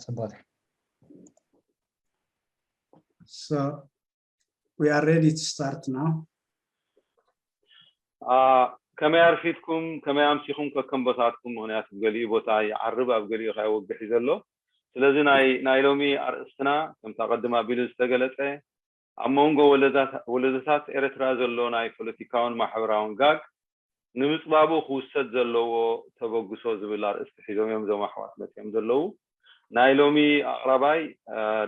ጽቡቅ። So we are ready to start now. ከመይ ኣርፊድኩም፣ ከመይ ኣምሲኹም ከከም ቦታትኩም? ምክንያቱ ኣብ ገሊኡ ቦታ ይዓርብ፣ ኣብ ገሊኡ ከይወግሕ እዩ ዘሎ። ስለዚ ናይ ናይ ሎሚ ኣርእስትና ከምታ ቀድም ኣቢሉ ዝተገለጸ ኣብ መንጎ ወለዶታት ኤርትራ ዘሎ ናይ ፖለቲካውን ማሕበራውን ጋግ ንምጽባቡ ክውሰድ ዘለዎ ተበግሶ ዝብል ኣርእስቲ ሒዞም እዮም እዞም ኣሕዋት መጺኦም ዘለዉ። ናይ ሎሚ ኣቕራባይ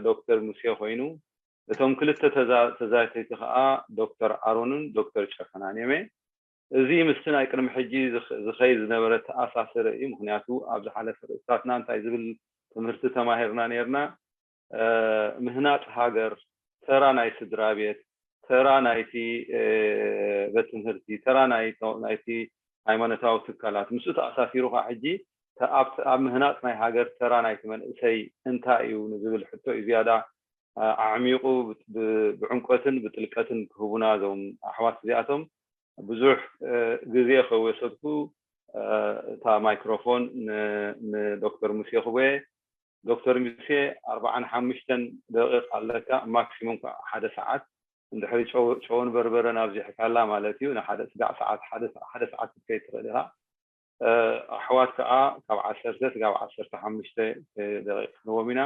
ዶክተር ሙሴ ኮይኑ፣ እቶም ክልተ ተዛተይቲ ከዓ ዶክተር ኣሮንን ዶክተር ጨፈናን እዮም። እዚ ምስቲ ናይ ቅድሚ ሕጂ ዝኸይድ ዝነበረ ተኣሳሰረ እዩ። ምክንያቱ ኣብ ዝሓለፈ ርእስታትና እንታይ ዝብል ትምህርቲ ተማሂርና ነርና? ምህናፅ ሃገር፣ ተራ ናይ ስድራ ቤት፣ ተራ ናይቲ ቤት ትምህርቲ፣ ተራ ናይቲ ሃይማኖታዊ ትካላት፣ ምስኡ ተኣሳሲሩ ከዓ ሕጂ ኣብ ምህናፅ ናይ ሃገር ተራ ናይቲ መንእሰይ እንታይ እዩ ንዝብል ሕቶ እዩ ዝያዳ ኣዕሚቑ ብዕምቆትን ብጥልቀትን ክህቡና እዞም ኣሕዋት እዚኣቶም። ብዙሕ ግዜ ከይወሰድኩ እታ ማይክሮፎን ንዶክተር ሙሴ ክህቦ እየ። ዶክተር ሙሴ ኣርባዓን ሓሙሽተን ደቂቕ ኣለካ፣ ማክሲሙም ከዓ ሓደ ሰዓት። እንድሕሪ ጨውን በርበረን ኣብዚሕካላ ማለት እዩ፣ ንሓደ ስጋዕ ሰዓት ሓደ ሰዓት ክትከይድ ትኽእል ኢኻ። ኣሕዋት ከዓ ካብ ዓሰርተ ስጋብ ዓሰርተ ሓሙሽተ ደቂቕ ክንዎም ኢና።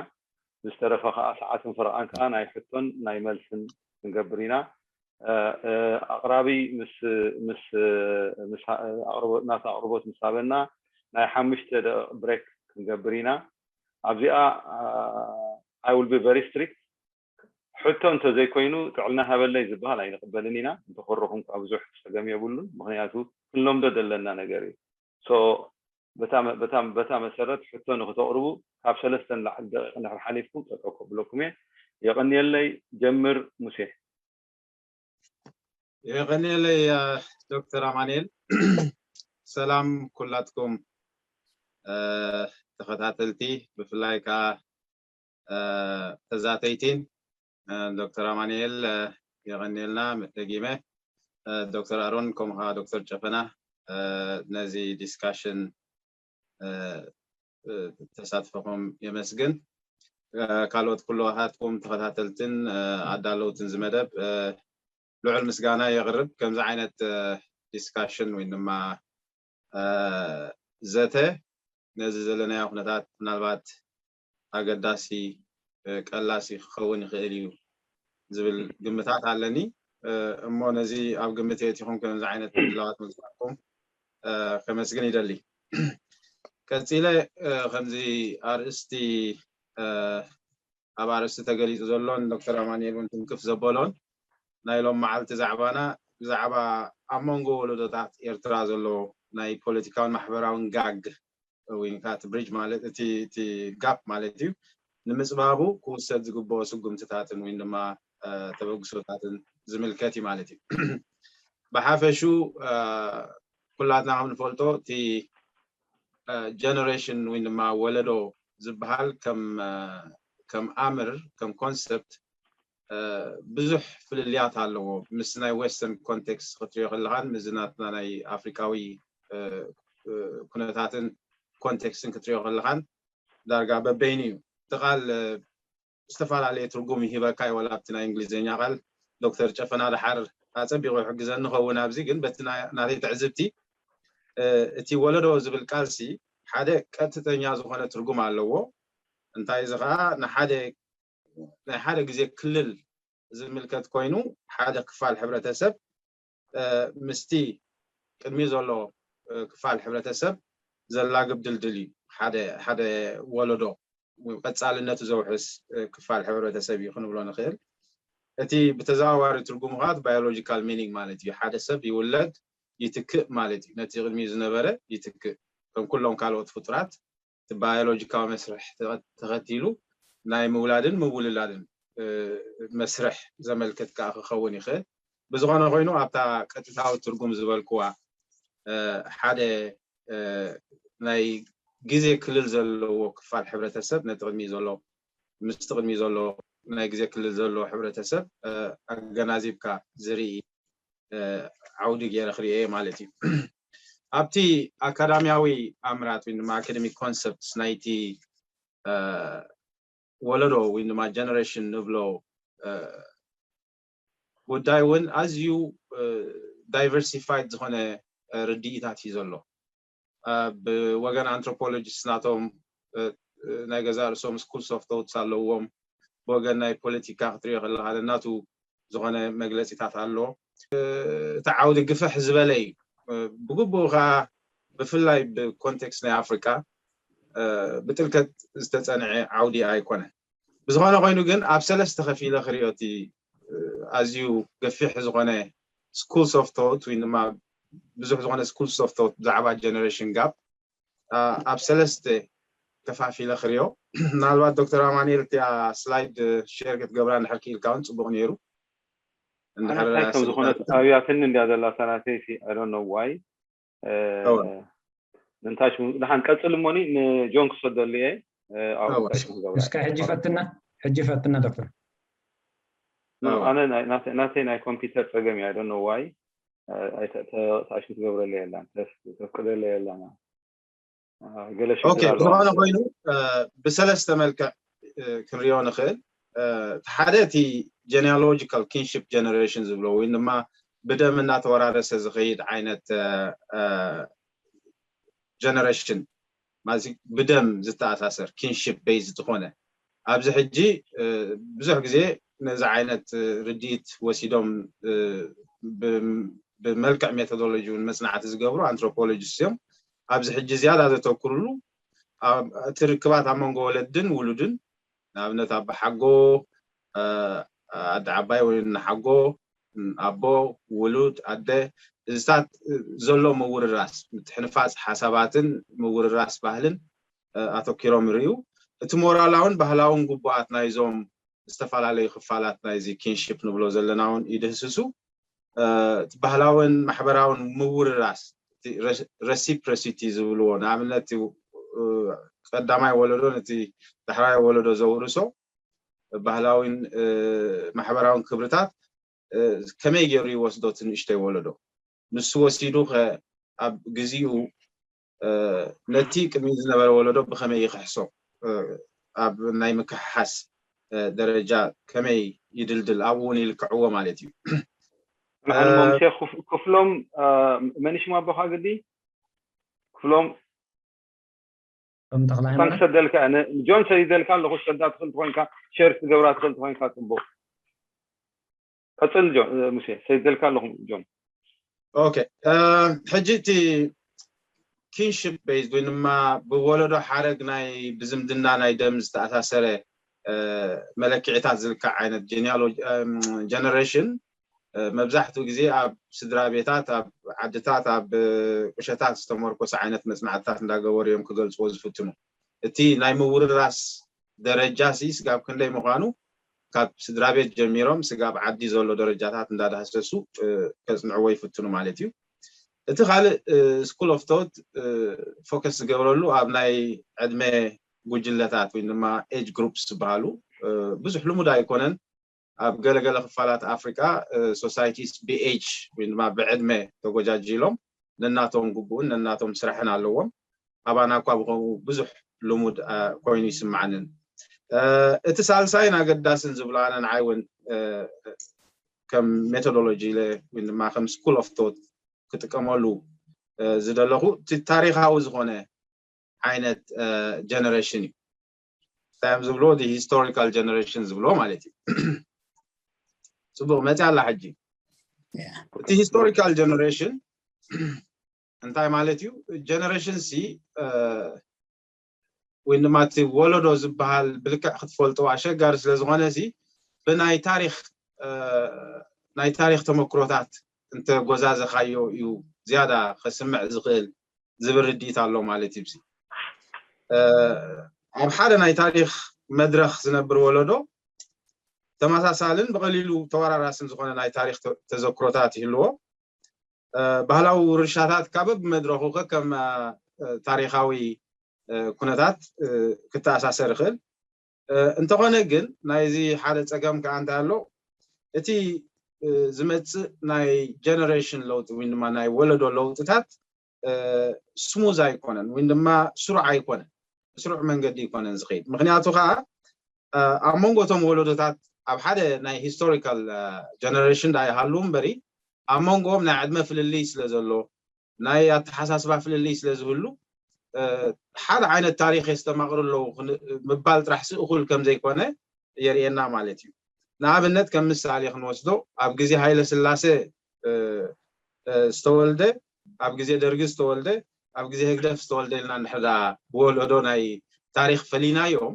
ዝተረፈ ከዓ ሰዓትን ፈረቓን ከዓ ናይ ሕቶን ናይ መልስን ክንገብር ኢና። ኣቕራቢ ምስ ምስ ምስ ናቱ ኣቕርቦት ምስ ሃበና ናይ ሓሙሽተ ደቂቕ ብሬክ ክንገብር ኢና። ኣብዚኣ I will be very strict። ሕቶ እንተዘይኮይኑ ጥዕና ሃበለይ ዝበሃል ኣይንቕበልን ኢና። እንተኾረኹም ከዓ ብዙሕ ፀገም የብሉን፣ ምክንያቱ ክንለምዶ ዘለና ነገር እዩ። So በታ መሰረት ሕቶ ንክተቕርቡ ካብ ሰለስተ ንላዕሊ ደቂቕ እንድሕር ሓሊፍኩም ጠጠው ከብለኩም እየ። የቐንየለይ። ጀምር ሙሴ። የቐንየለይ ዶክተር ኣማኑኤል። ሰላም ኩላትኩም ተኸታተልቲ፣ ብፍላይ ከዓ ተዛተይቲን ዶክተር ኣማኑኤል የቐንየልና ደጊመ፣ ዶክተር ኣሮን ከምኡ ከዓ ዶክተር ጨፈና ነዚ ዲስካሽን ተሳትፎኹም የመስግን። ካልኦት ኩልኻትኩም ተኸታተልትን ኣዳለውትን ዝመደብ ልዑል ምስጋና የቕርብ። ከምዚ ዓይነት ዲስካሽን ወይ ድማ ዘተ ነዚ ዘለናዮ ኩነታት ምናልባት ኣገዳሲ ቀላሲ ክኸውን ይኽእል እዩ ዝብል ግምታት ኣለኒ። እሞ ነዚ ኣብ ግምት የእቲኹም ከምዚ ዓይነት ምድላዋት ምግባርኩም ከመስግን ይደሊ። ቀፂለ ከምዚ ኣርእስቲ ኣብ ኣርእስቲ ተገሊፁ ዘሎን ዶክተር ኣማኑኤል እውን ትንክፍ ዘበሎን ናይ ሎም መዓልቲ ዛዕባና ብዛዕባ ኣብ መንጎ ወለዶታት ኤርትራ ዘሎ ናይ ፖለቲካውን ማሕበራውን ጋግ ወይ ከዓ እቲ ብሪጅ ማለት እቲ እቲ ጋፕ ማለት እዩ ንምፅባቡ ክውሰድ ዝግብኦ ስጉምትታትን ወይ ድማ ተበግሶታትን ዝምልከት እዩ ማለት እዩ። ብሓፈሹ ኩላትና ከም ንፈልጦ እቲ ጀነሬሽን ወይ ድማ ወለዶ ዝበሃል ከም ኣምር ከም ኮንሰፕት ብዙሕ ፍልልያት ኣለዎ። ምስ ናይ ዌስተርን ኮንቴክስት ክትሪኦ ከለኻን ምስዚ ናትና ናይ ኣፍሪቃዊ ኩነታትን ኮንቴክስትን ክትሪኦ ከለኻን ዳርጋ በበይኑ እዩ። እቲ ቃል ዝተፈላለየ ትርጉም ይህበካ እዩ። ወላ ኣብቲ ናይ እንግሊዝኛ ቃል ዶክተር ጨፈና ደሓር ኣጸቢቑ ይሕግዘኒ ኸውን ኣብዚ፣ ግን በቲ ናተይ ትዕዝብቲ እቲ ወለዶ ዝብል ቃልሲ ሓደ ቀጥተኛ ዝኾነ ትርጉም ኣለዎ። እንታይ እዚ ከዓ ንሓደ ናይ ሓደ ግዜ ክልል ዝምልከት ኮይኑ ሓደ ክፋል ሕብረተሰብ ምስቲ ቅድሚ ዘሎ ክፋል ሕብረተሰብ ዘላግብ ድልድል እዩ። ሓደ ሓደ ወለዶ ቀፃልነቱ ዘውሕስ ክፋል ሕብረተሰብ እዩ ክንብሎ ንኽእል። እቲ ብተዘዋዋሪ ትርጉሙ ከዓ ባዮሎጂካል ሚኒንግ ማለት እዩ። ሓደ ሰብ ይውለድ ይትክእ ማለት እዩ። ነቲ ቅድሚኡ ዝነበረ ይትክእ ከም ኩሎም ካልኦት ፍጡራት እቲ ባዮሎጂካዊ መስርሕ ተኸቲሉ ናይ ምውላድን ምውልላድን መስርሕ ዘመልክት ከዓ ክኸውን ይኽእል። ብዝኾነ ኮይኑ ኣብታ ቀጥታዊ ትርጉም ዝበልክዋ ሓደ ናይ ግዜ ክልል ዘለዎ ክፋል ሕብረተሰብ ነቲ ቅድሚ ዘሎ ምስቲ ቅድሚ ዘሎ ናይ ግዜ ክልል ዘለዎ ሕብረተሰብ ኣገናዚብካ ዝርኢ ዓውዲ ገይረ ክርእየ ማለት እዩ። ኣብቲ ኣካዳሚያዊ ኣምራት ወይ ድማ ኣካደሚክ ኮንሰፕትስ ናይቲ ወለዶ ወይ ድማ ጀነሬሽን ንብሎ ጉዳይ እውን ኣዝዩ ዳይቨርሲፋይድ ዝኾነ ርድኢታት እዩ ዘሎ። ብወገን ኣንትሮፖሎጂስት ናቶም ናይ ገዛ ርእሶም ስኩልስ ኦፍ ቶትስ ኣለዎም። ብወገን ናይ ፖለቲካ ክትሪኦ ከለካ ነናቱ ዝኾነ መግለፂታት ኣሎ። እቲ ዓውዲ ግፍሕ ዝበለ እዩ። ብግቡእ ከዓ ብፍላይ ብኮንቴክስት ናይ ኣፍሪቃ ብጥልቀት ዝተፀንዐ ዓውዲ ኣይኮነን። ብዝኾነ ኮይኑ ግን ኣብ ሰለስተ ከፊለ ክሪኦ እቲ ኣዝዩ ገፊሕ ዝኾነ ስኩልስ ኦፍ ቶት ወይ ድማ ብዙሕ ዝኾነ ስኩልስ ኦፍ ቶት ብዛዕባ ጀነሬሽን ጋፕ ኣብ ሰለስተ ከፋፊለ ክሪኦ። ምናልባት ዶክተር ኣማኒኤል እቲኣ ስላይድ ሼር ክትገብራ እንድሕር ክኢልካ እውን ፅቡቅ ነይሩ። እንታይ ከም ዝኾነት ኣብያትኒ እንዲያ ዘላ ሳናተይ ሲ I don't know why ምንታሽ። ደሓን ቀፅል እሞኒ ንጆን ክሰደሉ እየ። እስከ ሕጂ ፈትና ሕጂ ፈትና ዶክተር። ኣነ ናተይ ናይ ኮምፒውተር ፀገም እያ። I don't know why ተኣሽም ትገብረለ የላን ተፍቅደለ የላና። ዝኾነ ኮይኑ ብሰለስተ መልክዕ ክንሪኦ ንኽእል። ሓደ እቲ genealogical kinship generation ዝብሎ ወይ ድማ ብደም እናተወራረሰ ዝኸይድ ዓይነት ጀነሬሽን ማለት ብደም ዝተኣሳሰር ኪንሽፕ ቤዝ ዝኾነ ኣብዚ ሕጂ ብዙሕ ግዜ ነዚ ዓይነት ርድኢት ወሲዶም ብመልክዕ ሜቶዶሎጂ እውን መፅናዕቲ ዝገብሩ ኣንትሮፖሎጂስት እዮም። ኣብዚ ሕጂ ዝያዳ ዘተኩርሉ እቲ ርክባት ኣብ መንጎ ወለድን ውሉድን ንኣብነት ኣቦሓጎ ኣደ ዓባይ ወይ እናሓጎ ኣቦ ውሉድ ኣደ እዚታት ዘሎ ምውርራስ ምትሕንፋፅ ሓሳባትን ምውርራስ ባህልን ኣተኪሮም ይርእዩ። እቲ ሞራላውን ባህላውን ግቡኣት ናይዞም ዝተፈላለዩ ክፋላት ናይዚ ኪንሽፕ ንብሎ ዘለና እውን ይድህስሱ። እቲ ባህላውን ማሕበራውን ምውርራስ reciprocity ዝብልዎ ንኣብነት ቀዳማይ ወለዶ ነቲ ዳሕራይ ወለዶ ዘውርሶ ባህላዊን ማሕበራውን ክብርታት ከመይ ገይሩ ይወስዶ እቲ ንእሽተይ ወለዶ? ንሱ ወሲዱ ከ ኣብ ግዚኡ ነቲ ቅድሚ ዝነበረ ወለዶ ብኸመይ ይኽሕሶ? ኣብ ናይ ምክሕሓስ ደረጃ ከመይ ይድልድል? ኣብኡ እውን ይልክዕዎ ማለት እዩ። ንሕና ሙሴ ክፍሎም መን ሽሙ ኣቦኻ ግዲ ክፍሎም ከም ተኽለ እሳን ክሰደልካ ጆን ሰዲደልካ ኣለኹ። ክሰዳ ትኽእል ትኾንካ ሸር ትገብራ ትኽእል ትኾንካ ፅቡቅ። ቀፅል ጆን ሙሴ ሰዲደልካ ኣለኹ ጆን። ኦኬ ሕጂ እቲ ኪንሽፕ ቤዝድ ወይ ድማ ብወለዶ ሓረግ ናይ ብዝምድና ናይ ደም ዝተኣሳሰረ መለክዒታት ዝልካዕ ዓይነት ጀነሬሽን መብዛሕትኡ ግዜ ኣብ ስድራ ቤታት ኣብ ዓድታት ኣብ ቁሸታት ዝተመርኮሰ ዓይነት መፅናዕትታት እንዳገበሩ እዮም ክገልፅዎ ዝፍትኑ። እቲ ናይ ምውርራስ ደረጃ ሲ ስጋብ ክንደይ ምዃኑ ካብ ስድራ ቤት ጀሚሮም ስጋብ ዓዲ ዘሎ ደረጃታት እንዳዳህሰሱ ከፅንዕዎ ይፍትኑ ማለት እዩ። እቲ ካልእ ስኩል ኦፍ ቶት ፎከስ ዝገብረሉ ኣብ ናይ ዕድመ ጉጅለታት ወይ ድማ ኤጅ ግሩፕስ ዝበሃሉ ብዙሕ ልሙድ ኣይኮነን። ኣብ ገለገለ ክፋላት ኣፍሪቃ ሶሳይቲስ ብኤጅ ወይ ድማ ብዕድመ ተጎጃጂሎም ነናቶም ግቡእን ነናቶም ስራሕን ኣለዎም። ኣባና እኳ ብከምኡ ብዙሕ ልሙድ ኮይኑ ይስምዓንን። እቲ ሳልሳይን ኣገዳስን ዝብሎ ኣነ ንዓይ እውን ከም ሜቶዶሎጂ ኢለ ወይ ድማ ከም ስኩል ኦፍ ቶት ክጥቀመሉ ዝደለኹ እቲ ታሪካዊ ዝኾነ ዓይነት ጀነሬሽን እዩ። እንታይ እዮም ዝብሎ? ሂስቶሪካል ጀነሬሽን ዝብሎ ማለት እዩ። ፅቡቅ መፅያ ኣላ ሕጂ። እቲ ሂስቶሪካል ጀነሬሽን እንታይ ማለት እዩ? ጀነሬሽን ሲ ወይ ድማ እቲ ወለዶ ዝበሃል ብልክዕ ክትፈልጦ ኣሸጋሪ ስለዝኾነ ሲ ብናይ ታሪክ ናይ ታሪክ ተመክሮታት እንተጎዛዘኻዮ እዩ ዝያዳ ከስምዕ ዝኽእል ዝብል ርድኢት ኣሎ ማለት እዩ። ኣብ ሓደ ናይ ታሪክ መድረክ ዝነብር ወለዶ ተመሳሳልን ብቐሊሉ ተወራራስን ዝኾነ ናይ ታሪክ ተዘክሮታት ይህልዎ። ባህላዊ ውርሻታት ካብ ብመድረኹ ከከም ታሪካዊ ኩነታት ክተኣሳሰር ይኽእል። እንተኾነ ግን ናይዚ ሓደ ፀገም ከዓ እንታይ ኣሎ? እቲ ዝመፅእ ናይ ጀነሬሽን ለውጢ ወይ ድማ ናይ ወለዶ ለውጥታት ስሙዝ ኣይኮነን ወይ ድማ ስሩዕ ኣይኮነን። ብስሩዕ መንገዲ ኣይኮነን ዝኸይድ። ምኽንያቱ ከዓ ኣብ መንጎ እቶም ወለዶታት ኣብ ሓደ ናይ ሂስቶሪካል ጀነሬሽን ዳ ይሃሉ እምበሪ ኣብ መንጎኦም ናይ ዕድመ ፍልልይ ስለ ዘሎ ናይ ኣተሓሳስባ ፍልልይ ስለ ዝህሉ ሓደ ዓይነት ታሪክ የስተማቕሩ ኣለዉ ምባል ጥራሕ ስእኹል ከም ዘይኮነ የርእየና ማለት እዩ። ንኣብነት ከም ምሳሌ ክንወስዶ ኣብ ግዜ ሃይለ ስላሴ ዝተወልደ ኣብ ግዜ ደርጊ ዝተወልደ ኣብ ግዜ ህግደፍ ዝተወልደ ኢልና ንሕዳ ብወለዶ ናይ ታሪክ ፈሊናዮም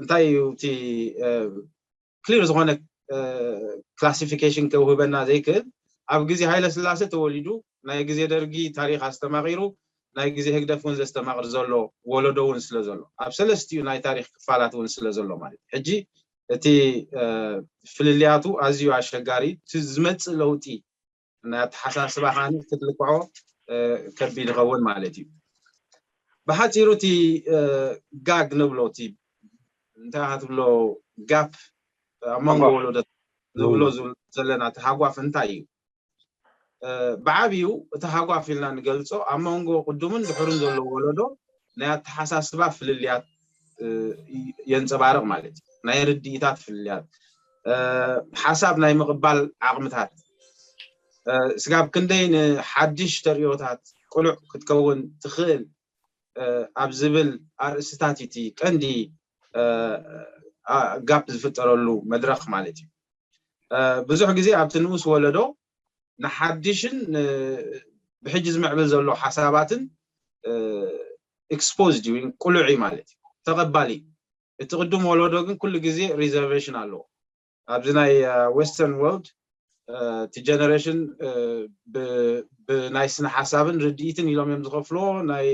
እንታይ እዩ እቲ ክሊር ዝኾነ ክላሲፊኬሽን ከውህበና ዘይክእል ኣብ ግዜ ሃይለ ስላሴ ተወሊዱ ናይ ግዜ ደርጊ ታሪክ ኣስተማቂሩ ናይ ግዜ ህግደፍ እውን ዘስተማቅር ዘሎ ወለዶ እውን ስለ ዘሎ ኣብ ሰለስቲኡ ናይ ታሪክ ክፋላት እውን ስለ ዘሎ ማለት ሕጂ እቲ ፍልልያቱ ኣዝዩ ኣሸጋሪ ዝመፅእ ለውጢ ናይ ኣተሓሳስባ ከዓኒ ክትልክዖ ከቢድ ይኸውን ማለት እዩ። ብሓፂሩ እቲ ጋግ ንብሎ እቲ እንታይ ትብሎ ጋፕ ኣብ መንጎ ወለዶ ንብሎ ዘለና እቲ ሃጓፍ እንታይ እዩ? ብዓብዩ እቲ ሃጓፍ ኢልና ንገልፆ ኣብ መንጎ ቅዱምን ድሕሩን ዘሎ ወለዶ ናይ ኣተሓሳስባ ፍልልያት የንፀባርቕ ማለት እዩ። ናይ ርድኢታት ፍልልያት፣ ሓሳብ ናይ ምቕባል ዓቕምታት፣ ስጋብ ክንደይ ንሓድሽ ተርእዮታት ቅሉዕ ክትከውን ትኽእል ኣብ ዝብል ኣርእስታት እቲ ቀንዲ ጋፕ ዝፍጠረሉ መድረኽ ማለት እዩ። ብዙሕ ግዜ ኣብቲ ንኡስ ወለዶ ንሓድሽን ብሕጂ ዝምዕብል ዘሎ ሓሳባትን ኤክስፖዝድ እዩ ቅሉዕ እዩ ማለት እዩ ተቐባሊ እዩ። እቲ ቅዱም ወለዶ ግን ኩሉ ግዜ ሪዘርቬሽን ኣለዎ። ኣብዚ ናይ ዌስተርን ወርልድ እቲ ጀነሬሽን ብናይ ስነ ሓሳብን ርድኢትን ኢሎም እዮም ዝኸፍልዎ። ናይ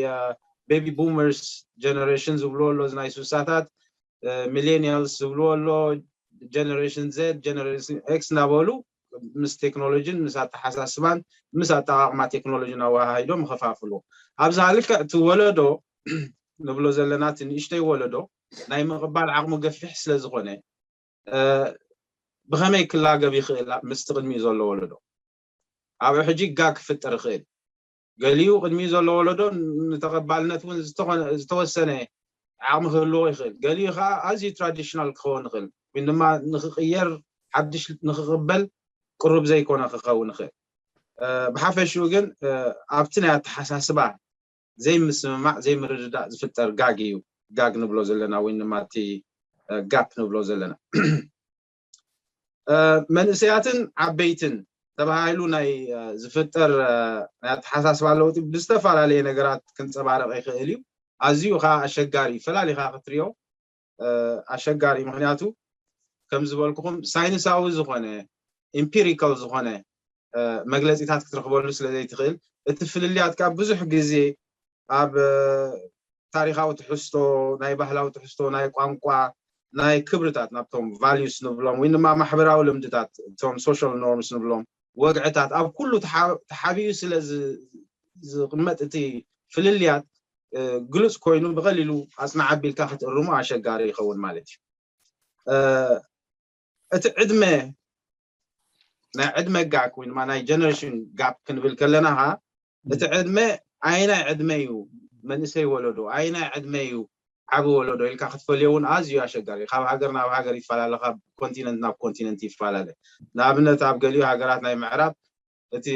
ቤቢ ቡመርስ ጀነሬሽን ዝብልዎ ኣሎ፣ እዚ ናይ ሱሳታት ሚሌኒያልስ ዝብልዎ ኣሎ፣ ጀነሬሽን ዜድ ጀነሬሽን ኤክስ እናበሉ ምስ ቴክኖሎጂን ምስ ኣተሓሳስባን ምስ ኣጠቃቅማ ቴክኖሎጂን ኣወሃሂዶም ይኸፋፍልዎ። ኣብዛ ልክዕ እቲ ወለዶ ንብሎ ዘለና እቲ ንእሽተይ ወለዶ ናይ ምቕባል ዓቕሙ ገፊሕ ስለ ዝኾነ ብኸመይ ክላገብ ይኽእል ምስቲ ቅድሚኡ ዘሎ ወለዶ? ኣብኡ ሕጂ ጋግ ክፍጠር ይኽእል። ገሊኡ ቅድሚኡ ዘሎ ወለዶ ንተቐባልነት እውን ዝተወሰነ ዓቕሚ ክህልዎ ይኽእል። ገሊኡ ከዓ ኣዝዩ ትራዲሽናል ክኸውን ይኽእል ወይ ድማ ንክቕየር ሓድሽ ንክቕበል ቅሩብ ዘይኮነ ክኸውን ይኽእል። ብሓፈሽኡ ግን ኣብቲ ናይ ኣተሓሳስባ ዘይምስምማዕ ዘይምርድዳእ ዝፍጠር ጋግ እዩ ጋግ ንብሎ ዘለና ወይ ድማ እቲ ጋፕ ንብሎ ዘለና መንእሰያትን ዓበይትን ተባሂሉ ናይ ዝፍጠር ናይ ኣተሓሳስባ ለውጢ ብዝተፈላለየ ነገራት ክንፀባረቕ ይኽእል እዩ። ኣዝዩ ከዓ ኣሸጋሪ እዩ ፈላሊኻ ክትሪኦ ኣሸጋሪ ምክንያቱ ከም ዝበልኩኹም ሳይንሳዊ ዝኾነ ኢምፒሪካል ዝኾነ መግለፂታት ክትረኽበሉ ስለ ዘይትኽእል እቲ ፍልልያት ከዓ ብዙሕ ግዜ ኣብ ታሪካዊ ትሕዝቶ ናይ ባህላዊ ትሕዝቶ ናይ ቋንቋ ናይ ክብርታት ናብቶም ቫሉስ ንብሎም ወይ ድማ ማሕበራዊ ልምድታት እቶም ሶሻል ኖርምስ ንብሎም ወግዕታት ኣብ ኩሉ ተሓቢኡ ስለ ዝቕመጥ እቲ ፍልልያት ግሉፅ ኮይኑ ብቐሊሉ ኣፅናዕ ኣቢልካ ክትእርሙ ኣሸጋሪ ይኸውን ማለት እዩ። እቲ ዕድመ ናይ ዕድመ ጋፕ ወይ ድማ ናይ ጀነሬሽን ጋፕ ክንብል ከለና ካ እቲ ዕድመ ኣይናይ ዕድመ እዩ መንእሰይ ወለዶ ኣይናይ ዕድመ እዩ ዓቢ ወለዶ ኢልካ ክትፈልዮ እውን ኣዝዩ ኣሸጋሪ ካብ ሃገር ናብ ሃገር ይፈላለ ካብ ኮንቲነንት ናብ ኮንቲነንት ይፈላለ ንኣብነት ኣብ ገሊኡ ሃገራት ናይ ምዕራብ እቲ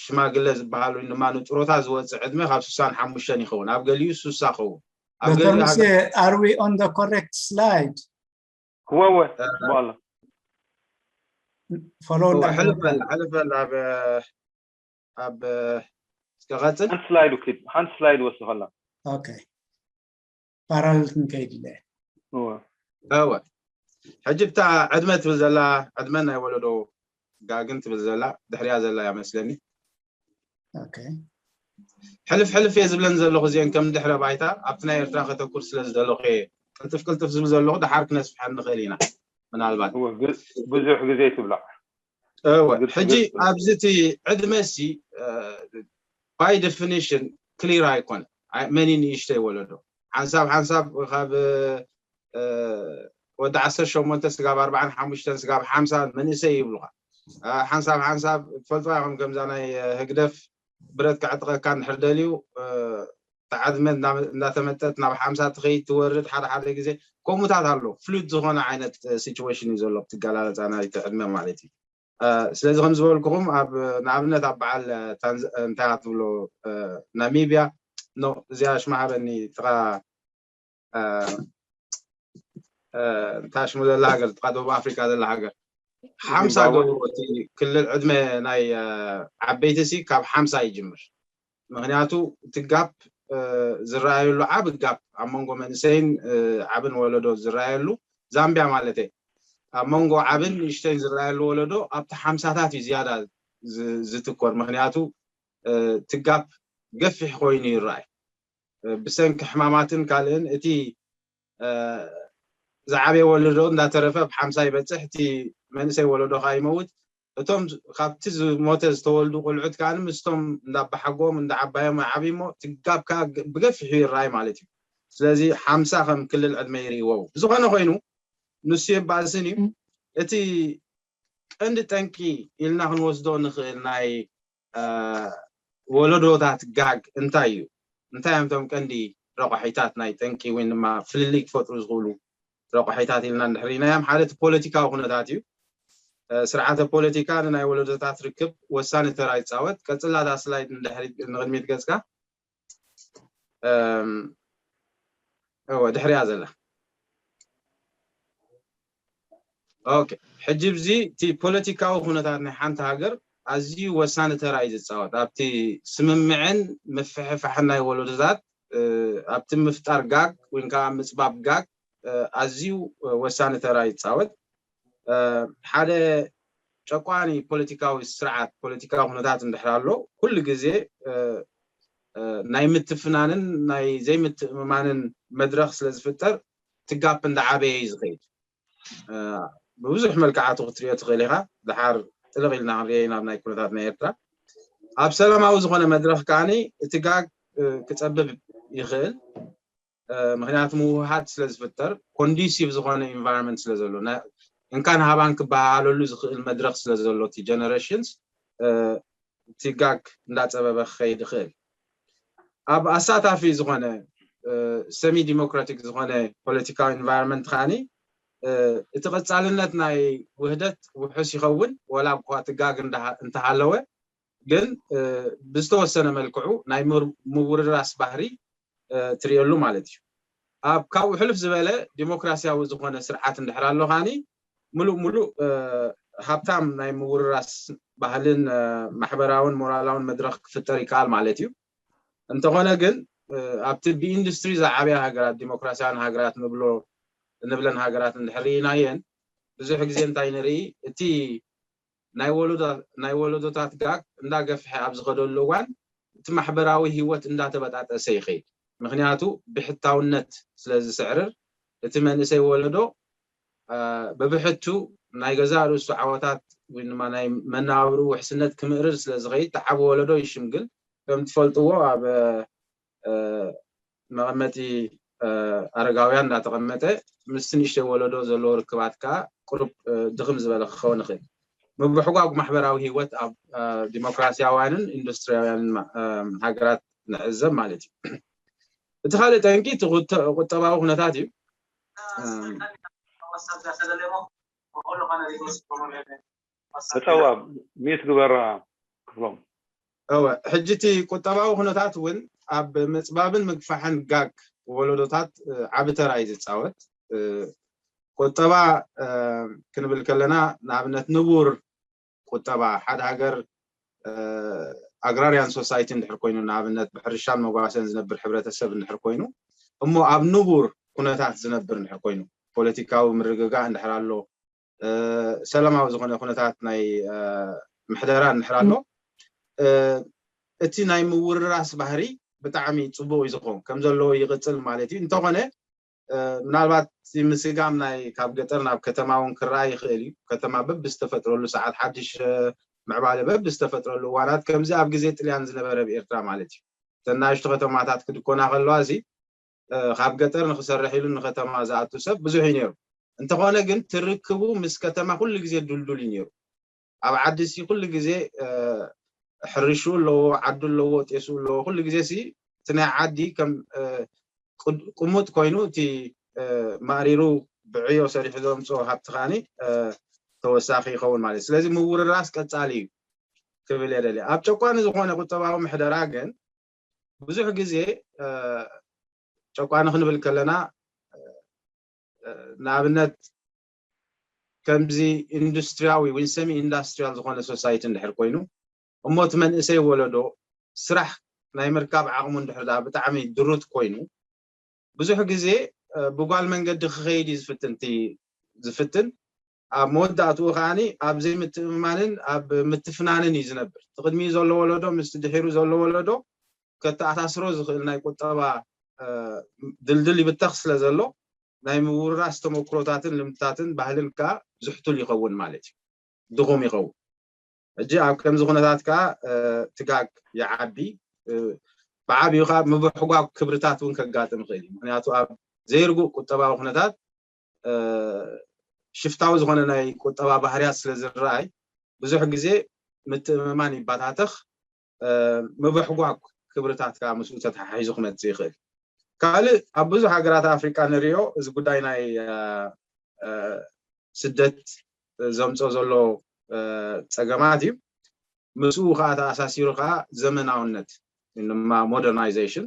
ሽማግለ ዝበሃል ወይ ድማ ንጥሮታ ዝወፅእ ዕድመ ካብ ስሳን ሓሙሽተን ይኸውን ኣብ ገሊኡ ሱሳ ኸውን ኣብ ዶክተር ገሊኡ ሙሴ ሃገር are we on the correct slide ክወወ በኋላ follow ሕልፈል ሕልፈል ኣብ ኣብ እስከ ቀፅል ሓንቲ ስላይድ ውኪድ ሓንቲ ስላይድ ወስኸላ okay ፓራል ክንከይድ ኢለ እወ እወ ሕጂ ብታ ዕድመ ትብል ዘላ ዕድመ ናይ ወለዶ ጋግን ትብል ዘላ ድሕሪያ ዘላ እያ መስለኒ okay ሕልፍ ሕልፍ እየ ዝብለን ዘለኹ እዚአን ከም ድሕረ ባይታ ኣብቲ ናይ ኤርትራ ከተኩር ስለ ዝደለኹ እየ ቅልጥፍ ቅልጥፍ ዝብል ዘለኹ ደሓር ክነስፍሐን ንኽእል ኢና ምናልባት ብዙሕ ግዜ ትብላዕ እወ ሕጂ ኣብዚ እቲ ዕድመ ሲ by definition clear ኣይኮነ መን ንእሽተይ ወለዶ ሓንሳብ ሓንሳብ ካብ ወዲ ዓሰርተ ሸሞንተ ስጋብ ኣርባዓን ሓሙሽተን ስጋብ ሓምሳ መንእሰይ ይብሉኻ ሓንሳብ ሓንሳብ ትፈልጥዋ ኢኹም ከምዛ ናይ ህግደፍ ብረት ክዕጥቀካ እንድሕር ደልዩ ተዓድመ እንዳተመጠት ናብ ሓምሳ ትኸይድ ትወርድ ሓደ ሓደ ግዜ ከምኡታት ኣሎ። ፍሉድ ዝኾነ ዓይነት ሲቹዌሽን እዩ ዘሎ ብትገላለፃ ናይቲ ዕድመ ማለት እዩ። ስለዚ ከም ዝበልኩኹም ኣብ ንኣብነት ኣብ በዓል እንታይ ትብሎ ናሚብያ እዚኣ ሽማሃበኒ ጥቓ እንታይ ሽሙ ዘላ ሃገር ጥቓ ደቡብ ኣፍሪካ ዘላ ሃገር ሓምሳ ገብሩ እቲ ክልል ዕድመ ናይ ዓበይቲ ሲ ካብ ሓምሳ ይጅምር። ምክንያቱ እቲ ጋፕ ዝረኣየሉ ዓብ ጋፕ ኣብ መንጎ መንእሰይን ዓብን ወለዶ ዝረኣየሉ ዛምቢያ ማለት ኣብ መንጎ ዓብን ንእሽተይን ዝረኣየሉ ወለዶ ኣብቲ ሓምሳታት እዩ ዝያዳ ዝትኮር። ምክንያቱ እቲ ጋፕ ገፊሕ ኮይኑ ይረኣይ። ብሰንኪ ሕማማትን ካልእን እቲ ዝዓበየ ወለዶ እንዳተረፈ ብ ሓምሳ ይበፅሕ፣ እቲ መንእሰይ ወለዶ ከዓ ይመውት። እቶም ካብቲ ዝሞተ ዝተወልዱ ቆልዑት ከዓ ምስቶም እንዳባሓጎም እንዳዓባዮም ዓብሞ ትጋብ ከዓ ብገፊሑ ይረኣይ ማለት እዩ። ስለዚ ሓምሳ ከም ክልል ዕድመ ይርእዎ። ብዝኾነ ኮይኑ ንሱ የባእስን እዩ። እቲ ቀንዲ ጠንቂ ኢልና ክንወስዶ ንኽእል ናይ ወለዶታት ጋግ እንታይ እዩ? እንታይ እዮም እቶም ቀንዲ ረቋሒታት ናይ ጠንቂ ወይ ድማ ፍልልይ ክፈጥሩ ዝኽእሉ ረቋሒታት ኢልና እንድሕር ኢናዮም ሓደ እቲ ፖለቲካዊ ኩነታት እዩ። ስርዓተ ፖለቲካ ንናይ ወለዶታት ርክብ ወሳኒ ተራ ይፃወት። ቀፅላታ ስላይድ ንድሕሪት ንቕድሚት ገፅካ እወ ድሕሪያ ዘላ ኦኬ። ሕጂ ብዚ እቲ ፖለቲካዊ ኩነታት ናይ ሓንቲ ሃገር ኣዝዩ ወሳኒ ተራ እዩ ዝፃወት ኣብቲ ስምምዕን ምፍሕፋሕን ናይ ወለዶታት ኣብቲ ምፍጣር ጋግ ወይ ከዓ ምፅባብ ጋግ ኣዝዩ ወሳኒ ተራ ይፃወት። ሓደ ጨቋኒ ፖለቲካዊ ስርዓት ፖለቲካዊ ኩነታት እንድሕር ኣሎ ኩሉ ግዜ ናይ ምትፍናንን ናይ ዘይምትእምማንን መድረኽ ስለ ዝፍጠር ትጋፕ እንዳዓበየ እዩ ዝኸይድ። ብብዙሕ መልክዓቱ ክትሪኦ ትኽእል ኢኻ። ድሓር ጥልቕ ኢልና ክንሪኦ ኢና ኣብ ናይ ኩነታት ናይ ኤርትራ ኣብ ሰላማዊ ዝኾነ መድረኽ ከዓኒ እቲ ጋግ ክፀብብ ይኽእል። ምክንያቱ ምውህሃድ ስለ ዝፍጠር ኮንዲሲቭ ዝኾነ ኢንቫይሮንመንት ስለ ዘሎ እንካን ሃባን ክበሃሃለሉ ዝኽእል መድረኽ ስለ ዘሎ እቲ ጀነሬሽንስ እቲ ጋግ እንዳፀበበ ክኸይድ ይኽእል። ኣብ ኣሳታፊ ዝኾነ ሰሚ ዲሞክራቲክ ዝኾነ ፖለቲካዊ ኢንቫይሮንመንት ከዓኒ እቲ ቀፃልነት ናይ ውህደት ውሑስ ይኸውን ወላ እኳ እቲ ጋግ እንተሃለወ ግን ብዝተወሰነ መልክዑ ናይ ምውርራስ ባህሪ ትርእየሉ ማለት እዩ። ኣብ ካብኡ ሕልፍ ዝበለ ዲሞክራሲያዊ ዝኾነ ስርዓት እንድሕር ኣሎ ከዓኒ ሙሉእ ሙሉእ ሃብታም ናይ ምውርራስ ባህልን ማሕበራውን ሞራላውን መድረኽ ክፍጠር ይከኣል ማለት እዩ። እንተኾነ ግን ኣብቲ ብኢንዱስትሪ ዝዓበያ ሃገራት ዲሞክራሲያውያን ሃገራት ንብሎ እንብለን ሃገራት እንድሕር ርኢናየን ብዙሕ ግዜ እንታይ ንርኢ እቲ ናይ ወለዶታት ጋግ እንዳገፍሐ ኣብ ዝኸደሉ እዋን እቲ ማሕበራዊ ህይወት እንዳተበጣጠሰ ይኸይድ። ምክንያቱ ብሕታውነት ስለ ዝስዕርር እቲ መንእሰይ ወለዶ ብብሕቱ ናይ ገዛእ ርእሱ ዓወታት ወይ ድማ ናይ መነባብርኡ ውሕስነት ክምእርር ስለ ዝኸይድ እቲ ዓቢ ወለዶ ይሽምግል። ከም ትፈልጥዎ ኣብ መቐመጢ ኣረጋውያን እንዳተቐመጠ ምስቲ ንእሽተይ ወለዶ ዘለዎ ርክባት ከዓ ቁሩብ ድኽም ዝበለ ክኸውን ይኽእል። ምብሕጓግ ማሕበራዊ ህይወት ኣብ ዲሞክራሲያውያንን ኢንዱስትሪያውያንን ሃገራት ንዕዘብ ማለት እዩ። እቲ ካልእ ጠንቂ እቲ ቁጠባዊ ኩነታት እዩ። እተዋ ሚት ግበራ ክፍሎም እወ ሕጂ እቲ ቁጠባዊ ኩነታት እውን ኣብ ምፅባብን ምግፋሕን ጋግ ወለዶታት ዓቢ ተራ እዩ ዝፃወት። ቁጠባ ክንብል ከለና ንኣብነት ንቡር ቁጠባ ሓደ ሃገር ኣግራርያን ሶሳይቲ እንድሕር ኮይኑ ንኣብነት ብሕርሻን መጓሰን ዝነብር ሕብረተሰብ እንድሕር ኮይኑ እሞ ኣብ ንቡር ኩነታት ዝነብር እንድሕር ኮይኑ ፖለቲካዊ ምርግጋእ እንድሕር ኣሎ ሰላማዊ ዝኾነ ኩነታት ናይ ምሕደራ እንድሕር ኣሎ እቲ ናይ ምውርራስ ባህሪ ብጣዕሚ ፅቡቅ እዩ ዝኸውን ከም ዘለዎ ይቅፅል ማለት እዩ እንተኾነ ምናልባት ምስጋም ናይ ካብ ገጠር ናብ ከተማ እውን ክረኣ ይኽእል እዩ ከተማ በብ ዝተፈጥረሉ ሰዓት ሓድሽ ምዕባለ በብ ዝተፈጥረሉ እዋናት ከምዚ ኣብ ግዜ ጥልያን ዝነበረ ብኤርትራ ማለት እዩ ተናሽቱ ከተማታት ክድኮና ከለዋ እዚ ካብ ገጠር ንክሰርሕ ኢሉ ንከተማ ዝኣቱ ሰብ ብዙሕ እዩ ነይሩ እንተኾነ ግን ትርክቡ ምስ ከተማ ኩሉ ግዜ ድልዱል እዩ ነይሩ ኣብ ዓዲ ሲ ኩሉ ግዜ ሕርሹ ኣለዎ ዓዱ ኣለዎ ጤሱ ኣለዎ ኩሉ ግዜ ሲ ናይ ዓዲ ከም ቅሙጥ ኮይኑ እቲ ማእሪሩ ብዕዮ ሰሪሑ ዘምፅኦ ሃብቲ ከዓኒ ተወሳኺ ይኸውን ማለት እዩ። ስለዚ ምውርራስ ቀፃሊ እዩ ክብል የደሊ። ኣብ ጨቋኒ ዝኾነ ቁጠባዊ ምሕደራ ግን ብዙሕ ግዜ ጨቋኒ ክንብል ከለና ንኣብነት ከምዚ ኢንዱስትሪያዊ ወይ ሰሚ ኢንዳስትሪያል ዝኾነ ሶሳይቲ እንድሕር ኮይኑ እሞ እቲ መንእሰይ ወለዶ ስራሕ ናይ ምርካብ ዓቕሙ እንድሕር ብጣዕሚ ድሩት ኮይኑ ብዙሕ ግዜ ብጓል መንገዲ ክኸይድ እዩ ዝፍትን ዝፍትን ኣብ መወዳእትኡ ከዓኒ ኣብ ዘይምትእምማንን ኣብ ምትፍናንን እዩ ዝነብር። እቲ ቅድሚኡ ዘሎ ወለዶ ምስ ድሒሩ ዘሎ ወለዶ ከተኣሳስሮ ዝኽእል ናይ ቁጠባ ድልድል ይብተኽ ስለ ዘሎ ናይ ምውርራስ ተመክሮታትን ልምድታትን ባህልን ከዓ ዝሕቱል ይኸውን ማለት እዩ፣ ድኹም ይኸውን። ሕጂ ኣብ ከምዚ ኩነታት ከዓ ትጋግ ይዓቢ፣ ብዓብዩ ከዓ ምብሕጓግ ክብርታት እውን ከጋጥም ይኽእል እዩ። ምክንያቱ ኣብ ዘይርጉእ ቁጠባዊ ኩነታት ሽፍታዊ ዝኾነ ናይ ቁጠባ ባህርያት ስለ ዝረኣይ ብዙሕ ግዜ ምትእምማን ይባታተኽ፣ ምብሕጓግ ክብርታት ከዓ ምስኡ ተተሓሒዙ ክመፅእ ይኽእል። ካልእ ኣብ ብዙሕ ሃገራት ኣፍሪቃ ንሪኦ እዚ ጉዳይ ናይ ስደት ዘምፅኦ ዘሎ ፀገማት እዩ። ምስኡ ከዓ ተኣሳሲሩ ከዓ ዘመናውነት ድማ ሞደርናይዜሽን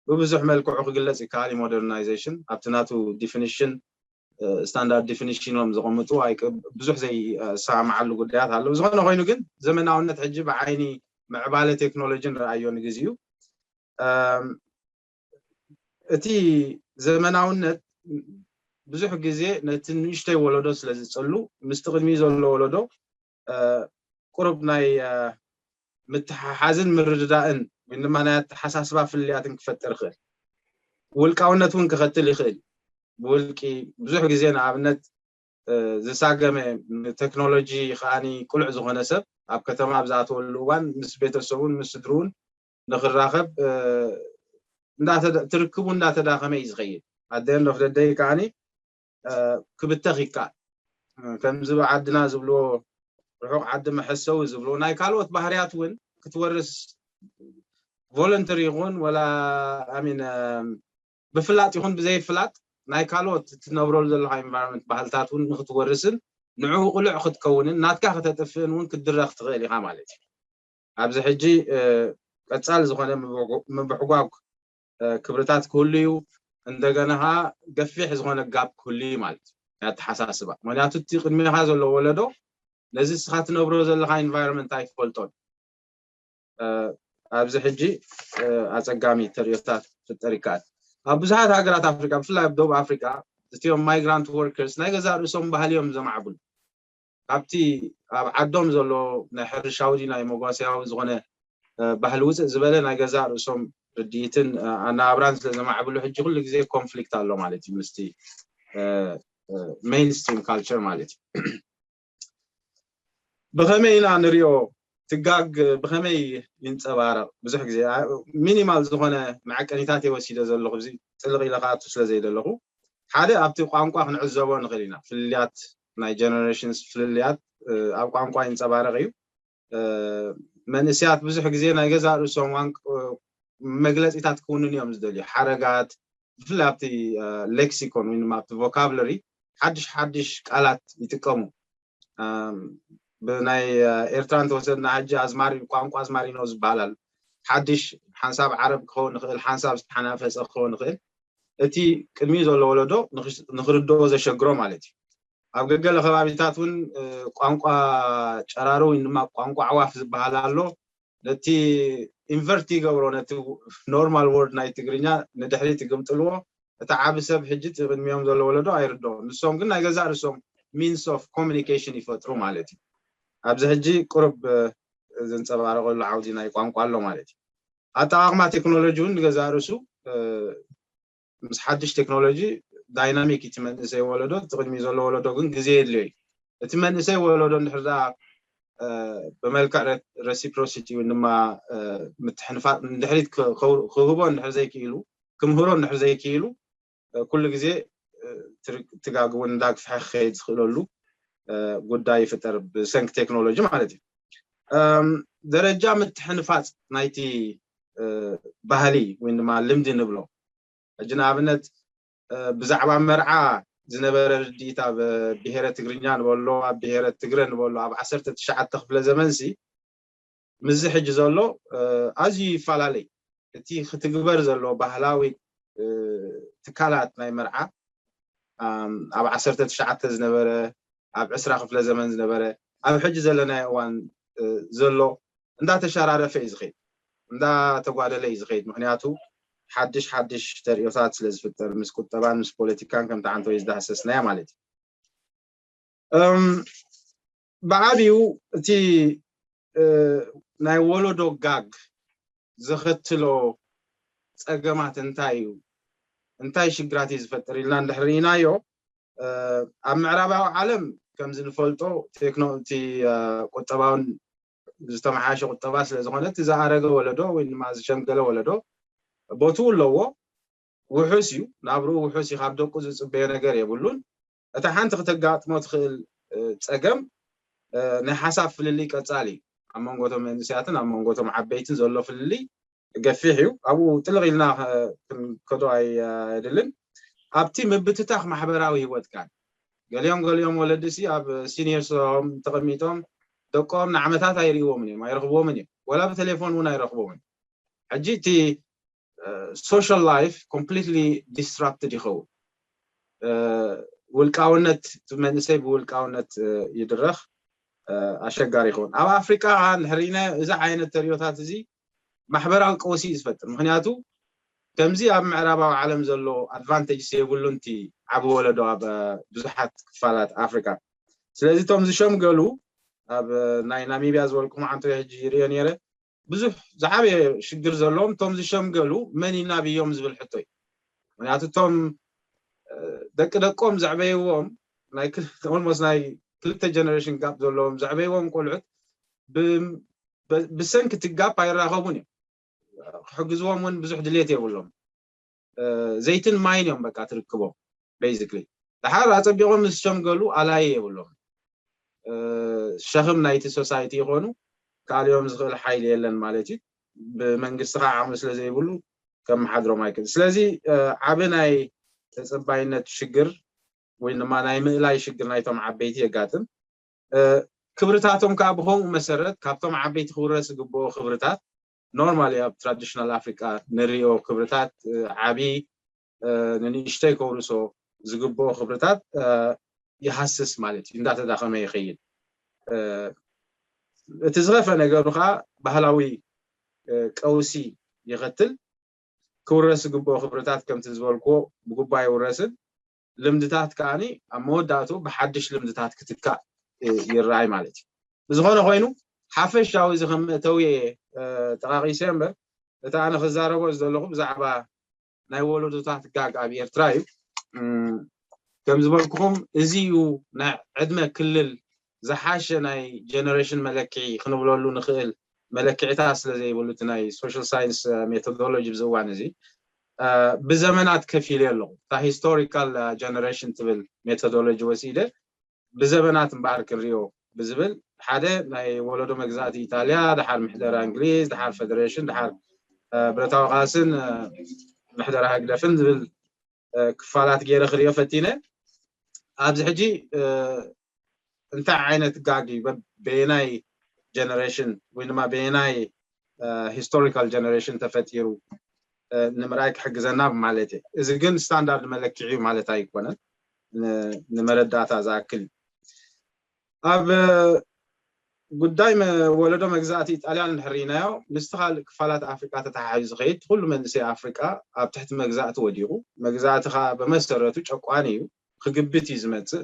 ብብዙሕ መልክዑ ክግለፅ ይከኣል እዩ። ሞደርናይዜሽን ኣብቲ ናቱ ዲፊኒሽን ስታንዳርድ ዲፊኒሽኖም ዘቐምጡ ብዙሕ ዘይሰማማዓሉ ጉዳያት ኣለዉ። ዝኾነ ኮይኑ ግን ዘመናውነት ሕጂ ብዓይኒ ምዕባለ ቴክኖሎጂ ንረኣዮ ንግዜኡ። እቲ ዘመናውነት ብዙሕ ግዜ ነቲ ንእሽተይ ወለዶ ስለ ዝፅሉ ምስቲ ቅድሚ ዘሎ ወለዶ ቁሩብ ናይ ምትሓሓዝን ምርድዳእን ወይ ድማ ናይ ኣተሓሳስባ ፍልያትን ክፈጥር ይኽእል። ውልቃውነት እውን ክኸትል ይኽእል። ብውልቂ ብዙሕ ግዜ ንኣብነት ዝሳገመ ንቴክኖሎጂ ከዓኒ ቅሉዕ ዝኾነ ሰብ ኣብ ከተማ ኣብ ዝኣተወሉ እዋን ምስ ቤተሰቡን ምስ ስድርኡን ንክራኸብ ትርክቡ እንዳተዳኸመ እዩ ዝኸይድ። ኣደን ዶፍ ደደይ ከዓኒ ክብተኽ ይከኣል። ከምዚ ብዓድና ዝብልዎ ርሑቕ ዓዲ መሐሰዊ ዝብልዎ ናይ ካልኦት ባህርያት እውን ክትወርስ ቮለንተሪ ይኹን ወላ ኣሚን ብፍላጥ ይኹን ብዘይፍላጥ ናይ ካልኦት እትነብረሉ ዘለካ ኢንቫይሮንመንት ባህልታት እውን ንክትወርስን ንዕኡ ቅሉዕ ክትከውንን ናትካ ከተጥፍእን እውን ክትድረኽ ትኽእል ኢኻ ማለት እዩ። ኣብዚ ሕጂ ቀፃል ዝኾነ ምብሕጓግ ክብርታት ክህሉ እዩ። እንደገና ከዓ ገፊሕ ዝኾነ ጋፕ ክህሉ እዩ ማለት እዩ ኣተሓሳስባ። ምክንያቱ እቲ ቅድሚኻ ዘሎ ወለዶ ነዚ እስኻ ትነብሮ ዘለካ ኢንቫይሮንመንት ኣይፈልጦን። ኣብዚ ሕጂ ኣፀጋሚ ተርእዮታት ክፍጠር ይከኣል። ኣብ ብዙሓት ሃገራት ኣፍሪካ ብፍላይ ኣብ ደቡብ ኣፍሪካ እቲኦም ማይግራንት ወርከርስ ናይ ገዛእ ርእሶም ባህሊ እዮም ዘማዕብሉ። ካብቲ ኣብ ዓዶም ዘሎ ናይ ሕርሻዊ ድዩ ናይ መጓሰያዊ ዝኾነ ባህሊ ውፅእ ዝበለ ናይ ገዛእ ርእሶም ርድኢትን ኣነባብራን ስለ ዘማዕብሉ ሕጂ ኩሉ ግዜ ኮንፍሊክት ኣሎ ማለት እዩ ምስቲ ሜይንስትሪም ካልቸር ማለት እዩ። ብኸመይ ኢና ንሪኦ? ትጋግ ብኸመይ ይንፀባረቕ? ብዙሕ ግዜ ሚኒማል ዝኾነ መዐቀኒታት እየ ወሲደ ዘለኹ እዚ ጥልቕ ኢለ ክኣቱ ስለ ዘይደለኹ ሓደ ኣብቲ ቋንቋ ክንዕዘቦ ንኽእል ኢና። ፍልልያት ናይ ጀነሬሽንስ ፍልልያት ኣብ ቋንቋ ይንፀባረቕ እዩ። መንእስያት ብዙሕ ግዜ ናይ ገዛእ ርእሶም መግለፂታት ክውንን እዮም ዝደልዩ። ሓረጋት ብፍላይ ኣብቲ ሌክሲኮን ወይ ድማ ኣብቲ ቮካብለሪ ሓድሽ ሓድሽ ቃላት ይጥቀሙ። ብናይ ኤርትራ እንተወሰድና ሕጂ ኣዝማሪ ቋንቋ ኣዝማሪኖ ዝበሃል ኣሎ። ሓድሽ ሓንሳብ ዓረብ ክኸውን ይኽእል፣ ሓንሳብ ዝተሓናፈፀ ክኸውን ይኽእል። እቲ ቅድሚኡ ዘሎ ወለዶ ንኽርድኦ ዘሸግሮ ማለት እዩ። ኣብ ገገለ ከባቢታት እውን ቋንቋ ጨራሩ ወይ ድማ ቋንቋ ኣዕዋፍ ዝበሃል ኣሎ። ነቲ ኢንቨርት ይገብሮ፣ ነቲ ኖርማል ወርድ ናይ ትግርኛ ንድሕሪት ይግምጥልዎ። እቲ ዓቢ ሰብ ሕጂ እቲ ቅድሚኦም ዘሎ ወለዶ ኣይርድኦን። ንሶም ግን ናይ ገዛእ ርእሶም ሚንስ ኦፍ ኮሚኒኬሽን ይፈጥሩ ማለት እዩ። ኣብዚ ሕጂ ቁሩብ ዝንፀባረቐሉ ዓውዲ ናይ ቋንቋ ኣሎ ማለት እዩ። ኣጠቓቕማ ቴክኖሎጂ እውን ንገዛእ ርእሱ ምስ ሓድሽ ቴክኖሎጂ ዳይናሚክ እቲ መንእሰይ ወለዶ፣ እቲ ቅድሚ ዘሎ ወለዶ ግን ግዜ የድልዮ እዩ። እቲ መንእሰይ ወለዶ እንድሕር ደኣ ብመልክዕ ረሲፕሮሲቲ ወይ ድማ ምትሕንፋጥ ንድሕሪት ክህቦ እንድሕር ዘይክኢሉ፣ ክምህሮ እንድሕር ዘይክኢሉ ኩሉ ግዜ ትጋግ እውን እንዳግፍሐ ክኸይድ ዝኽእለሉ ጉዳይ ይፍጠር ብሰንኪ ቴክኖሎጂ ማለት እዩ። ደረጃ ምትሕንፋፅ ናይቲ ባህሊ ወይ ድማ ልምዲ ንብሎ። ሕጂ ንኣብነት ብዛዕባ መርዓ ዝነበረ ርድኢት ኣብ ብሄረ ትግርኛ ንበሎ፣ ኣብ ብሄረ ትግረ ንበሎ፣ ኣብ ዓሰርተ ትሽዓተ ክፍለ ዘመንሲ ምስዚ ሕጂ ዘሎ ኣዝዩ ይፈላለይ። እቲ ክትግበር ዘሎ ባህላዊ ትካላት ናይ መርዓ ኣብ ዓሰርተ ትሽዓተ ዝነበረ፣ ኣብ ዕስራ ክፍለ ዘመን ዝነበረ፣ ኣብ ሕጂ ዘለናዮ እዋን ዘሎ እንዳተሸራረፈ እዩ ዝኸይድ፣ እንዳተጓደለ እዩ ዝኸይድ። ምክንያቱ ሓድሽ ሓድሽ ተርእዮታት ስለ ዝፍጠር ምስ ቁጠባን ምስ ፖለቲካን ከምቲ ዓንተወይ ዝዳህሰስናያ ማለት እዩ። ብዓብዩ እቲ ናይ ወለዶ ጋግ ዘኸትሎ ፀገማት እንታይ እዩ? እንታይ ሽግራት እዩ ዝፈጥር ኢልና እንድሕር ርኢናዮ፣ ኣብ ምዕራባዊ ዓለም ከምዚ ንፈልጦ ቴክኖ እቲ ቁጠባውን ዝተመሓየሸ ቁጠባ ስለ ዝኾነ እቲ ዝኣረገ ወለዶ ወይ ድማ ዝሸምገለ ወለዶ ቦትኡ ኣለዎ። ውሑስ እዩ፣ ናብርኡ ውሑስ እዩ፣ ካብ ደቁ ዝፅበዮ ነገር የብሉን። እታ ሓንቲ ክተጋጥሞ ትኽእል ፀገም ናይ ሓሳብ ፍልልይ ቀፃሊ እዩ። ኣብ መንጎቶም መንእሰያትን ኣብ መንጎቶም ዓበይትን ዘሎ ፍልልይ ገፊሕ እዩ። ኣብኡ ጥልቕ ኢልና ክንከዶ ኣየድልን። ኣብቲ ምብትታኽ ማሕበራዊ ህይወት ካን ገሊኦም ገሊኦም ወለድሲ ኣብ ሲኒየርሶም ተቐሚጦም ደቆም ንዓመታት ኣይርእይዎምን እዮም፣ ኣይረኽብዎምን እዮም፣ ወላ ብቴሌፎን እውን ኣይረኽብዎምን። ሕጂ እቲ social life completely disrupted ይኸውን። ውልቃውነት፣ መንእሰይ ብውልቃውነት ይድረኽ፣ ኣሸጋሪ ይኸውን። ኣብ ኣፍሪቃ እንድሕር ርኢና እዚ ዓይነት ተርእዮታት እዚ ማሕበራዊ ቀውሲ እዩ ዝፈጥር። ምክንያቱ ከምዚ ኣብ ምዕራባዊ ዓለም ዘሎ ኣድቫንቴጅ የብሉን እቲ ዓቢ ወለዶ ኣብ ብዙሓት ክፋላት ኣፍሪቃ። ስለዚ እቶም ዝሸምገሉ ኣብ ናይ ናሚብያ ዝበልኩም ዓንቶ ሕጂ ይርእዮ ነይረ ብዙሕ ዝዓበየ ሽግር ዘለዎም እቶም ዝሸምገሉ መን ይናብዮም ዝብል ሕቶ እዩ። ምክንያቱ እቶም ደቂ ደቆም ዘዕበይዎም ናይ ኦልሞስት ናይ ክልተ ጀነሬሽን ጋፕ ዘለዎም ዘዕበይዎም ቆልዑት ብሰንኪ እቲ ጋፕ ኣይራኸቡን እዮም። ክሕግዝዎም እውን ብዙሕ ድሌት የብሎም። ዘይትን ማይን እዮም በቃ ትርክቦም። ቤዚክሊ ድሓር ኣፀቢቖም ምስ ሸምገሉ ኣላይ የብሎም። ሸኽም ናይቲ ሶሳይቲ ይኾኑ። ካልዮም ዝኽእል ሓይሊ የለን ማለት እዩ። ብመንግስቲ ከዓ ዓቕሚ ስለ ዘይብሉ ከመሓድሮም ኣይክእል። ስለዚ ዓቢ ናይ ተፀባይነት ሽግር ወይ ድማ ናይ ምእላይ ሽግር ናይቶም ዓበይቲ የጋጥም። ክብርታቶም ከዓ ብከምኡ መሰረት ካብቶም ዓበይቲ ክውረስ ዝግብኦ ክብርታት ኖርማሊ ኣብ ትራዲሽናል ኣፍሪቃ ንሪኦ ክብርታት ዓቢ ንንእሽተይ ከውርሶ ዝግብኦ ክብርታት ይሃስስ ማለት እዩ፣ እንዳተዳኸመ ይኸይድ። እቲ ዝኸፈ ነገሩ ከዓ ባህላዊ ቀውሲ ይኸትል። ክውረስ ዝግብኦ ክብርታት ከምቲ ዝበልክዎ ብጉባይ ይውረስን ልምድታት ከዓኒ ኣብ መወዳእቱ ብሓድሽ ልምድታት ክትካእ ይረኣይ ማለት እዩ። ብዝኾነ ኮይኑ ሓፈሻዊ እዚ ከም መእተዊ እየ ጠቃቂሰ እምበር እቲ ኣነ ክዛረቦ ዝደለኹ ብዛዕባ ናይ ወለዶታት ጋግ ኣብ ኤርትራ እዩ። ከም ዝበልኩኹም እዚ እዩ ናይ ዕድመ ክልል ዝሓሸ ናይ ጀነሬሽን መለክዒ ክንብለሉ ንኽእል መለክዒታት ስለ ዘይብሉ እቲ ናይ ሶሻል ሳይንስ ሜቶዶሎጂ ብዚ እዋን እዚ ብዘመናት ከፊለ ኣለኹ። እታ ሂስቶሪካል ጀነሬሽን ትብል ሜቶዶሎጂ ወሲደ ብዘበናት እምበኣር ክንሪኦ ብዝብል ሓደ ናይ ወለዶ መግዛእቲ ኢጣልያ፣ ድሓር ምሕደራ እንግሊዝ፣ ድሓር ፈደሬሽን፣ ድሓር ብረታዊ ቃልስን ምሕደራ ህግደፍን ዝብል ክፋላት ገይረ ክሪኦ ፈቲነ። ኣብዚ ሕጂ እንታይ ዓይነት ጋግ እዩ በየናይ ጀነሬሽን ወይ ድማ በየናይ ሂስቶሪካል ጀነሬሽን ተፈጢሩ ንምርኣይ ክሕግዘና ማለት እዩ። እዚ ግን ስታንዳርድ መለክዒ እዩ ማለት ኣይኮነን፣ ንመረዳእታ ዝኣክል እዩ። ኣብ ጉዳይ ወለዶ መግዛእቲ ኢጣልያን እንድሕር ርኢናዮ ምስቲ ካልእ ክፋላት ኣፍሪቃ ተተሓሒዙ ዝኸይድ ኩሉ መንእሰይ ኣፍሪቃ ኣብ ትሕቲ መግዛእቲ ወዲቑ፣ መግዛእቲ ከዓ ብመሰረቱ ጨቋኒ እዩ፣ ክግብት እዩ ዝመፅእ፣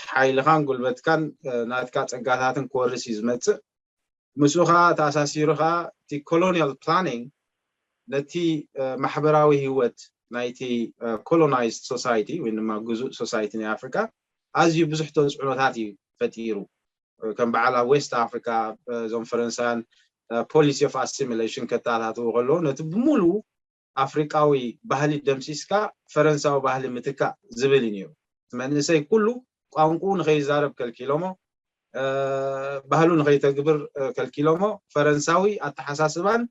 ሓይልኻን ጉልበትካን ናትካ ፀጋታትን ክወርስ እዩ ዝመፅእ። ምስኡ ከዓ ተኣሳሲሩ ከዓ እቲ ኮሎኒያል ፕላኒንግ ነቲ ማሕበራዊ ህይወት ናይቲ ኮሎናይዝድ ሶሳይቲ ወይ ድማ ግዙእ ሶሳይቲ ናይ ኣፍሪካ ኣዝዩ ብዙሕ ተፅዕኖታት እዩ ፈጢሩ። ከም በዓል ኣብ ዌስት ኣፍሪካ እዞም ፈረንሳውያን ፖሊሲ ኦፍ ኣሲሚሌሽን ከተኣታትዉ ከለዉ ነቲ ብምሉኡ ኣፍሪቃዊ ባህሊ ደምሲስካ ፈረንሳዊ ባህሊ ምትካእ ዝብል እዩ ነይሩ። እቲ መንእሰይ ኩሉ ቋንቁኡ ንኸይዛረብ ከልኪሎሞ፣ ባህሉ ንኸይተግብር ከልኪሎሞ፣ ፈረንሳዊ ኣተሓሳስባን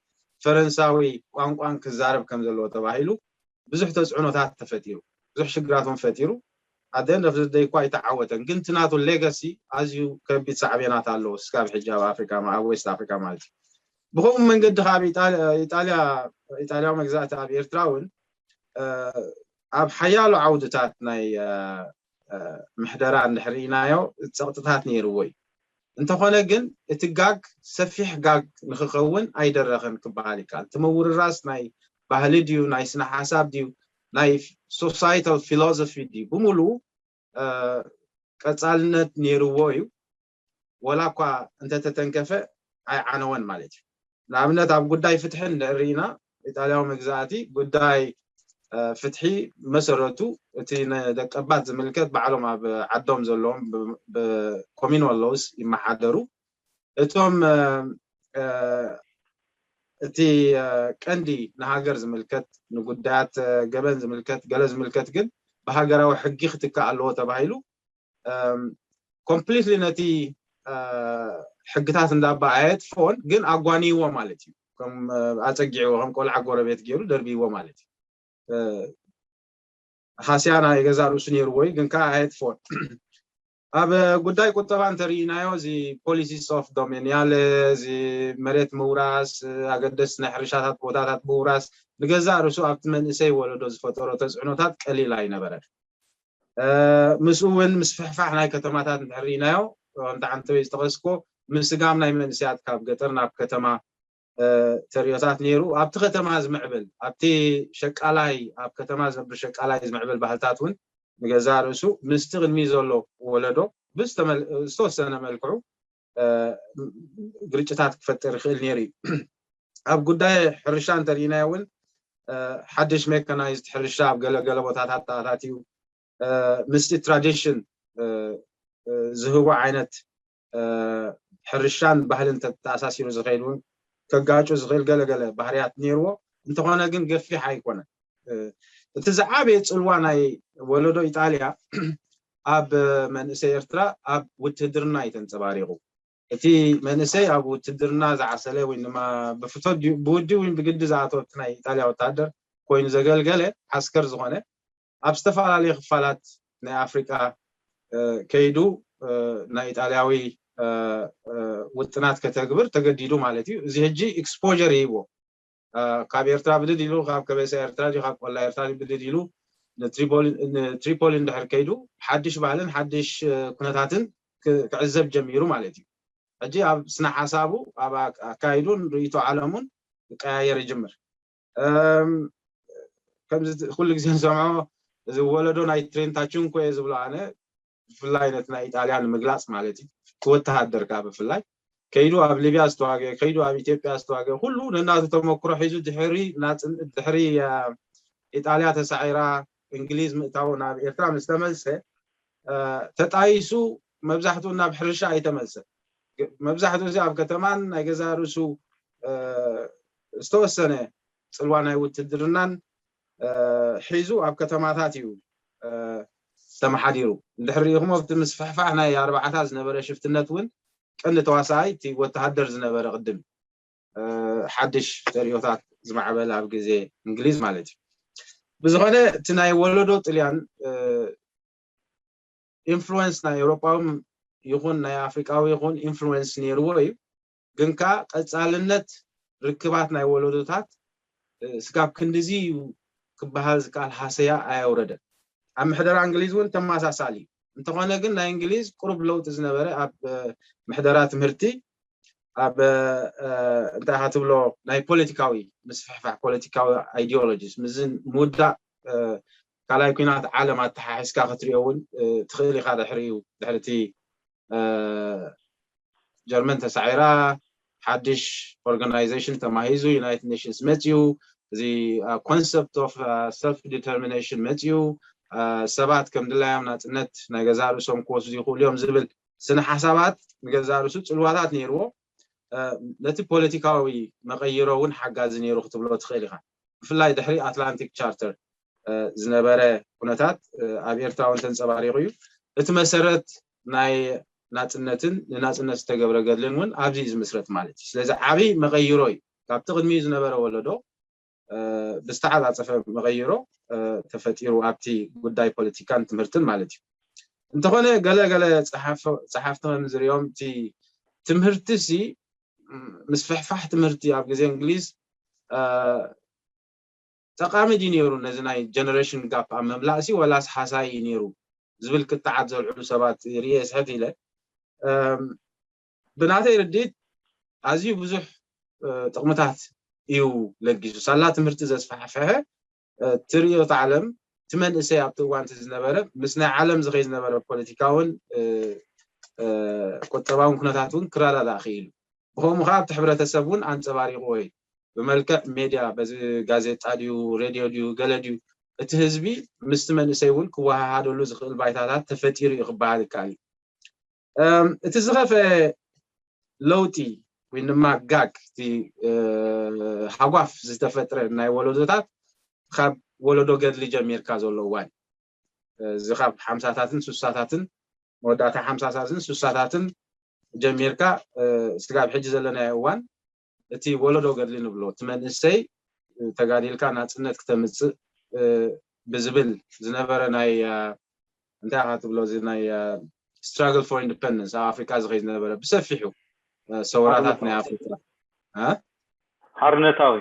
ፈረንሳዊ ቋንቋን ክዛረብ ከም ዘለዎ ተባሂሉ ብዙሕ ተፅዕኖታት ተፈጢሩ፣ ብዙሕ ሽግራትን ፈጢሩ። ኣደን ደፍዝደይ እኳ ኣይተዓወተን፣ ግን እቲ ናቱ ሌጋሲ ኣዝዩ ከቢድ ሳዕቤናት ኣለዎ እስካብ ሕጂ ኣብ ኣፍሪካ፣ ኣብ ዌስት ኣፍሪካ ማለት እዩ። ብከምኡ መንገዲ ከዓ ኣብ ኢጣልያ ኢጣልያዊ መግዛእቲ ኣብ ኤርትራ እውን ኣብ ሓያሎ ዓውድታት ናይ ምሕደራ እንድሕር ኢናዮ ፀቕጥታት ነይርዎ እዩ። እንተኾነ ግን እቲ ጋግ ሰፊሕ ጋግ ንክኸውን ኣይደረኸን ክበሃል ይከኣል። እቲ ምውርራስ ናይ ባህሊ ድዩ፣ ናይ ስነ ሓሳብ ድዩ፣ ናይ ሶሳይታል ፊሎሶፊ ድዩ፣ ብምሉኡ ቀፃልነት ነይርዎ እዩ። ወላ እኳ እንተተተንከፈ ኣይዓነወን ማለት እዩ። ንኣብነት ኣብ ጉዳይ ፍትሒ እንድሕር ርኢና፣ ኢጣልያዊ መግዛእቲ ጉዳይ ፍትሒ መሰረቱ እቲ ንደቀባት ዝምልከት ባዕሎም ኣብ ዓዶም ዘለዎም ብኮሚኖን ሎውስ ይመሓደሩ። እቶም እቲ ቀንዲ ንሃገር ዝምልከት፣ ንጉዳያት ገበን ዝምልከት፣ ገለ ዝምልከት ግን ብሃገራዊ ሕጊ ክትካእ ኣለዎ ተባሂሉ ኮምፕሊትሊ ነቲ ሕግታት እንዳባ ኣየጥፍኦን፣ ግን ኣጓንይዎ ማለት እዩ። ከም ኣፀጊዕዎ፣ ከም ቆልዓ ጎረቤት ገይሩ ደርብይዎ ማለት እዩ። ሃስያ ናይ ገዛ ርእሱ ነይርዎ እዩ፣ ግን ከዓ ኣየጥፍኦን። ኣብ ጉዳይ ቁጠባ እንተርኢናዮ፣ እዚ ፖሊሲስ ኦፍ ዶሜኒያለ፣ እዚ መሬት ምውራስ፣ ኣገደስቲ ናይ ሕርሻታት ቦታታት ምውራስ፣ ንገዛእ ርእሱ ኣብቲ መንእሰይ ወለዶ ዝፈጠሮ ተፅዕኖታት ቀሊል ኣይነበረን። ምስኡ እውን ምስፍሕፋሕ ናይ ከተማታት እንተርኢናዮ፣ ከምቲ ዓንተወይ ዝጠቐስኮ፣ ምስጋም ናይ መንእሰያት ካብ ገጠር ናብ ከተማ ተርእዮታት ነይሩ። ኣብቲ ከተማ ዝምዕብል፣ ኣብቲ ሸቃላይ፣ ኣብ ከተማ ዝነብር ሸቃላይ ዝምዕብል ባህልታት እውን ንገዛእ ርእሱ ምስቲ ቅድሚ ዘሎ ወለዶ ብዝተወሰነ መልክዑ ግርጭታት ክፈጥር ይኽእል ነይሩ እዩ። ኣብ ጉዳይ ሕርሻ እንተርኢናዮ እውን ሓድሽ ሜካናይዝድ ሕርሻ ኣብ ገለገለ ቦታታት ተኣታትዩ ምስቲ ትራዲሽን ዝህቦ ዓይነት ሕርሻን ባህልን ተተኣሳሲሩ ዝኸይድ እውን ከጋጩ ዝኽእል ገለገለ ባህርያት ነይርዎ። እንተኾነ ግን ገፊሕ ኣይኮነን። እቲ ዝዓበየ ጽልዋ ናይ ወለዶ ኢጣልያ ኣብ መንእሰይ ኤርትራ ኣብ ውትህድርና እዩ ተንጸባሪቑ። እቲ መንእሰይ ኣብ ውትድርና ዝዓሰለ ወይ ድማ ብፍቶ ብውዲ ወይ ብግዲ ዝኣተወ ናይ ኢጣልያ ወታደር ኮይኑ ዘገልገለ ዓስከር ዝኾነ ኣብ ዝተፈላለዩ ክፋላት ናይ ኣፍሪቃ ከይዱ ናይ ኢጣልያዊ ውጥናት ከተግብር ተገዲዱ ማለት እዩ። እዚ ሕጂ ኤክስፖር ይህቦ። ካብ ኤርትራ ብድድ ኢሉ፣ ካብ ከበሳ ኤርትራ ድዩ ካብ ቆላ ኤርትራ ድዩ ብድድ ኢሉ ንትሪፖሊ እንድሕር ከይዱ ሓድሽ ባህልን ሓድሽ ኩነታትን ክዕዘብ ጀሚሩ ማለት እዩ። ሕጂ ኣብ ስነ ሓሳቡ፣ ኣብ ኣካይዱን ርእይቶ ዓለሙን ክቀያየር ይጅምር። ከምዚ ኩሉ ግዜ ንሰምዖ፣ እዚ ወለዶ ናይ ትሬንታችንኮ እየ ዝብሎ ኣነ፣ ብፍላይ ነቲ ናይ ኢጣልያ ንምግላፅ ማለት እዩ። እቲ ወተሃደር ከዓ ብፍላይ ከይዱ ኣብ ሊብያ ዝተዋገ፣ ከይዱ ኣብ ኢትዮጵያ ዝተዋገ፣ ኩሉ ነናቱ ተመክሮ ሒዙ ድሕሪ ናፅን-፣ ድሕሪ ኢጣልያ ተሳዒራ እንግሊዝ ምእታው ናብ ኤርትራ ምስ ተመልሰ ተጣይሱ መብዛሕትኡ ናብ ሕርሻ ኣይተመልሰ። መብዛሕትኡ እዚ ኣብ ከተማን ናይ ገዛ ርእሱ ዝተወሰነ ፅልዋ ናይ ውትድርናን ሒዙ ኣብ ከተማታት እዩ ተመሓዲሩ። እንድሕር ርኢኹሞ ኣብቲ ምስፍሕፋሕ ናይ ኣርባዓታት ዝነበረ ሽፍትነት እውን ቀንዲ ተዋሳኣይ እቲ ወተሃደር ዝነበረ ቅድም ሓድሽ ተርእዮታት ዝማዕበለ ኣብ ግዜ እንግሊዝ ማለት እዩ። ብዝኾነ እቲ ናይ ወለዶ ጥልያን ኢንፍሉወንስ ናይ ኤውሮጳዊ ይኹን ናይ ኣፍሪቃዊ ይኹን ኢንፍሉወንስ ነይርዎ እዩ። ግን ከኣ ቀጻልነት ርክባት ናይ ወለዶታት ስጋብ ክንድዚ እዩ ክበሃል ዝከኣል ሃሰያ ኣየውረደን። ኣብ ምሕደራ እንግሊዝ እውን ተመሳሳሊ እዩ። እንተኾነ ግን ናይ እንግሊዝ ቁሩብ ለውጢ ዝነበረ ኣብ ምሕደራ ትምህርቲ፣ ኣብ እንታይ ኢኻ ትብሎ ናይ ፖለቲካዊ ምስፍሕፋሕ ፖለቲካዊ ኣይዲዮሎጂስ ምስዚ ምውዳእ ካልኣይ ኩናት ዓለም ኣተሓሒዝካ ክትሪኦ እውን ትኽእል ኢኻ። ድሕሪኡ ድሕሪ እቲ ጀርመን ተሳዒራ ሓድሽ ኦርጋናይዜሽን ተማሂዙ ዩናይትድ ኔሽንስ መፅዩ። እዚ ኮንሰፕት ኦፍ ሰልፍ ዲተርሚኔሽን መፅዩ። ሰባት ከም ድላዮም ናፅነት ናይ ገዛ ርእሶም ክወስዱ ይኽእሉ እዮም ዝብል ስነ ሓሳባት ንገዛ ርእሱ ፅልዋታት ነይርዎ። ነቲ ፖለቲካዊ መቐይሮ እውን ሓጋዚ ነይሩ ክትብሎ ትኽእል ኢኻ። ብፍላይ ድሕሪ ኣትላንቲክ ቻርተር ዝነበረ ኩነታት ኣብ ኤርትራ እውን ተንፀባሪቑ እዩ። እቲ መሰረት ናይ ናፅነትን ንናፅነት ዝተገብረ ገድልን እውን ኣብዚ እዩ ዝምስረት ማለት እዩ። ስለዚ ዓብይ መቐይሮ እዩ። ካብቲ ቅድሚኡ ዝነበረ ወለዶ ብዝተዓፃፀፈ መቐይሮ ተፈጢሩ ኣብቲ ጉዳይ ፖለቲካን ትምህርትን ማለት እዩ። እንተኾነ ገለ ገለ ፀሓፍቲ ከም ዝሪኦም እቲ ትምህርቲ ሲ ምስፍሕፋሕ ትምህርቲ ኣብ ግዜ እንግሊዝ ጠቃሚ ድዩ ነይሩ ነዚ ናይ ጀነሬሽን ጋፕ ኣብ ምምላእሲ ወላስ ሓሳይ እዩ ነይሩ ዝብል ክትዓት ዘልዕሉ ሰባት ርየ ስሕት ኢለ ብናተይ ርድኢት ኣዝዩ ብዙሕ ጥቕምታት እዩ ለጊሱ። ሳላ ትምህርቲ ዘስፋሕፈሐ ትርእዮት ዓለም እቲ መንእሰይ ኣብቲ እዋንቲ ዝነበረ ምስ ናይ ዓለም ዝኸይ ዝነበረ ፖለቲካውን ቁጠባውን ኩነታት እውን ክረዳዳእ ክኢሉ። ብኸምኡ ከዓ ኣብቲ ሕብረተሰብ እውን ኣንፀባሪቕዎ እዩ። ብመልክዕ ሜድያ በዚ ጋዜጣ ድዩ ሬድዮ ድዩ ገለ ድዩ እቲ ህዝቢ ምስቲ መንእሰይ እውን ክወሃሃደሉ ዝኽእል ባይታታት ተፈጢሩ እዩ ክበሃል ይከኣል እዩ። እቲ ዝኸፈ ለውጢ ወይ ድማ ጋግ እቲ ሃጓፍ ዝተፈጥረ ናይ ወለዶታት ካብ ወለዶ ገድሊ ጀሚርካ ዘሎ እዋን እዚ ካብ ሓምሳታትን ሱሳታትን መወዳእታ ሓምሳታትን ሱሳታትን ጀሚርካ ስጋብ ሕጂ ዘለናዮ እዋን እቲ ወለዶ ገድሊ ንብሎ እቲ መንእሰይ ተጋዲልካ ናፅነት ክተምፅእ ብዝብል ዝነበረ ናይ እንታይ ኢኻ ትብሎ እዚ ናይ struggle for independence ኣብ ኣፍሪካ ዝኸይ ዝነበረ ብሰፊሑ ሰውራታት ናይ ኣፍሪካ ሓርነታዊ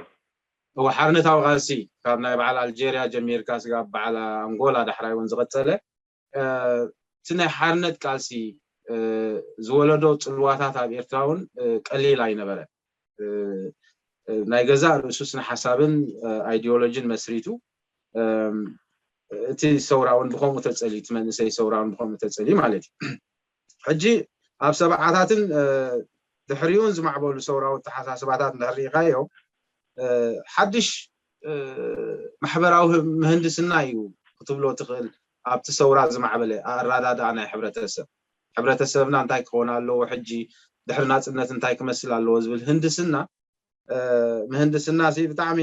እወ ሓርነታዊ ቃልሲ ካብ ናይ በዓል ኣልጀርያ ጀሚርካ ስጋብ በዓል ኣንጎላ ዳሕራይ እውን ዝቐፀለ እቲ ናይ ሓርነት ቃልሲ ዝወለዶ ፅልዋታት ኣብ ኤርትራ እውን ቀሊል ኣይነበረ ናይ ገዛእ ርእሱ ስነ ሓሳብን ኣይዲዮሎጂን መስሪቱ እቲ ሰውራ እውን ብከምኡ ተፀልዩ እቲ መንእሰይ ሰውራ እውን ብከምኡ ተፀልዩ ማለት እዩ ሕጂ ኣብ ሰብዓታትን ድሕሪኡን ዝማዕበሉ ሰውራዊ ተሓሳስባታት እንድሕር ርኢኻዮ ሓድሽ ማሕበራዊ ምህንድስና እዩ ክትብሎ ትኽእል ኣብቲ ሰውራ ዝማዕበለ ኣረዳድኣ ናይ ሕብረተሰብ ሕብረተሰብና እንታይ ክኾን ኣለዎ ሕጂ ድሕሪ ናፅነት እንታይ ክመስል ኣለዎ ዝብል ህንድስና ምህንድስና ብጣዕሚ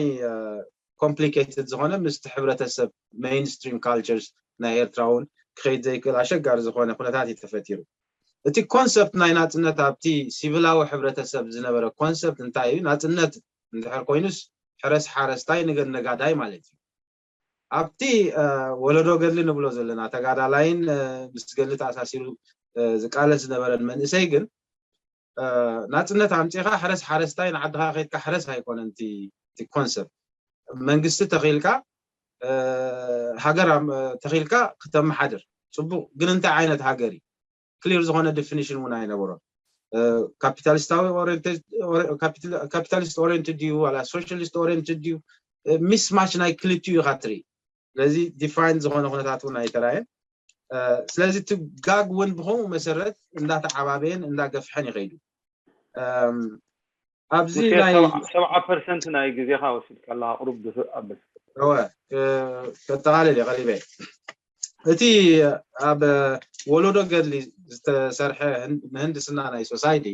complicated ዝኾነ ምስቲ ሕብረተሰብ mainstream cultures ናይ ኤርትራ እውን ክኸይድ ዘይክእል ኣሸጋሪ ዝኾነ ኩነታት እዩ ተፈጢሩ እቲ concept ናይ ናፅነት ኣብቲ ሲቪላዊ ሕብረተሰብ ዝነበረ concept እንታይ እዩ ናፅነት እንድሕር ኮይኑስ ሕረስ ሓረስታይ ንገድ ነጋዳይ ማለት እዩ ኣብቲ ወለዶ ገድሊ ንብሎ ዘለና ተጋዳላይን ምስ ገድሊ ተኣሳሲሩ ዝቃለስ ዝነበረን መንእሰይ ግን ናፅነት ኣምፂኻ ሕረስ ሓረስታይ ንዓድኻ ከይድካ ሕረስ ኣይኮነን እቲ concept መንግስቲ ተኺልካ ሃገር ተኺልካ ክተመሓድር ፅቡቅ ግን እንታይ ዓይነት ሃገር እዩ clear ዝኾነ definition እውን ኣይነበሮን capitalist oriented ድዩ ዋላ socialist oriented ድዩ mismatch ናይ ክልቲኡ ኢኻ ትርኢ ስለዚ define ዝኾነ ኩነታት እውን ኣይተራየን ስለዚ እቲ ጋግ እውን ብከምኡ መሰረት እንዳተዓባበየን እንዳገፍሐን ይኸይዱ ኣብዚ ናይ ሰብዓ ፐርሰንት ናይ ግዜኻ ወሲድካ ኣለኻ ቁሩብ ድፍእ ኣብል እወ ከጠቓልል እየ ቀሪበ እቲ ኣብ ወለዶ ገድሊ ዝተሰርሐ ምህንድስና ናይ society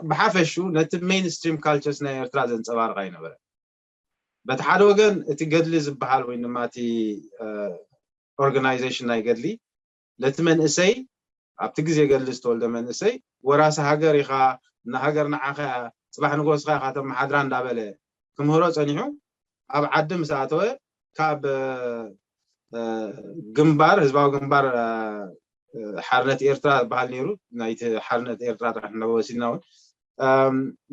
ብሓፈሹ ነቲ mainstream cultures ናይ ኤርትራ ዘንፀባርቕ ኣይነበረ በቲ ሓደ ወገን እቲ ገድሊ ዝበሃል ወይ ድማ እቲ organization ናይ ገድሊ ነቲ መንእሰይ ኣብቲ ግዜ ገድሊ ዝተወልደ መንእሰይ ወራሲ ሃገር ኢኻ ንሃገር ንዓኻ እያ ፅባሕ ንጎስኻ ኢኻ ተመሓድራ እንዳበለ ክምህሮ ፀኒሑ ኣብ ዓዲ ምስ ኣተወ ካብ ግንባር ህዝባዊ ግንባር ሓርነት ኤርትራ ዝበሃል ነይሩ ናይቲ ሓርነት ኤርትራ ጥራሕ እናወሲድና እውን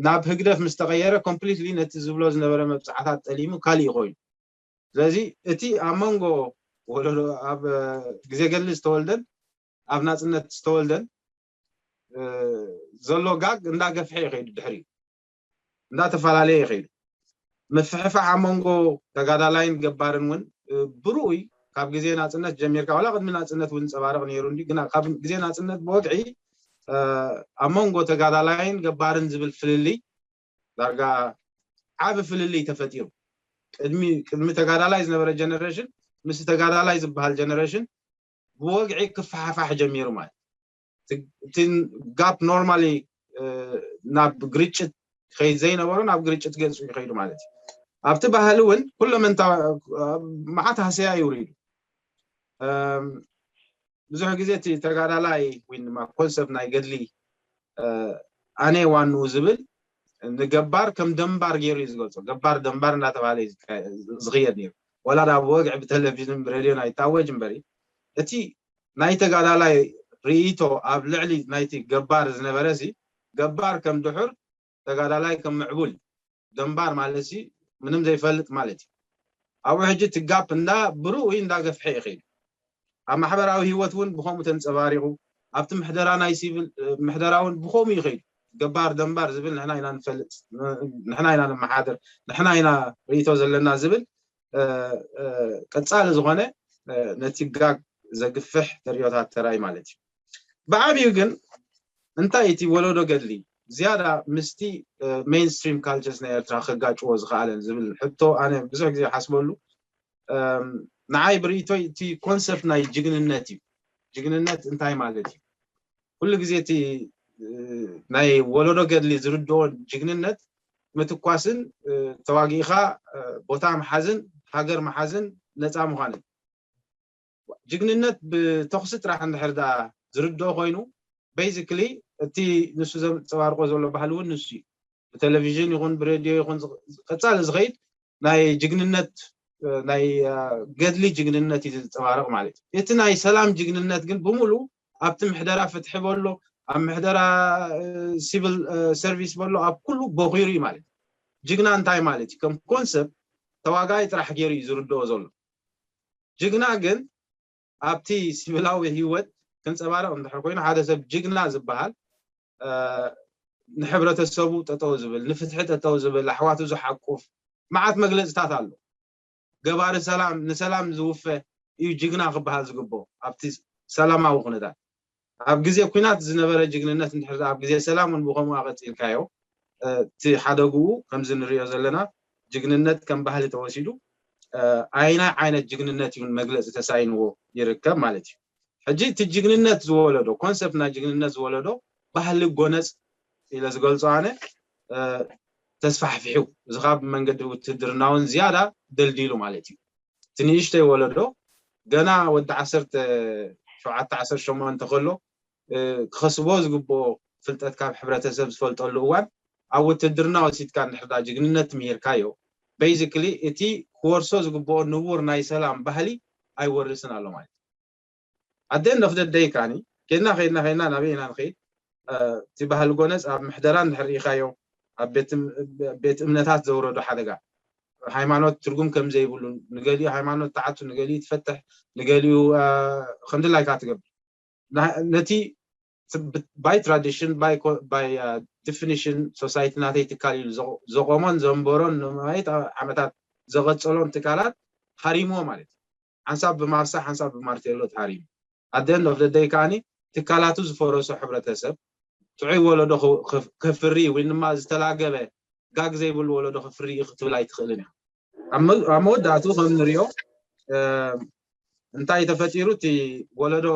ናብ ህግደፍ ምስ ተቐየረ completely ነቲ ዝብሎ ዝነበረ መብፅዓታት ጠሊሙ ካሊእ ኮይኑ ስለዚ እቲ ኣብ መንጎ ወለዶ ኣብ ግዜ ገድሊ ዝተወልደን ኣብ ናፅነት ዝተወልደን ዘሎ ጋግ እንዳገፍሐ ይኸይዱ ድሕሪ እንዳተፈላለየ ይኸይዱ ምፍሕፋሕ ኣብ መንጎ ተጋዳላይን ገባርን እውን ብርኡይ ካብ ግዜ ናፅነት ጀሚርካ ዋላ ቅድሚ ናፅነት እውን ፀባርቕ ነይሩ እንዲ ግና ካብ ግዜ ናፅነት ብወግዒ ኣብ መንጎ ተጋዳላይን ገባርን ዝብል ፍልልይ ዳርጋ ዓቢ ፍልልይ ተፈጢሩ ቅድሚ ቅድሚ ተጋዳላይ ዝነበረ generation ምስ ተጋዳላይ ዝበሃል generation ብወግዒ ክፈሓፋሕ ጀሚሩ ማለት እቲ gap normally ናብ ግርጭት ከይድ ዘይነበሮ ናብ ግርጭት ገፁ ይኸይዱ ማለት እዩ ኣብቲ ባህሊ እውን ኩለመንታ መዓት ሃሰያ ይውሪዱ ብዙሕ ግዜ እቲ ተጋዳላይ ወይ ድማ concept ናይ ገድሊ ኣነ ዋንኡ ዝብል ንገባር ከም ደንባር ገይሩ እዩ ዝገልጾ። ገባር ደንባር እናተባሃለ እዩ ዝካ- ዝኽየድ ነይሩ። ወላ ናብ ወግዒ ብቴሌቪዥን ብሬድዮን ኣይታወጅ እምበሪ፣ እቲ ናይ ተጋዳላይ ርእይቶ ኣብ ልዕሊ ናይቲ ገባር ዝነበረ ሲ፣ ገባር ከም ድሑር፣ ተጋዳላይ ከም ምዕቡል፣ ደንባር ማለት ሲ ምንም ዘይፈልጥ ማለት እዩ። ኣብኡ ሕጂ እቲ ጋፕ እንዳ ብርኡ እንዳገፍሐ ይኸይድ። ኣብ ማሕበራዊ ህይወት እውን ብኸምኡ ተንጸባሪቑ፣ ኣብቲ ምሕደራ ናይ ሲቪል ምሕደራ እውን ብኸምኡ ይኸይድ። ገባር ደንባር ዝብል ንሕና ኢና ንፈልጥ፣ ንሕና ኢና ንመሓደር፣ ንሕና ኢና ርእይቶ ዘለና ዝብል ቀጻሊ ዝኾነ ነቲ ጋግ ዘግፍሕ ተርእዮታት ተራይ ማለት እዩ። ብዓብዩ ግን እንታይ እቲ ወለዶ ገድሊ ዝያዳ ምስቲ ሜይንስትሪም ካልቸርስ ናይ ኤርትራ ከጋጭዎ ዝኸኣለን ዝብል ሕቶ ኣነ ብዙሕ ግዜ ሓስበሉ። ንዓይ ብርእይቶይ እቲ ኮንሰፕት ናይ ጅግንነት እዩ። ጅግንነት እንታይ ማለት እዩ? ኩሉ ግዜ እቲ ናይ ወለዶ ገድሊ ዝርድኦ ጅግንነት ምትኳስን ተዋጊእኻ ቦታ ምሓዝን ሃገር ምሓዝን ነፃ ምዃንን። ጅግንነት ብተኹሲ ጥራሕ እንድሕር ደኣ ዝርድኦ ኮይኑ፣ ቤዚክሊ እቲ ንሱ ዘንፀባርቆ ዘሎ ባህሊ እውን ንሱ እዩ። ብቴሌቪዥን ይኹን ብሬድዮ ይኹን ቀፃሊ ዝኸይድ ናይ ጅግንነት ናይ ገድሊ ጅግንነት እዩ ዝንፀባረቕ ማለት እዩ። እቲ ናይ ሰላም ጅግንነት ግን ብምሉ ኣብቲ ምሕደራ ፍትሒ በሎ፣ ኣብ ምሕደራ ሲቪል ሰርቪስ በሎ፣ ኣብ ኩሉ ቦኺሩ እዩ ማለት እዩ። ጅግና እንታይ ማለት እዩ? ከም ኮንሰፕት ተዋጋይ ጥራሕ ገይሩ እዩ ዝርድኦ ዘሎ። ጅግና ግን ኣብቲ ሲቪላዊ ህይወት ክንፀባረቕ እንድሕር ኮይኑ ሓደ ሰብ ጅግና ዝበሃል ንሕብረተሰቡ ጠጠው ዝብል፣ ንፍትሒ ጠጠው ዝብል፣ ኣሕዋቱ ዝሓቁፍ መዓት መግለፅታት ኣሎ። ገባሪ ሰላም፣ ንሰላም ዝውፈ እዩ ጅግና ክበሃል ዝግብኦ ኣብቲ ሰላማዊ ኩነታት። ኣብ ግዜ ኩናት ዝነበረ ጅግንነት እንድሕር ኣብ ግዜ ሰላም እውን ብኸምኡ ኣቐፂልካዮ እቲ ሓደግኡ ከምዚ ንሪኦ ዘለና ጅግንነት ከም ባህሊ ተወሲዱ ኣይናይ ዓይነት ጅግንነት እውን መግለፂ ተሳኢንዎ ይርከብ ማለት እዩ። ሕጂ እቲ ጅግንነት ዝወለዶ ኮንሰፕት ናይ ጅግንነት ዝወለዶ ባህሊ ጎነፅ ኢለ ዝገልፆ ኣነ ተስፋሕፊሑ እዚ ካብ መንገዲ ውትድርና እውን ዝያዳ ደልዲሉ ማለት እዩ። እቲ ንእሽተይ ወለዶ ገና ወዲ ዓሰርተ ሸውዓተ ዓሰርተ ሸሞንተ ከሎ ክኸስቦ ዝግብኦ ፍልጠት ካብ ሕብረተሰብ ዝፈልጠሉ እዋን ኣብ ውትድርና ወሲድካ እንድሕር ዳ ጅግንነት ምሂርካዮ basically እቲ ክወርሶ ዝግብኦ ንቡር ናይ ሰላም ባህሊ ኣይወርስን ኣሎ ማለት እዩ። ኣደን ኦፍ ደደይ ካኒ ከድና ከድና ከድና ናበይ ኢና ንኸይድ? እቲ ባህሊ ጎነፅ ኣብ ምሕደራ እንድሕር ርኢኻዮ ኣብ ቤት እምነታት ዘውረዶ ሓደጋ ሃይማኖት ትርጉም ከም ዘይብሉ ንገሊኡ ሃይማኖት ተዓቱ ንገሊኡ ትፈትሕ ንገሊኡ ከምድላይካ ትገብር ነቲ by tradition by definition society ናተይ ትካል ኢሉ ዘቆሞን ዘንበሮን ንማየት ዓመታት ዘቐፀሎን ትካላት ሃሪምዎ ማለት እዩ። ሓንሳብ ብማርሳ ሓንሳብ ብማርቴሎ ተሃሪሙ ኣደን ኦፍ ደደይ ከዓኒ ትካላቱ ዝፈረሶ ሕብረተሰብ ጥዑይ ወለዶ ከፍሪ ወይ ድማ ዝተላገበ ጋግ ዘይብሉ ወለዶ ከፍሪ ክትብል ኣይትኽእልን እያ። ኣብ መወዳእቱ ከም ንሪኦ እንታይ ተፈጢሩ እቲ ወለዶ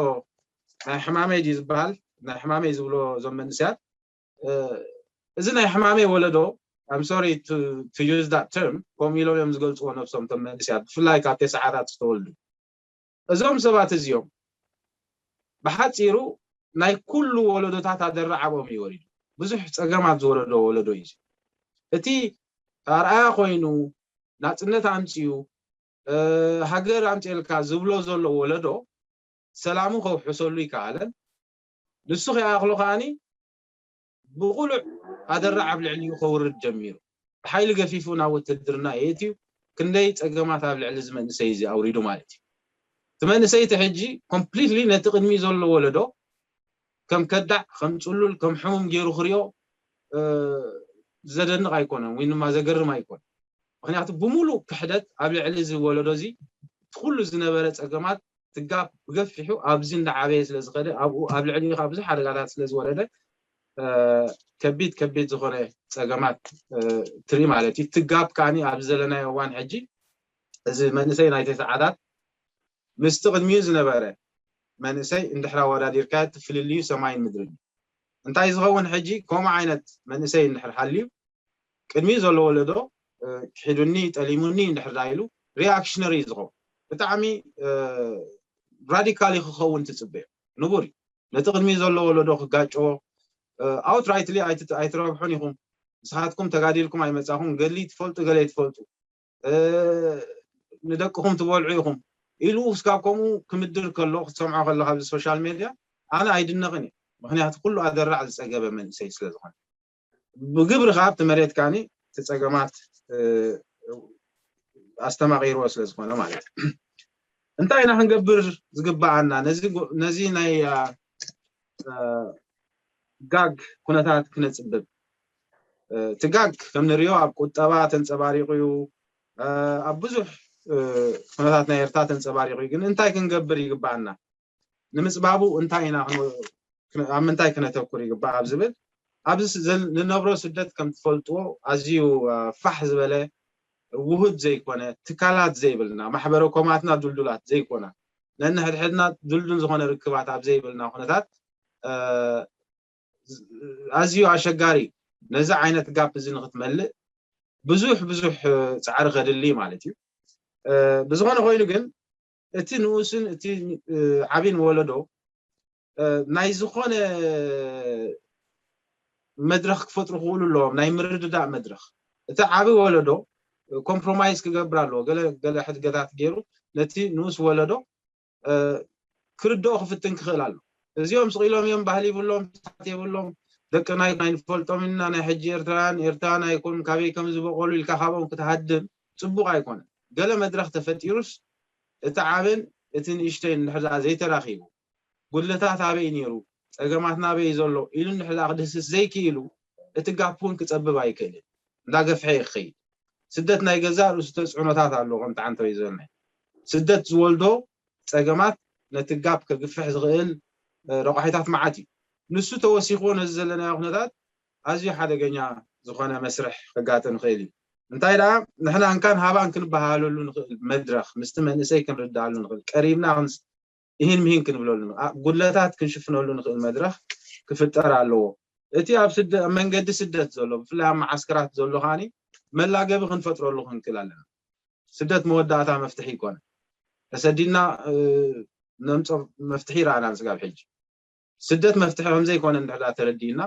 ናይ ሕማመይ ድዩ ዝበሃል ናይ ሕማመይ ዝብሎ እዞም መንስያት እዚ ናይ ሕማመይ ወለዶ I'm sorry to, to use that term ከምኡ ኢሎም እዮም ዝገልፅዎ ነብሶም ቶም መንስያት ብፍላይ ካብ ተስዓታት ዝተወልዱ እዞም ሰባት እዚኦም ብሓፂሩ ናይ ኩሉ ወለዶታት ኣደራዓቦም እዩ ወሪዱ ብዙሕ ፀገማት ዝወረዶ ወለዶ እዩ እቲ ኣርኣያ ኮይኑ ናፅነት ኣምፅኡ ሃገር ኣምፅኤልካ ዝብሎ ዘሎ ወለዶ ሰላሙ ከውሕሰሉ ይከኣለን ንሱ ከይኣኽሎ ከዓኒ ብቁሉዕ ኣደራዕ ኣብ ልዕሊኡ ከውርድ ጀሚሩ ብሓይሊ ገፊፉ ናብ ውትድርና የእትዩ ክንደይ ፀገማት ኣብ ልዕሊ እዚ መንእሰይ እዚ ኣውሪዱ ማለት እዩ እቲ መንእሰይ እቲ ሕጂ ኮምፕሊትሊ ነቲ ቅድሚኡ ዘሎ ወለዶ ከም ከዳዕ ከም ፅሉል ከም ሕሙም ገይሩ ክሪኦ ዘደንቕ ኣይኮነን ወይ ድማ ዘገርም ኣይኮነን ምክንያቱ ብሙሉእ ክሕደት ኣብ ልዕሊ እዚ ወለዶ እዚ እቲ ኩሉ ዝነበረ ፀገማት ትጋብ ብገፊሑ ኣብዚ እንዳዓበየ ስለ ዝኸደ ኣብኡ ኣብ ልዕሊ ካብ ብዙሕ ሓደጋታት ስለ ዝወረደ ከቢድ ከቢድ ዝኾነ ፀገማት ትርኢ ማለት እዩ ትጋብ ከዓኒ ኣብዚ ዘለናዮ እዋን ሕጂ እዚ መንእሰይ ናይ ተስዓታት ምስቲ ቅድሚኡ ዝነበረ መንእሰይ እንድሕር ኣወዳዲርካዮ እቲ ፍልልዩ ሰማይን ምድርን እዩ እንታይ ዝኸውን ሕጂ ከምኡ ዓይነት መንእሰይ እንድሕር ሃልዩ ቅድሚኡ ዘሎ ወለዶ ክሒዱኒ ጠሊሙኒ እንድሕር ዳ ኢሉ ሪኣክሽነሪ እዩ ዝኸውን ብጣዕሚ ራዲካሊ ክኸውን ትፅበዮ ንቡር እዩ ነቲ ቅድሚኡ ዘሎ ወለዶ ክጋጨዎ ኣውትራይትሊ ኣይትረብሑን ኢኹም ንስኻትኩም ተጋዲልኩም ኣይመጻኹም፣ ገሊ ትፈልጡ ገለ ትፈልጡ፣ ንደቅኹም ትበልዑ ኢኹም ኢሉ ስጋብ ከምኡ ክምድር ከሎ ክትሰምዖ ከለካ ኣብዚ ሶሻል ሜድያ ኣነ ኣይድነቕን እየ። ምክንያቱ ኩሉ ኣደራዕ ዝፀገበ መንእሰይ ስለ ዝኾነ ብግብሪ ከዓ ኣብቲ መሬት ካኒ እቲ ፀገማት ኣስተማቒርዎ ስለ ዝኾነ ማለት እዩ። እንታይ ኢና ክንገብር ዝግባኣና? ነዚ ናይ ጋግ ኩነታት ክነፅብብ እቲ ጋግ ከም ንሪኦ ኣብ ቁጠባ ተንፀባሪቑ እዩ። ኣብ ብዙሕ ኩነታት ናይ ኤርትራ ተንፀባሪቑ እዩ። ግን እንታይ ክንገብር ይግባኣና? ንምፅባቡ እንታይ ኢና ኣብ ምንታይ ክነተኩር ይግባእ ኣብ ዝብል ኣብዚ ንነብሮ ስደት ከም ትፈልጥዎ ኣዝዩ ፋሕ ዝበለ ውሁድ ዘይኮነ ትካላት ዘይብልና ማሕበረ ኮማትና ድልዱላት ዘይኮና ነንሕድሕድና ድልዱል ዝኾነ ርክባት ኣብ ዘይብልና ኩነታት ኣዝዩ ኣሸጋሪ ነዚ ዓይነት ጋፕ እዚ ንክትመልእ ብዙሕ ብዙሕ ፃዕሪ ከድሊ ማለት እዩ። ብዝኾነ ኮይኑ ግን እቲ ንኡስን እቲ ዓብን ወለዶ ናይ ዝኾነ መድረኽ ክፈጥሩ ክኽእሉ ኣለዎም፣ ናይ ምርድዳእ መድረኽ። እቲ ዓቢ ወለዶ ኮምፕሮማይዝ ክገብር ኣለዎ። ገለ ሕድገታት ገይሩ ነቲ ንኡስ ወለዶ ክርድኦ ክፍትን ክኽእል ኣሎ። እዚኦም ስቕ ኢሎም እዮም፣ ባህሊ ይብሎም፣ ስርዓት የብሎም፣ ደቅና ኣይንፈልጦም ኢና፣ ናይ ሕጂ ኤርትራውያን ኤርትራውያን ኣይኮኑን፣ ካበይ ከም ዝበቖሉ ኢልካ ካብኦም ክትሃድም ጽቡቕ ኣይኮነን። ገለ መድረኽ ተፈጢሩስ እቲ ዓብን እቲ ንእሽተይን እንድሕር ዘይተራኺቡ ጉድለታት ኣበይ ነይሩ፣ ጸገማትና ኣበይ እዩ ዘሎ ኢሉ እንድሕር ክድህስስ ዘይክኢሉ እቲ ጋፕ እውን ክጸብብ ኣይክእልን። እንዳገፍሐ እዩ ክኸይድ። ስደት ናይ ገዛእ ርእሱ ተጽዕኖታት ኣለዎ ከምቲ ዓንተወይ ዝበልናዮ። ስደት ዝወልዶ ጸገማት ነቲ ጋፕ ከግፍሕ ዝኽእል ረቋሒታት መዓት እዩ። ንሱ ተወሲኽዎ ነዚ ዘለናዮ ኩነታት ኣዝዩ ሓደገኛ ዝኾነ መስርሕ ከጋጥም ይኽእል እዩ። እንታይ ደኣ ንሕና እንካን ሃባን ክንበሃለሉ ንኽእል መድረኽ ምስቲ መንእሰይ ክንርዳኣሉ ንኽእል ቀሪብና ኢሂን ምሂን ክንብለሉ ጉድለታት ክንሽፍነሉ ንኽእል መድረኽ ክፍጠር ኣለዎ። እቲ ኣብ መንገዲ ስደት ዘሎ ብፍላይ ኣብ መዓስከራት ዘሎ ከዓኒ መላገቢ ክንፈጥረሉ ክንክእል ኣለና። ስደት መወዳእታ መፍትሒ ይኮነ። ተሰዲድና ነምጾ መፍትሒ ይረኣና ስጋብ ሕጂ። ስደት መፍትሒ ከምዘይኮነ እንድሕር ተረዲእና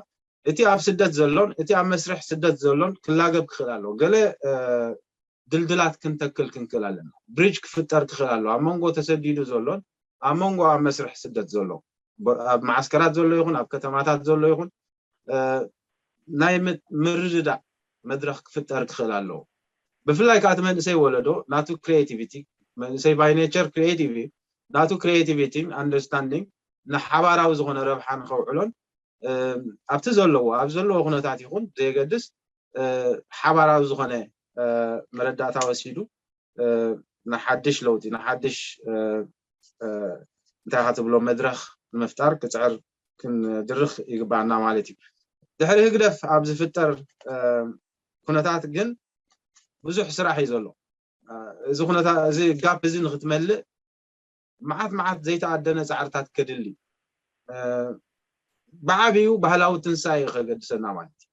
እቲ ኣብ ስደት ዘሎን እቲ ኣብ መስርሕ ስደት ዘሎን ክላገብ ክኽእል ኣለዎ። ገለ ድልድላት ክንተክል ክንክእል ኣለና። ብሪጅ ክፍጠር ክኽእል ኣለዎ ኣብ መንጎ ተሰዲዱ ዘሎን ኣብ መንጎ ኣብ መስርሕ ስደት ዘሎ ኣብ መዓስከራት ዘሎ ይኹን ኣብ ከተማታት ዘሎ ይኹን ናይ ምርድዳእ መድረኽ ክፍጠር ክኽእል ኣለዎ። ብፍላይ ከዓ እቲ መንእሰይ ወለዶ ናቱ ክሪኤቲቪቲ መንእሰይ ባይ ኔቸር ክሪኤቲቭ እዩ። ናቱ ክሪኤቲቪቲን ኣንደርስታንዲንግ ንሓባራዊ ዝኾነ ረብሓ ንኸውዕሎን ኣብቲ ዘለዎ ኣብ ዘለዎ ኩነታት ይኹን ብዘየገድስ ሓባራዊ ዝኾነ መረዳእታ ወሲዱ ንሓድሽ ለውጢ ንሓድሽ እንታይ ኢኻ ትብሎ መድረኽ ንምፍጣር ክፅዕር ክንድርኽ ይግባኣና ማለት እዩ። ድሕሪ ህግደፍ ኣብ ዝፍጠር ኩነታት ግን ብዙሕ ስራሕ እዩ ዘሎ። እዚ ኩነታት እዚ ጋፕ እዚ ንክትመልእ መዓት መዓት ዘይተኣደነ ፃዕርታት ከድሊ ብዓብዩ ባህላዊ ትንሳኤ ከገድሰና ማለት እዩ።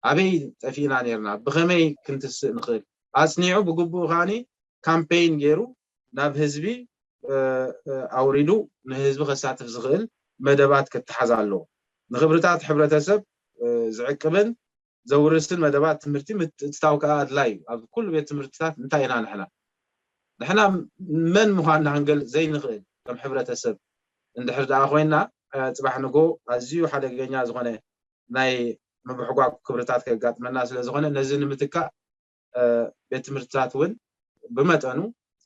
ኣበይ ጠፊእና ነርና ብኸመይ ክንትስእ ንኽእል ኣፅኒዑ ብግቡእ ከዓኒ ካምፔይን ገይሩ ናብ ህዝቢ ኣውሪዱ ንህዝቢ ከሳትፍ ዝኽእል መደባት ክተሓዝ ኣለዎ። ንክብርታት ሕብረተሰብ ዝዕቅብን ዘውርስን መደባት ትምህርቲ ምትእትታው ከዓ ኣድላይ እዩ። ኣብ ኩሉ ቤት ትምህርትታት እንታይ ኢና ንሕና ንሕና መን ምዃንና ክንገልፅ ዘይንኽእል ከም ሕብረተሰብ እንድሕር ደኣ ኮይና ፅባሕ ንጎ ኣዝዩ ሓደገኛ ዝኾነ ናይ ምብሕጓግ ክብርታት ከጋጥመና ስለ ዝኾነ ነዚ ንምትካእ ቤት ትምህርትታት እውን ብመጠኑ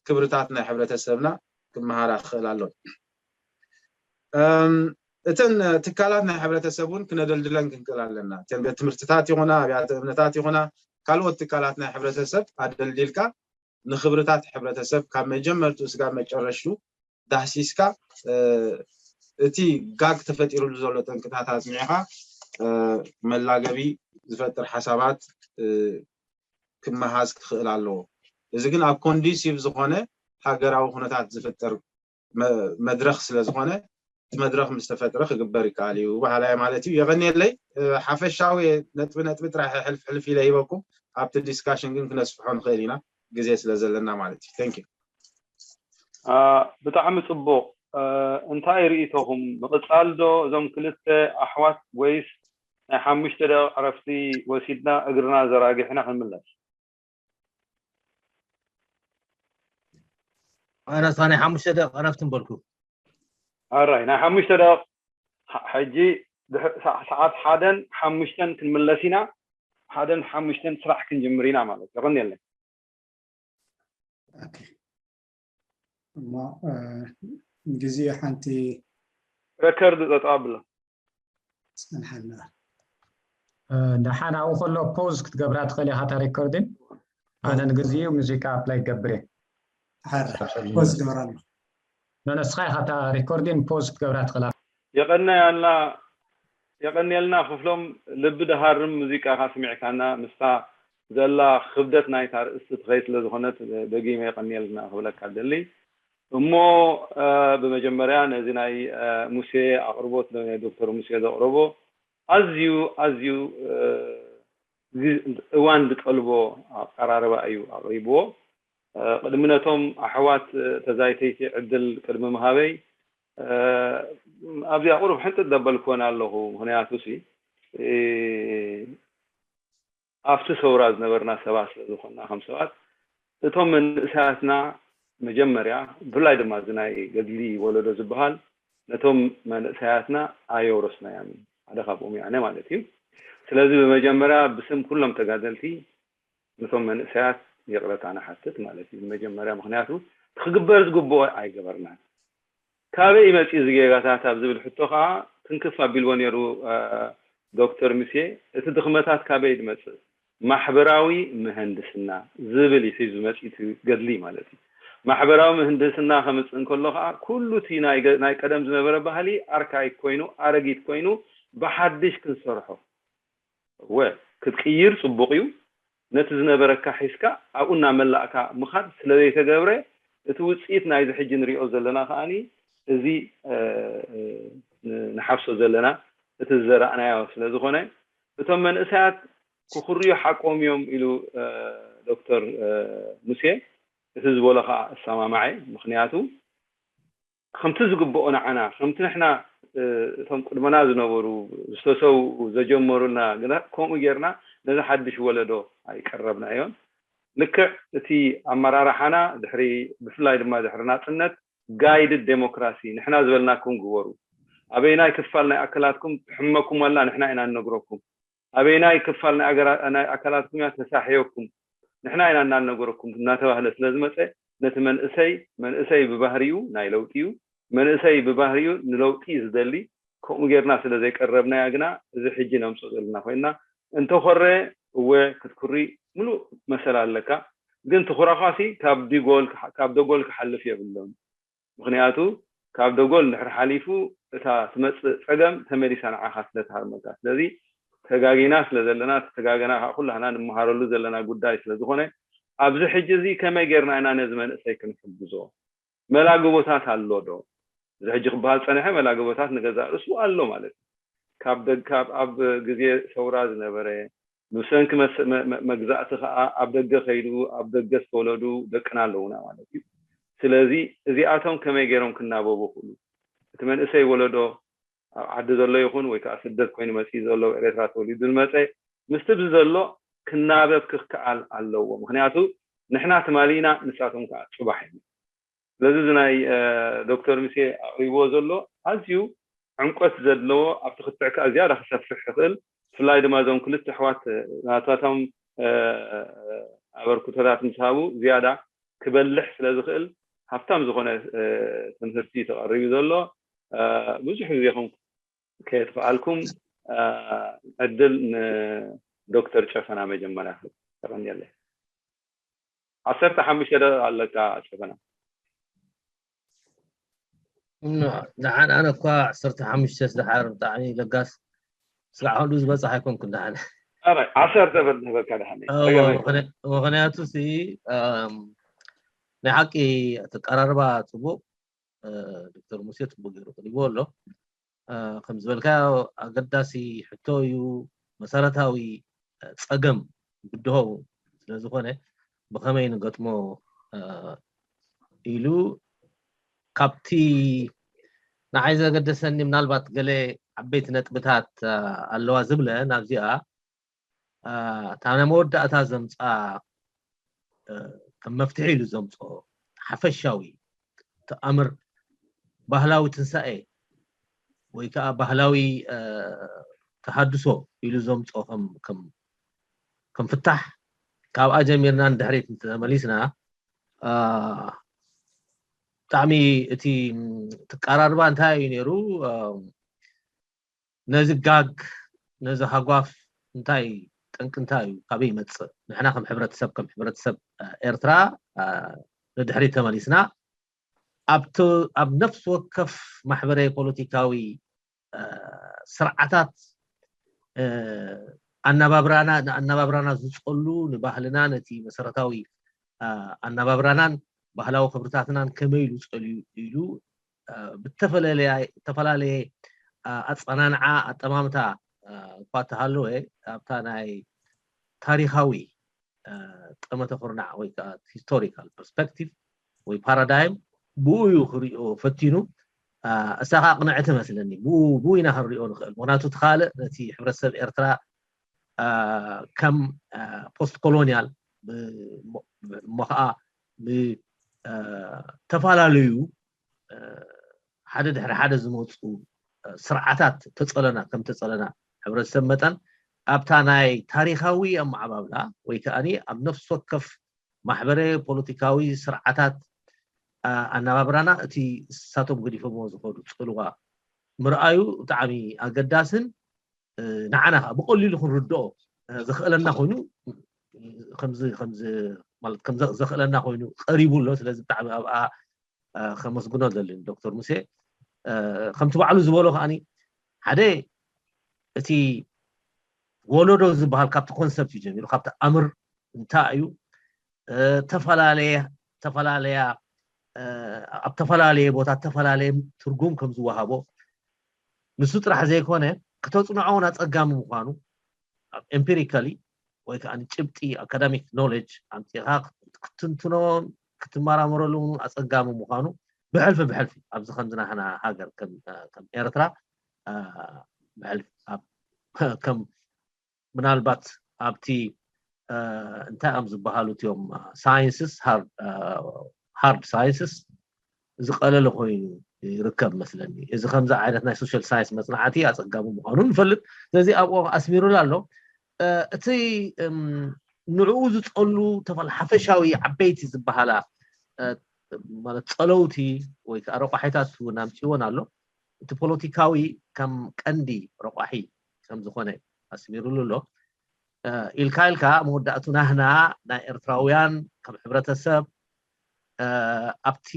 ክብርታት ናይ ሕብረተሰብና ክመሃራ ክኽእል ኣሎ። እተን ትካላት ናይ ሕብረተሰብ እውን ክነደልድለን ክንክእል ኣለና። እተን ቤት ትምህርትታት ይኹና ኣብያተ እምነታት ይኹና ካልኦት ትካላት ናይ ሕብረተሰብ ኣደልዲልካ ንክብርታት ሕብረተሰብ ካብ መጀመርትኡ ስጋብ መጨረሽቱ ዳህሲስካ እቲ ጋግ ተፈጢሩሉ ዘሎ ጠንቅታት ኣፅኒዕኻ መላገቢ ዝፈጥር ሓሳባት ክመሃዝ ክኽእል ኣለዎ። እዚ ግን ኣብ ኮንዲሲቭ ዝኾነ ሃገራዊ ኩነታት ዝፍጠር መድረኽ ስለ ዝኾነ እቲ መድረኽ ምስ ተፈጥረ ክግበር ይከኣል እዩ በሃላይ ማለት እዩ። የቐንየለይ። ሓፈሻዊ ነጥቢ ነጥቢ ጥራሕ ሕልፍ ሕልፍ ኢለ ሂበኩም ኣብቲ ዲስካሽን ግን ክነስፍሖ ንኽእል ኢና ግዜ ስለ ዘለና ማለት እዩ። Thank you። ብጣዕሚ ፅቡቕ። እንታይ ርእይቶኹም ምቕፃል ዶ እዞም ክልተ ኣሕዋት ወይስ ናይ ሓሙሽተ ደቂቕ ዕረፍቲ ወሲድና እግርና ዘራጊሕና ክንምለስ። ኣነሳ ናይ ሓሙሽተ ደቂቕ ዕረፍቲ ንበልኩ። ኣራይ ናይ ሓሙሽተ ደቂቕ፣ ሕጂ ሰዓት ሓደን ሓሙሽተን ክንምለስ ኢና። ሓደን ሓሙሽተን ስራሕ ክንጅምር ኢና ማለት። የቐንየለይ። እሞ ግዜ ሓንቲ ረከርድ ጠጠው ኣብሎ። ፀንሓልና። ደሓን ኣብኡ ከሎ ፖዝ ክትገብራ ትኽእል ኢኻ እታ ሪኮርዲን። ኣነ ንግዜኡ ሙዚቃ ኣፕላይ ክገብር እየ። ሓረ ፖዝ ገብራ ኣሎ። ንስኻ ኢኻ እታ ሪኮርዲን ፖዝ ክትገብራ ትኽእላ። የቐነያልና የቐንየልና ክፍሎም። ልቢ ደሃርም ሙዚቃ ካ ስሚዕካና ምስታ ዘላ ክብደት ናይታ ርእስቲ ትኸይ ስለ ዝኾነት ደጊመ የቐንየልና ክብለካ ደሊ። እሞ ብመጀመርያ ነዚ ናይ ሙሴ ኣቕርቦት ዶክተር ሙሴ ዘቕረቦ ኣዝዩ ኣዝዩ እዋን ዝጠልቦ ኣቀራርባ እዩ ኣቕሪብዎ። ቅድሚ ነቶም ኣሕዋት ተዛይተይቲ ዕድል ቅድሚ ምሃበይ ኣብዚኣ ቁሩብ ሕንጥጥ ዘበልክወን ኣለኹ። ምክንያቱ ሲ ኣብቲ ሰውራ ዝነበርና ሰባት ስለ ዝኾንና ከም ሰባት እቶም መንእሰያትና መጀመርያ ብፍላይ ድማ እዚ ናይ ገድሊ ወለዶ ዝበሃል ነቶም መንእሰያትና ኣየውረስናዮም። ሓደ ካብኦም ያነ ማለት እዩ። ስለዚ ብመጀመርያ ብስም ኩሎም ተጋደልቲ ነቶም መንእሰያት ይቕረታ ንሓትት ማለት እዩ። ብመጀመርያ ምክንያቱ ክግበር ዝግብኦ ኣይገበርናን። ካበይ ይመፅእ እዚ ጌጋታት ኣብ ዝብል ሕቶ ከዓ ትንክፍ ኣቢልዎ ነይሩ ዶክተር ሙሴ። እቲ ድኽመታት ካበይ ዝመፅእ ማሕበራዊ ምህንድስና ዝብል እዩ ሒዙ መፂኡ እቲ ገድሊ ማለት እዩ። ማሕበራዊ ምህንድስና ከምፅእ እንከሎ ከዓ ኩሉ እቲ ናይ ቀደም ዝነበረ ባህሊ ኣርካይክ ኮይኑ ኣረጊት ኮይኑ ብሓድሽ ክንሰርሖ እወ ክትቅይር ፅቡቕ እዩ። ነቲ ዝነበረካ ሒዝካ ኣብኡ እናመላእካ ምኻድ ስለዘይተገብረ እቲ ውፅኢት ናይዚ ሕጂ ንሪኦ ዘለና ከዓኒ እዚ ንሓፍሶ ዘለና እቲ ዝዘራእናዮ ስለ ዝኾነ እቶም መንእሰያት ክኹርዩ ሓቆም እዮም ኢሉ ዶክተር ሙሴ። እቲ ዝበሎ ከዓ እሰማማዐ። ምክንያቱ ከምቲ ዝግብኦ ንዓና ከምቲ ንሕና እቶም ቅድመና ዝነበሩ ዝተሰውኡ ዘጀመሩልና ግና ከምኡ ጌርና ነዚ ሓድሽ ወለዶ ኣይቀረብናዮን። ልክዕ እቲ ኣመራርሓና ድሕሪ ብፍላይ ድማ ድሕሪ ናፅነት ጋይድድ ዴሞክራሲ ንሕና ዝበልናኩም ግበሩ፣ ኣበየናይ ክፋል ናይ ኣካላትኩም ትሕመኩም ኣላ ንሕና ኢና ንነግረኩም፣ ኣበየናይ ክፋል ናይ ኣካላትኩም እያ ተሳሕየኩም ንሕና ኢና እናነገረኩም እናተባህለ ስለዝመፀ ነቲ መንእሰይ መንእሰይ ብባህሪኡ ናይ ለውጢ እዩ። መንእሰይ ብባህሪኡ ንለውጢ እዩ ዝደሊ። ከምኡ ጌርና ስለ ዘይቀረብናያ ግና እዚ ሕጂ ነምፅኦ ዘለና ኮይና እንተኾረ እወ ክትኩሪ ምሉእ መሰል ኣለካ። ግን ትኹራኳሲ ካብ ዲጎል ካብ ደጎል ክሓልፍ የብሎም። ምክንያቱ ካብ ደጎል እንድሕር ሓሊፉ እታ ትመፅእ ፀገም ተመሊሳ ንዓኻ ስለ ትሃርመካ። ስለዚ ተጋጊና ስለ ዘለና እቲ ተጋገና ከዓ ኩላህና ንምሃረሉ ዘለና ጉዳይ ስለ ዝኾነ ኣብዚ ሕጂ እዚ ከመይ ጌርና ኢና ነዚ መንእሰይ ክንሕግዞ? መላግቦታት ኣሎ ዶ? እዚ ሕጂ ክበሃል ፀንሐ መላግቦታት ንገዛእ ርእሱ ኣሎ ማለት እዩ። ካብ ደግ ካብ ኣብ ግዜ ሰውራ ዝነበረ ብሰንኪ መግዛእቲ ከዓ ኣብ ደገ ከይዱ ኣብ ደገ ዝተወለዱ ደቅና ኣለውና ማለት እዩ። ስለዚ እዚኣቶም ከመይ ገይሮም ክናበቡ ይኽእሉ? እቲ መንእሰይ ወለዶ ኣብ ዓዲ ዘሎ ይኹን ወይ ከዓ ስደት ኮይኑ መፂኡ ዘሎ ኤርትራ ተወሊዱ ዝመፀ ምስቲ ብዚ ዘሎ ክናበብ ክከኣል ኣለዎ። ምክንያቱ ንሕና ትማሊ ኢና ንሳቶም ከዓ ፅባሕ እዮም። ስለዚ እዚ ናይ ዶክተር ሙሴ ኣቅሪብዎ ዘሎ ኣዝዩ ዕምቆት ዘለዎ ኣብቲ ክትዕ ከዓ ዝያዳ ክሰፍሕ ይኽእል። ብፍላይ ድማ እዞም ክልተ ኣሕዋት ናታቶም ኣበርክቶታት ምስ ሃቡ ዝያዳ ክበልሕ ስለ ዝኽእል ሃብታም ዝኾነ ትምህርቲ ተቐሪቡ ዘሎ ብዙሕ ግዜኹም ከየጥፍኣልኩም ዕድል ንዶክተር ጨፈና መጀመርያ ተቐንየለይ። ዓሰርተ ሓሙሽተ ደቂቕ ኣለካ ጨፈና። ደሓን ኣነ እኳ ዓሰርተ ሓሙሽተ ስድሓር ብጣዕሚ ለጋስ ስጋዕ ከሉ ዝበፅሕ ኣይኮንኩን ደሓን ዓሰርተ በል ንበልካ ደሓን ምክንያቱ ሲ ናይ ሓቂ ኣተቀራርባ ፅቡቅ ዶክተር ሙሴ ፅቡቅ ገይሩ ቅሪብዎ ኣሎ። ከም ዝበልካዮ ኣገዳሲ ሕቶ እዩ። መሰረታዊ ፀገም ብድሆ ስለ ዝኾነ ብኸመይ ንገጥሞ ኢሉ ካብቲ ንዓይ ዘገደሰኒ ምናልባት ገለ ዓበይቲ ነጥብታት ኣለዋ ዝብለ ናብዚኣ እታ ናይ መወዳእታ ዘምፃ ከም መፍትሒ ኢሉ ዘምፅኦ ሓፈሻዊ ተኣምር ባህላዊ ትንሳኤ ወይ ከዓ ባህላዊ ተሃድሶ ኢሉ ዘምፅኦ ከም ፍታሕ ካብኣ ጀሚርና ንድሕሪት እንተመሊስና ብጣዕሚ እቲ ትቀራርባ እንታይ እዩ ነይሩ? ነዚ ጋግ ነዚ ሃጓፍ እንታይ ጠንቂ እንታይ እዩ? ካበይ ይመፅእ? ንሕና ከም ሕብረተሰብ ከም ሕብረተሰብ ኤርትራ ንድሕሪት ተመሊስና ኣብ ነፍሲ ወከፍ ማሕበራዊ ፖለቲካዊ ስርዓታት ኣነባብራና ንኣነባብራና ዝፀሉ ንባህልና ነቲ መሰረታዊ ኣነባብራናን ባህላዊ ክብርታትናን ከመይ ኢሉ ፀልዩ ኢሉ ብተፈላለየ ኣፀናንዓ ኣጠማምታ እኳ ተሃለወ ኣብታ ናይ ታሪካዊ ጠመተ ኩርናዕ ወይ ከዓ ሂስቶሪካል ፐርስፐክቲቭ ወይ ፓራዳይም ብኡ እዩ ክሪኦ ፈቲኑ። እሳ ከዓ ቅንዕቲ መስለኒ። ብኡ ኢና ክንሪኦ ንኽእል። ምክንያቱ እቲ ካልእ ነቲ ሕብረተሰብ ኤርትራ ከም ፖስት ኮሎኒያል እሞ ከዓ ብተፈላለዩ ሓደ ድሕሪ ሓደ ዝመፁ ስርዓታት ተፀለና ከም ተፀለና ሕብረተሰብ መጠን ኣብታ ናይ ታሪካዊ ኣመዓባብላ ወይ ከዓ ኣብ ነፍሲ ወከፍ ማሕበረ ፖለቲካዊ ስርዓታት ኣነባብራና እቲ እሳቶም ገዲፎሞ ዝኸዱ ፅልዋ ምርኣዩ ብጣዕሚ ኣገዳስን ንዓና ከዓ ብቀሊሉ ክንርድኦ ዘኽእለና ኮይኑ ከምዚ ከምዚ ማለት ከም ዘኽእለና ኮይኑ ቀሪቡ ኣሎ። ስለዚ ብጣዕሚ ኣብኣ ከመስግኖ ዘልን ዶክተር ሙሴ ከምቲ ባዕሉ ዝበሎ ከዓኒ ሓደ እቲ ወለዶ ዝበሃል ካብቲ ኮንሰፕት እዩ ጀሚሩ ካብቲ ኣምር እንታይ እዩ ተፈላለየ ተፈላለያ ኣብ ተፈላለየ ቦታ ዝተፈላለየ ትርጉም ከም ዝወሃቦ ንሱ ጥራሕ ዘይኮነ ክተፅንዖ እውን ኣፀጋሚ ምኳኑ ኤምፒሪካሊ ወይ ከዓ ጭብጢ ኣካዳሚክ ኖሌጅ ኣምፂኻ ክትንትኖን ክትመራመረሉ እውን ኣፀጋሚ ምኳኑ ብሕልፊ ብሕልፊ ኣብዚ ከምዝናህና ሃገር ከም ኤርትራ ብሕልፊ ከም ምናልባት ኣብቲ እንታይ እዮም ዝበሃሉ እቲኦም ሳይንስስ ሃርድ ሳይንስስ ዝቀለለ ኮይኑ ይርከብ መስለኒ። እዚ ከምዚ ዓይነት ናይ ሶሻል ሳይንስ መፅናዕቲ ኣፀጋሚ ምኳኑ ንፈልጥ። ስለዚ ኣብኡ ኣስሚሩላ ኣሎ። እቲ ንዕኡ ዝፀሉ ተፈል ሓፈሻዊ ዓበይቲ ዝበሃላ ማለት ፀለውቲ ወይ ከዓ ረቋሒታት እውን ኣምፅዎን ኣሎ። እቲ ፖለቲካዊ ከም ቀንዲ ረቋሒ ከም ዝኾነ ኣስሚሩሉ ኣሎ። ኢልካ ኢልካ መወዳእቱ ናህና ናይ ኤርትራውያን ከም ሕብረተሰብ ኣብቲ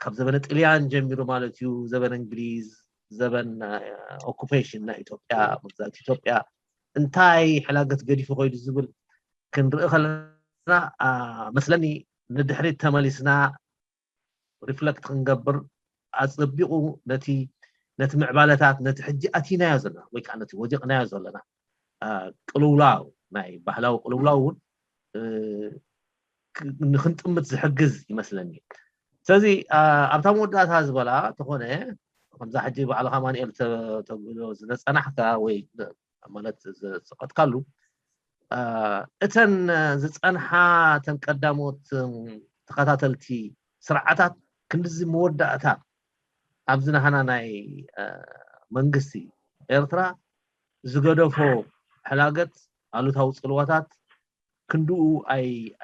ካብ ዘበነ ጥልያን ጀሚሩ ማለት እዩ ዘበነ እንግሊዝ ዘበን ኦኩፔሽን ናይ ኢትዮጵያ መግዛእቲ ኢትዮጵያ እንታይ ሕላገት ገዲፉ ከይዱ ዝብል ክንርኢ ከለና መስለኒ ንድሕሪት ተመሊስና ሪፍለክት ክንገብር ኣፀቢቑ ነቲ ነቲ ምዕባለታት ነቲ ሕጂ ኣቲናዮ ዘለና ወይ ከዓ ነቲ ወዲቕናዮ ዘለና ቅልውላው ናይ ባህላዊ ቅልውላው እውን ንክንጥምት ዝሕግዝ ይመስለኒ። ስለዚ ኣብታ መወዳእታ ዝበላ ተኾነ ከምዛ ሕጂ ባዕልኻ ማንኤል ተብሎ ዝነፀናሕካ ወይ ማለት ዝፀቀጥካሉ እተን ዝፀንሓ እተን ቀዳሞት ተኸታተልቲ ስርዓታት ክንድዚ መወዳእታ ኣብዚ ናህና ናይ መንግስቲ ኤርትራ ዝገደፎ ሕላገት ኣሉታዊ ፅልዋታት ክንድኡ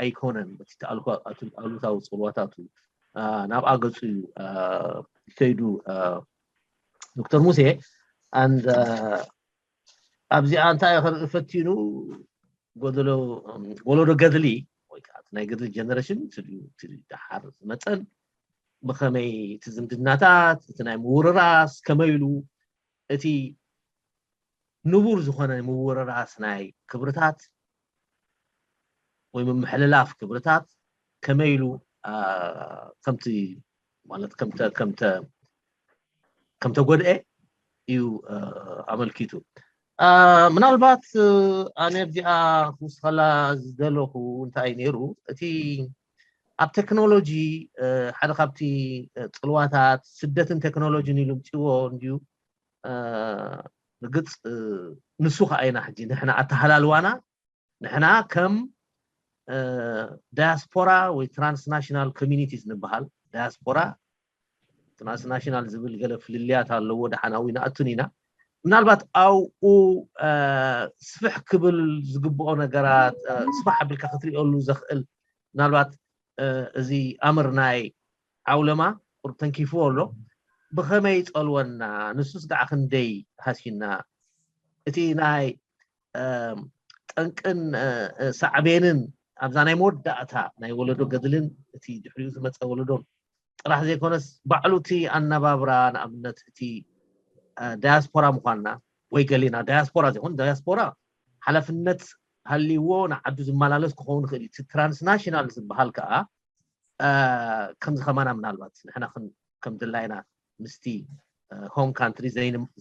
ኣይኮነን። እቲ ኣሉታዊ ፅልዋታቱ ናብኣ ገፁ እዩ ከይዱ ዶክተር ሙሴ ኣንድ ኣብዚኣ እንታይ ክርኢ ፈቲኑ ጎደሎ ወለዶ ገድሊ ወይ ከዓ ናይ ገድሊ ጀነሬሽን ድሓር ዝመፀን ብከመይ እቲ ዝምድናታት እቲ ናይ ምውርራስ ከመይ ኢሉ እቲ ንቡር ዝኾነ ምውርራስ ናይ ክብርታት ወይ ምምሕልላፍ ክብርታት ከመይ ኢሉ ከምቲ ማለት ከምተ ከምተ ከምተጎድኤ እዩ ኣመልኪቱ። ምናልባት ኣነ ኣብዚኣ ክውስኸላ ዝደለኹ እንታይ ነይሩ እቲ ኣብ ቴክኖሎጂ ሓደ ካብቲ ፅልዋታት ስደትን ቴክኖሎጂን ኢሉ ምፅዎ እንድዩ ርግፅ ንሱ ከዓይና ሕጂ ንሕና ኣተሃላልዋና ንሕና ከም ዳያስፖራ ወይ ትራንስናሽናል ኮሚኒቲስ ንበሃል። ዳያስፖራ ትራንስናሽናል ዝብል ገለ ፍልልያት ኣለዎ። ደሓናዊ ንኣቱን ኢና። ምናልባት ኣብኡ ስፍሕ ክብል ዝግብኦ ነገራት ስፋሕ ኣቢልካ ክትሪኦሉ ዘኽእል ምናልባት እዚ ኣምር ናይ ዓውለማ ቁሩብ ተንኪፍዎ ኣሎ። ብኸመይ ይጸልወና? ንሱስ ደኣ ክንደይ ሃሲና? እቲ ናይ ጠንቅን ሳዕቤንን ኣብዛ ናይ መወዳእታ ናይ ወለዶ ገድልን እቲ ድሕሪኡ ዝመፀ ወለዶን ጥራሕ ዘይኮነስ ባዕሉ እቲ ኣነባብራ ንኣብነት እቲ ዳያስፖራ ምዃንና ወይ ገሊና ዳያስፖራ ዘይኮን ዳያስፖራ ሓላፍነት ሃልይዎ ንዓዱ ዝመላለስ ክኸውን ይኽእል እዩ። እቲ ትራንስናሽናል ዝበሃል ከዓ ከምዚ ከማና ምናልባት ንሕና ከም ድላይና ምስቲ ሆም ካንትሪ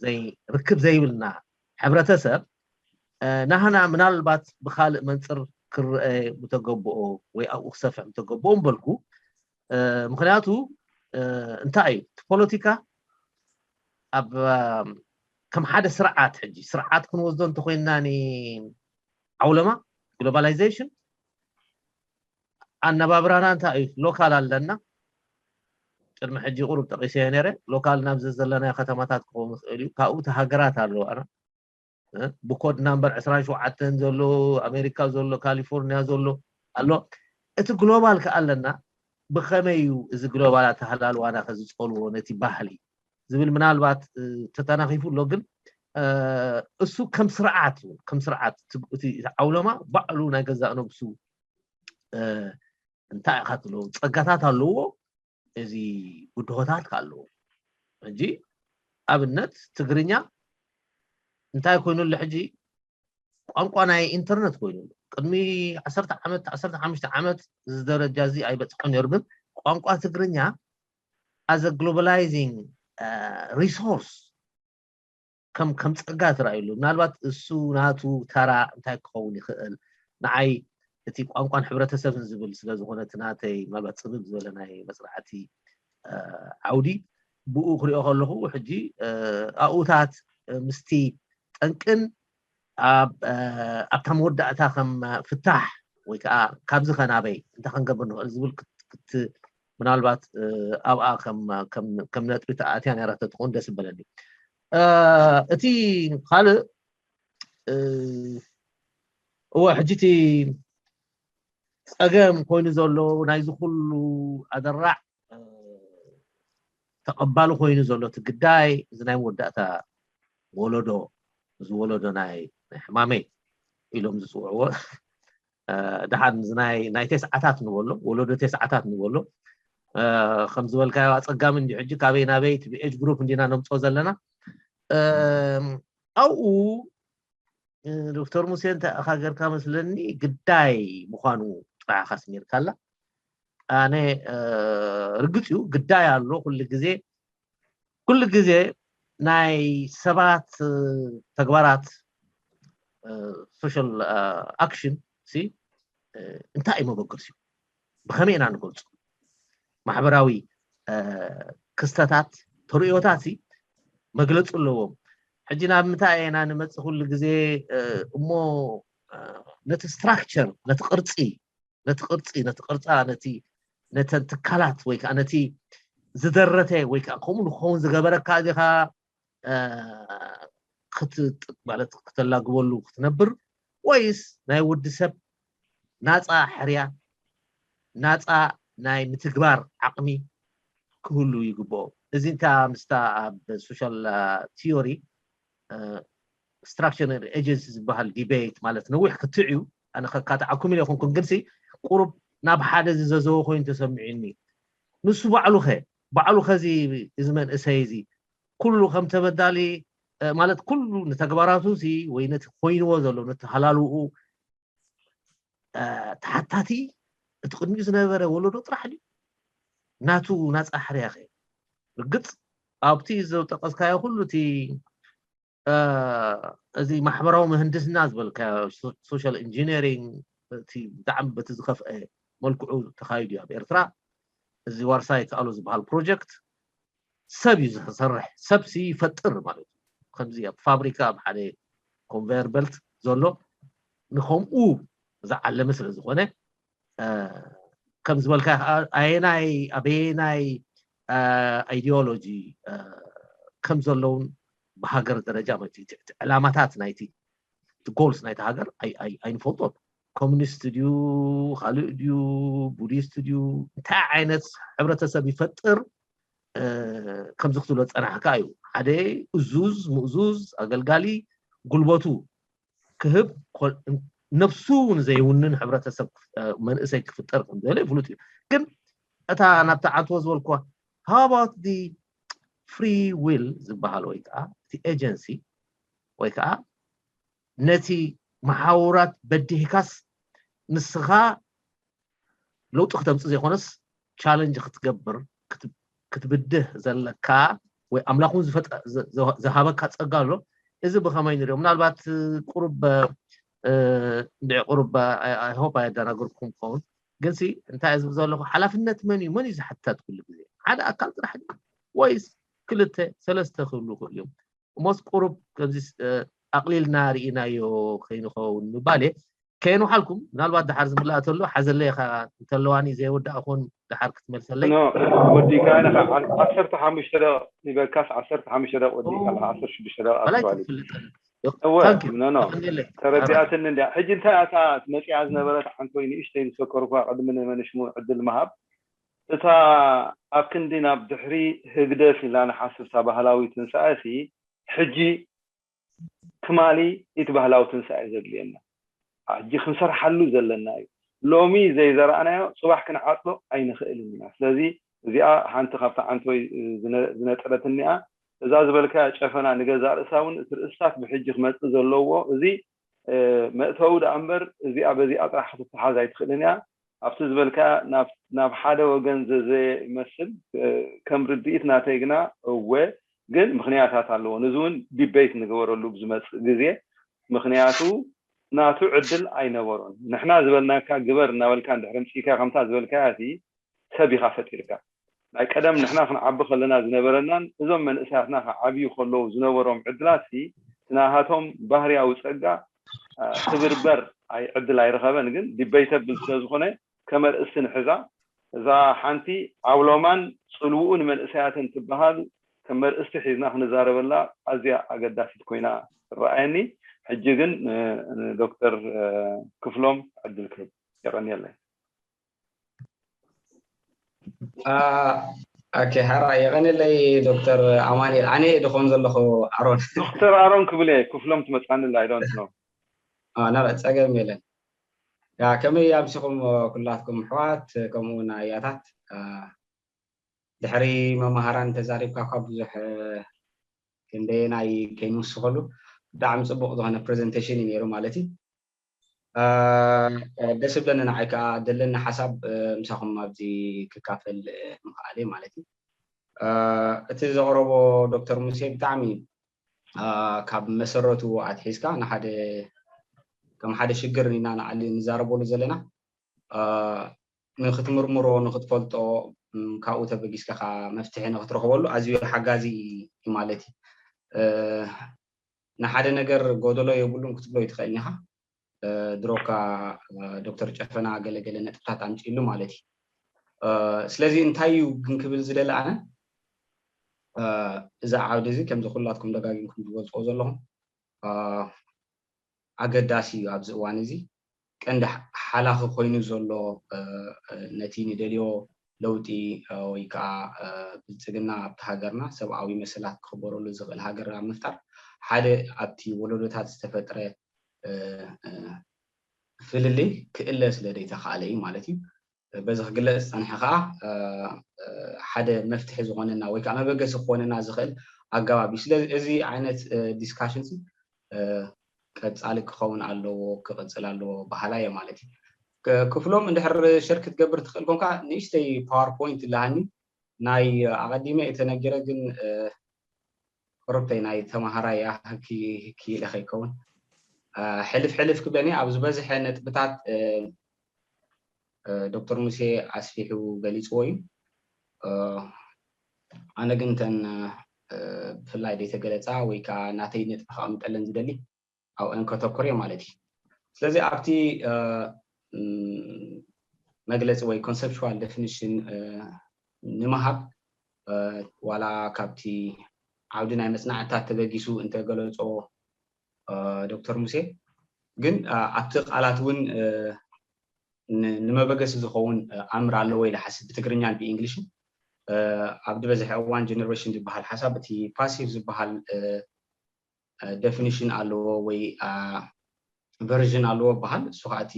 ዘይርክብ ዘይብልና ሕብረተሰብ ናህና ምናልባት ብካልእ መንፅር ክረአ ምተገብኦ ወይ ኣብኡ ክሰፍሕ ምተገብኦ ምበልኩ። ምክንያቱ እንታይ እዩ እቲ ፖለቲካ ኣብ ከም ሓደ ስርዓት ሕጂ ስርዓት ክንወስዶ እንተኮይንና ዓውለማ ግሎባላይዜሽን ኣነባብራና እንታይ እዩ? ሎካል ኣለና። ቅድሚ ሕጂ ቁሩብ ጠቂሰዮ ነይረ። ሎካል ናብ ዘዘለናዮ ከተማታት ክኸውን ይኽእል እዩ። ካብኡ እቲ ሃገራት ኣለዋና። ብኮድ ናምበር ዕስራን ሸውዓተን ዘሎ ኣሜሪካ ዘሎ ካሊፎርኒያ ዘሎ ኣሎ። እቲ ግሎባል ከ ኣለና። ብኸመይ እዩ እዚ ግሎባል ኣተሃላልዋና ከዝፀልዎ ነቲ ባህሊ ዝብል ምናልባት ተተናኺፉ ኣሎ። ግን እሱ ከም ስርዓት እዩ፣ ከም ስርዓት እቲ ዓውለማ ባዕሉ ናይ ገዛእ ነብሱ እንታይ ኢኻ ትብሎ ጸጋታት ኣለዎ፣ እዚ ብድሆታት ከ ኣለዎ። ሕጂ ኣብነት ትግርኛ እንታይ ኮይኑ ኣሎ ሕጂ ቋንቋ ናይ ኢንተርነት ኮይኑ ኣሎ። ቅድሚ ዓሰርተ ዓመት ዓሰርተ ሓሙሽተ ዓመት እዚ ደረጃ እዚ ኣይበጽሐን ነይሩ። ግን ቋንቋ ትግርኛ as a globalizing resource ከም ከም ጸጋ ተራእዩ ኣሎ። ምናልባት እሱ ናቱ ተራ እንታይ ክኸውን ይኽእል ንዓይ እቲ ቋንቋን ሕብረተሰብን ዝብል ስለ ዝኾነ እቲ ናተይ ምናልባት ጽብብ ዝበለ ናይ መጽናዕቲ ዓውዲ ብኡ ክሪኦ ከለኹ ሕጂ ኣብኡታት ምስቲ ጠንቅን ኣብታ መወዳእታ ከም ፍታሕ ወይ ከዓ ካብዚ ከናበይ እንታይ ክንገብር ንኽእል ዝብል ምናልባት ኣብኣ ከም ነጥቢ ተኣትያ ነይራ ተትኸውን ደስ በለኒ። እቲ ካልእ እወ ሕጂ እቲ ፀገም ኮይኑ ዘሎ ናይዚ ኩሉ ኣደራዕ ተቐባሊ ኮይኑ ዘሎ እቲ ግዳይ እዚ ናይ መወዳእታ ወለዶ እዚ ወለዶ ናይ ሕማመይ ኢሎም ዝፅውዕዎ ደሓን ናይ ተስዓታት ንበሎ ወለዶ ተስዓታት ንበሎ ከም ዝበልካዮ ኣፀጋሚ እንዲ ሕጂ ካበይ ናበይ እቲ ብኤጅ ግሩፕ እንዲና ነምፅኦ ዘለና ኣብኡ ዶክተር ሙሴ እንታይ ኢኻ ጌርካ መስለኒ ግዳይ ምዃኑ ጥራሕ ኢኻ ኣስሚርካላ ኣነ ርግፅ እዩ ግዳይ ኣሎ ኩሉ ግዜ ኩሉ ግዜ ናይ ሰባት ተግባራት social action ሲ እንታይ እዩ መበገሲኡ ብኸመይ ኢና ንገልፁ ማሕበራዊ ክስተታት ተርእዮታት ሲ መግለፂ ኣለዎም ሕጂ ናብ ምንታይ ኢና ንመፅእ ኩሉ ግዜ እሞ ነቲ structure ነቲ ቅርፂ ነቲ ቅርፂ ነቲ ቅርፃ ነቲ ነተን ትካላት ወይ ከዓ ነቲ ዝደረተ ወይ ከዓ ከምኡ ንክኸውን ዝገበረካ እዚኻ ማለት ክተላግበሉ ክትነብር ወይስ ናይ ወዲ ሰብ ናፃ ሕርያ ናፃ ናይ ምትግባር ዓቕሚ ክህሉ ይግብኦ እዚ እንታ ምስታ ኣብ social theory structure agency ዝበሃል debate ማለት ነዊሕ ክትዕ እዩ ኣነ ከካትዓኩም ኢለ ይኹንኩም ግንሲ ቁሩብ ናብ ሓደ ዝዘዘወ ኮይኑ ተሰሚዑኒ ንሱ ባዕሉ ኸ ባዕሉ ኸዚ እዚ መንእሰይ እዚ ኩሉ ከም ተበዳሊ ማለት ኩሉ ንተግባራቱ ሲ ወይ ነቲ ኮይንዎ ዘሎ ነቲ ሃላልኡ ተሓታቲ እቲ ቅድሚኡ ዝነበረ ወለዶ ጥራሕ ድዩ ናቱ ናፃ ሕርያ ኸ ርግፅ ኣብቲ ዝጠቀስካዮ ኩሉ እቲ እዚ ማሕበራዊ ምህንድስና ዝበልካዮ social engineering እቲ ብጣዕሚ በቲ ዝኸፍአ መልክዑ ተኻይዱ እዩ ኣብ ኤርትራ እዚ ዋርሳይ ከኣሎ ዝበሃል ፕሮጀክት ሰብ እዩ ዝሰርሕ ሰብ ሲ ይፈጥር ማለት እዩ ከምዚ ኣብ ፋብሪካ ኣብ ሓደ ኮንቨየር በልት ዘሎ ንከምኡ ዝዓለመ ስለ ዝኾነ ከም ዝበልካ ኣየናይ ኣበየናይ ኣይዲዮሎጂ ከም ዘለውን ብሃገር ደረጃ ማለት እዩ ዕላማታት ናይቲ ጎልስ ናይቲ ሃገር ኣይንፈልጦን። ኮሚኒስት ድዩ ካልእ ድዩ ቡዲስት ድዩ እንታይ ዓይነት ሕብረተሰብ ይፈጥር ከምዚ ክትብሎ ዝፀናሕካ እዩ። ሓደ እዙዝ ምእዙዝ ኣገልጋሊ ጉልበቱ ክህብ ነብሱ ንዘይውንን ሕብረተሰብ መንእሰይ ክፍጠር ከምዘለ ይፍሉጥ እዩ። ግን እታ ናብቲ ዓንተወ ዝበልኩዋ how about the free will ዝበሃል ወይ ከዓ እቲ ኤጀንሲ ወይ ከዓ ነቲ መሓውራት በዲህካስ ንስኻ ለውጢ ክተምፅእ ዘይኮነስ ቻለንጅ ክትገብር ክትብድህ ዘለካ ወይ ኣምላኽ እውን ዝሃበካ ፀጋ ኣሎ። እዚ ብኸመይ ንሪኦ? ምናልባት ቁሩብ እንድዒ ቁሩብ ሆፕ ኣየደናገርኩም ክኸውን ግን ሲ እንታይ ዝብ ዘለኹ ሓላፍነት መን እዩ መን እዩ ዝሕተት ኩሉ ግዜ ሓደ ኣካል ጥራሕ ወይስ ክልተ ሰለስተ ክህሉ ይኽእሉ እዮም። እሞስ ቁሩብ ከምዚ ኣቕሊልና ርኢናዮ ከይንኸውን ምባል እየ። ከየንውሓልኩም ምናልባት ድሓር ዝምላእ ተሎ ሓዘለይ ኢኻ እንተለዋኒ ዘይወዳእኹን ድሓር ክትመልሰለይ። ወዲእካ ኢኻ ዓሰርተ ሓሙሽተ ደቂቕ ይበልካስ ዓሰርተ ሓሙሽተ ደቂቕ ወዲእካ ኣለኻ ዓሰርተ ሽዱሽተ ደቂቕ ኣትባሊ። እወ ኖ ኖ ተረዲኣትኒ እንድያ። ሕጂ እንታይ እያ እታ መፂኣ ዝነበረት ዓንቶይ ንእሽተይ ዝሰከርኳ ቅድሚ ንመንሽሙ ዕድል ምሃብ እታ ኣብ ክንዲ ናብ ድሕሪ ህግደፍ ኢልና ንሓስብ እታ ባህላዊ ትንሳኤ ሲ ሕጂ ትማሊ እቲ ባህላዊ ትንሳኤ ዘድልየና ሕጂ ክንሰርሓሉ ዘለና እዩ። ሎሚ ዘይዘራእናዮ ፅባሕ ክንዓፅዶ ኣይንኽእልን ኢና። ስለዚ እዚኣ ሓንቲ ካብታ ዓንቶይ ዝነጠረትኒ እያ። እዛ ዝበልካያ ጨፈና ንገዛእ ርእሳ እውን እቲ ርእስታት ብሕጂ ክመፅእ ዘለዎ እዚ መእተዊ ደኣ እምበር እዚኣ በዚኣ ጥራሕ ክትተሓዝ ኣይትኽእልን እያ። ኣብቲ ዝበልካያ ናብ ሓደ ወገን ዘዘይመስል ከም ርድኢት ናተይ ግና እወ ግን ምኽንያታት ኣለዎ። ነዚ እውን ዲቤት ንገበረሉ ብዝመፅእ ግዜ ምኽንያቱ ናቱ ዕድል ኣይነበሮን። ንሕና ዝበልናካ ግበር እናበልካ እንድሕር ምፅኢካ ከምታ ዝበልካያ እቲ ሰብ ኢኻ ፈጢርካ። ናይ ቀደም ንሕና ክንዓቢ ከለና ዝነበረናን እዞም መንእሰያትና ክዓብዩ ከለዉ ዝነበሮም ዕድላት ሲ ናሃቶም ባህርያዊ ፀጋ ክብርበር ዕድል ኣይረኸበን። ግን ዲበይተብል ስለዝኾነ ከመርእስቲ ንሕዛ እዛ ሓንቲ ዓውሎማን ፅልውኡ ንመንእሰያትን ትበሃል ከም መርእስቲ ሒዝና ክንዛረበላ ኣዝያ ኣገዳሲት ኮይና ትረኣየኒ። ሕጂ ግን ንዶክተር ክፍሎም ዕድል ክህብ። የቐንየለይ። ኦኬ፣ ሓራ የቐንየለይ ዶክተር ኣማኑኤል። ኣነ ድኾን ዘለኹ ኣሮን። ዶክተር ኣሮን ክብል እየ፣ ክፍሎም ትመፅኣኒ ኣላ፣ I don't know። ና ጸገም የለን። ያ ከመይ ኣምሲኹም ኩላትኩም ኣሕዋት ከምኡ እውን ኣያታት። ድሕሪ መማህራን ተዛሪብካ እኳ ብዙሕ ክንደየናይ ከይንውስኸሉ ብጣዕሚ ፅቡቕ ዝኾነ ፕሬዘንቴሽን እዩ ነይሩ ማለት እዩ። ደስ ብለኒ ንዓይ ከዓ ዘለኒ ሓሳብ ምሳኹም ኣብዚ ክካፈል ምኽኣለ ማለት እዩ። እቲ ዘቕረቦ ዶክተር ሙሴ ብጣዕሚ ካብ መሰረቱ ኣትሒዝካ ንሓደ ከም ሓደ ሽግር ኢና ንዓሊ ንዛረበሉ ዘለና ንክትምርምሮ ንክትፈልጦ ካብኡ ተበጊስካ ከዓ መፍትሒ ንክትረክበሉ ኣዝዩ ሓጋዚ እዩ ማለት እዩ። ንሓደ ነገር ጎደሎ የብሉን ክትብሎ ይትኽእል ኢኻ። ድሮካ ዶክተር ጨፈና ገለገለ ነጥብታት ኣምፂእሉ ማለት እዩ። ስለዚ እንታይ እዩ ግን ክብል ዝደለ ኣነ እዛ ዓውዲ እዚ ከምዚ ኩላትኩም ደጋጊምኩም ትገልፅዎ ዘለኹም ኣገዳሲ እዩ። ኣብዚ እዋን እዚ ቀንዲ ሓላኺ ኮይኑ ዘሎ ነቲ ንደልዮ ለውጢ ወይ ከዓ ብልፅግና ኣብቲ ሃገርና ሰብኣዊ መሰላት ክኽበረሉ ዝኽእል ሃገር ኣብ ምፍጣር ሓደ ኣብቲ ወለዶታት ዝተፈጥረ ፍልልይ ክእለ ስለ ዘይተኻእለ እዩ ማለት እዩ። በዚ ክግለፅ ዝፀንሐ ከዓ ሓደ መፍትሒ ዝኾነና ወይ ከዓ መበገሲ ክኾነና ዝኽእል ኣገባብ እዩ። ስለዚ እዚ ዓይነት ዲስካሽን ቀፃሊ ክኸውን ኣለዎ ክቕፅል ኣለዎ በሃላይ እየ ማለት እዩ። ክፍሎም እንድሕር ሸር ክትገብር ትኽእል ኮንካ ንእሽተይ ፓወርፖይንት ኣለሃኒ ናይ ኣቐዲመ እየ ተነጊረ ግን ቁርብተይ ናይ ተማሃራይ እያ ክኢለ ከይከውን ሕልፍ ሕልፍ ክብለኒ ኣብ ዝበዝሐ ነጥብታት ዶክተር ሙሴ ኣስፊሑ ገሊፅዎ እዩ። ኣነ ግን እተን ብፍላይ ዘይተገለፃ ወይ ከዓ ናተይ ነጥቢ ከቐምጠለን ዝደሊ ኣብአን ከተኩር እየ ማለት እዩ። ስለዚ ኣብቲ መግለፂ ወይ conceptual definition ንምሃብ ዋላ ካብቲ ዓውዲ ናይ መፅናዕትታት ተበጊሱ እንተገለፆ ዶክተር ሙሴ፣ ግን ኣብቲ ቃላት እውን ንመበገሲ ዝኸውን ኣምር ኣለዎ ኢለ ሓስብ፣ ብትግርኛን ብእንግሊሽን። ኣብ ዝበዝሐ እዋን ጀነሬሽን ዝበሃል ሓሳብ እቲ ፓሲቭ ዝበሃል ደፊኒሽን ኣለዎ ወይ ቨርዥን ኣለዎ በሃል። እሱ ከዓ እቲ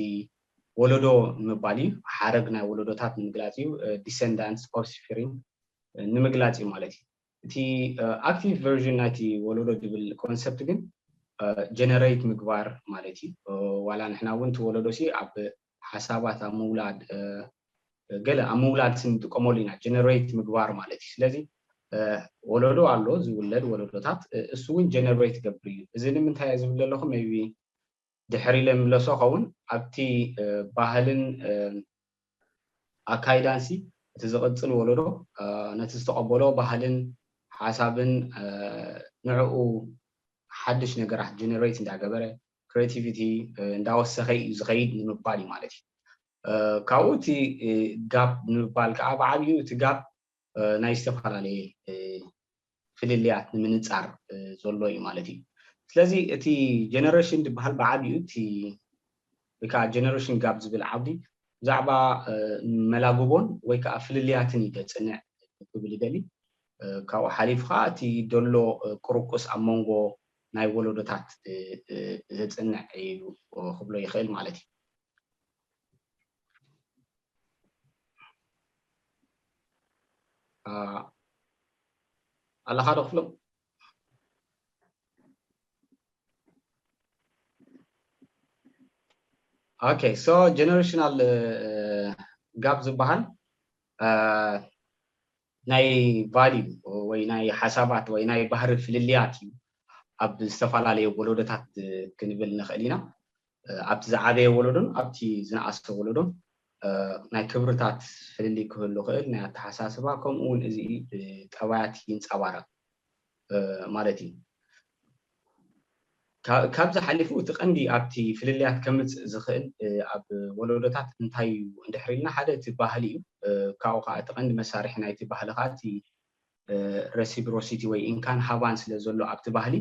ወለዶ ምባል እዩ። ሓረግ ናይ ወለዶታት ንምግላፅ እዩ። ዲሰንዳንትስ፣ ኦፍስፕሪንግ ንምግላፅ እዩ ማለት እዩ። እቲ ኣክቲቭ ቨርዥን ናይቲ ወለዶ ዝብል ኮንሰፕት ግን ጀነሬት ምግባር ማለት እዩ። ዋላ ንሕና እውን እቲ ወለዶ ሲ ኣብ ሓሳባት ኣብ ምውላድ ገለ ኣብ ምውላድ ሲ ንጥቀመሉ ኢና፣ ጀነሬት ምግባር ማለት እዩ። ስለዚ ወለዶ ኣሎ፣ ዝውለድ ወለዶታት፣ እሱ እውን ጀነሬት ገብር እዩ። እዚ ንምንታይ እየ ዝብል ዘለኹ? ሜይቢ ድሕር ኢለ ምለሶ ኸውን ኣብቲ ባህልን ኣካይዳን ሲ እቲ ዝቕፅል ወለዶ ነቲ ዝተቐበሎ ባህልን ሓሳብን ንዕኡ ሓድሽ ነገራት ጀነሬት እንዳገበረ ክሬቲቪቲ እንዳወሰኸ እዩ ዝኸይድ ንምባል እዩ ማለት እዩ። ካብኡ እቲ ጋፕ ንምባል ከዓ ብዓብዩ እቲ ጋፕ ናይ ዝተፈላለየ ፍልልያት ንምንፃር ዘሎ እዩ ማለት እዩ። ስለዚ እቲ ጀነሬሽን ዝበሃል ብዓብዩ እቲ ወይ ከዓ ጀነሬሽን ጋፕ ዝብል ዓውዲ ብዛዕባ መላጉቦን ወይ ከዓ ፍልልያትን እዩ ዘፅንዕ ክብል ይደሊ። ካብኡ ሓሊፉ ከዓ እቲ ደሎ ቅርቁስ ኣብ መንጎ ናይ ወለዶታት ዘፅንዕ እዩ ክብሎ ይኽእል ማለት እዩ። ኣለኻ ዶ ክፍሎም? ኦኬ፣ so ጀነሬሽናል ጋፕ ዝበሃል ናይ ቫልዩ ወይ ናይ ሓሳባት ወይ ናይ ባህሪ ፍልልያት እዩ ኣብ ዝተፈላለዩ ወለዶታት ክንብል ንኽእል ኢና። ኣብቲ ዝዓበየ ወለዶን ኣብቲ ዝነኣሰ ወለዶን ናይ ክብርታት ፍልልይ ክህሉ ይኽእል፣ ናይ ኣተሓሳስባ፣ ከምኡ እውን እዚ ጠባያት ይንፀባረቕ ማለት እዩ። ካብዚ ሓሊፉ እቲ ቀንዲ ኣብቲ ፍልልያት ከምፅእ ዝኽእል ኣብ ወለዶታት እንታይ እዩ እንድሕር ኢልና፣ ሓደ እቲ ባህሊ እዩ። ካብኡ ከዓ እቲ ቀንዲ መሳርሒ ናይቲ ባህሊ ከዓ እቲ ረሲፕሮሲቲ ወይ እንካን ሃባን ስለ ዘሎ ኣብቲ ባህሊ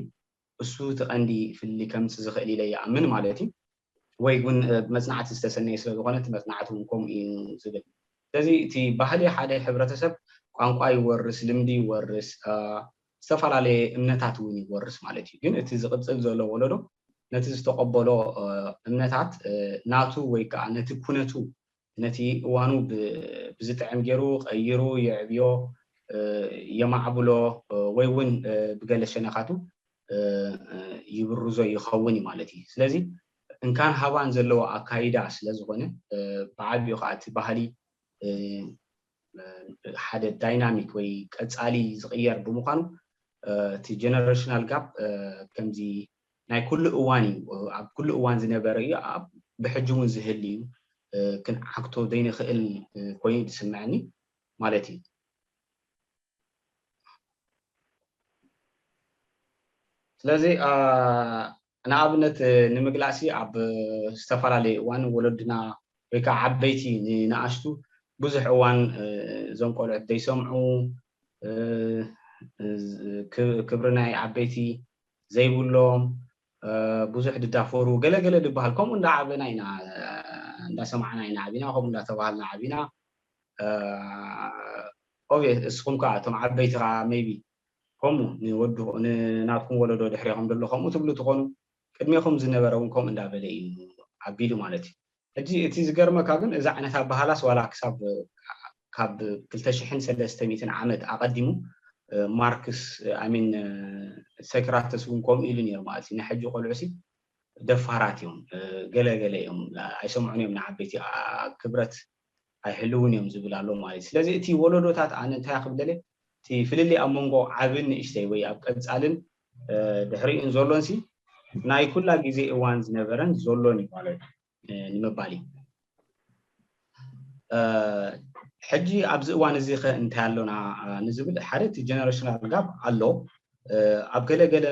እሱ እቲ ቀንዲ ፍልልይ ከምፅእ ዝኽእል ኢለ ይኣምን ማለት እዩ። ወይ እውን ብመፅናዕቲ ዝተሰነየ ስለ ዝኾነ እቲ መፅናዕቲ እውን ከምኡ እዩ ዝብል። ስለዚ እቲ ባህሊ ሓደ ሕብረተሰብ ቋንቋ ይወርስ፣ ልምዲ ይወርስ፣ ዝተፈላለየ እምነታት እውን ይወርስ ማለት እዩ። ግን እቲ ዝቕፅል ዘሎ ወለዶ ነቲ ዝተቐበሎ እምነታት ናቱ ወይ ከዓ ነቲ ኩነቱ ነቲ እዋኑ ብዝጥዕም ገይሩ ቀይሩ የዕብዮ፣ የማዕብሎ ወይ እውን ብገለ ሸነኻቱ ይብርዞ ይኸውን እዩ ማለት እዩ። ስለዚ እንካን ሃባን ዘለዎ ኣካይዳ ስለ ዝኾነ ብዓቢኡ ከዓ እቲ ባህሊ ሓደ ዳይናሚክ ወይ ቀፃሊ ዝቕየር ብምዃኑ እቲ ጀነሬሽናል ጋፕ ከምዚ ናይ ኩሉ እዋን እዩ፣ ኣብ ኩሉ እዋን ዝነበረ እዩ፣ ብሕጂ እውን ዝህል እዩ፣ ክንዓግቶ ዘይንኽእል ኮይኑ ዝስምዐኒ ማለት እዩ። ስለዚ ንኣብነት ንምግላእሲ ኣብ ዝተፈላለየ እዋን ወለድና ወይ ከዓ ዓበይቲ ንንኣሽቱ ብዙሕ እዋን እዞም ቆልዑት ዘይሰምዑ፣ ክብሪ ናይ ዓበይቲ ዘይብሎም፣ ብዙሕ ድዳፈሩ ገለገለ ድበሃል። ከምኡ እንዳዓበና ኢና፣ እንዳሰማዕና ኢና ዓቢና፣ ከምኡ እንዳተባሃልና ዓቢና። ኦብቪየስ እስኹም ከዓ እቶም ዓበይቲ ከዓ ሜይቢ ከምኡ ንወድኹ ንናትኩም ወለዶ ድሕሬኹም ዘሎ ከምኡ ትብሉ ትኾኑ። ቅድሜኹም ዝነበረ እውን ከምኡ እንዳበለ እዩ ኣቢሉ ማለት እዩ። ሕጂ እቲ ዝገርመካ ግን እዛ ዓይነት ኣበሃላስ ዋላ ክሳብ ካብ ክልተ ሽሕን ሰለስተ ሚእትን ዓመት ኣቐዲሙ ማርክስ ኣሚን ሶክራተስ እውን ከምኡ ኢሉ ነይሩ ማለት እዩ። ንሕጂ ቆልዑሲ ደፋራት እዮም፣ ገለ ገለ እዮም፣ ኣይሰምዑን እዮም ንዓበይቲ፣ ክብረት ኣይሕልውን እዮም ዝብል ኣሎ ማለት እዩ። ስለዚ እቲ ወለዶታት ኣነ እንታይ ክብለለ እቲ ፍልልይ ኣብ መንጎ ዓብን ንእሽተይ ወይ ኣብ ቀፃልን ድሕሪኡን ዘሎን ሲ ናይ ኩላ ግዜ እዋን ዝነበረን ዘሎን እዩ ማለት እዩ ንምባል እዩ። ሕጂ ኣብዚ እዋን እዚ ከ እንታይ ኣሎና ንዝብል፣ ሓደ እቲ generational gap ኣሎ። ኣብ ገለ ገለ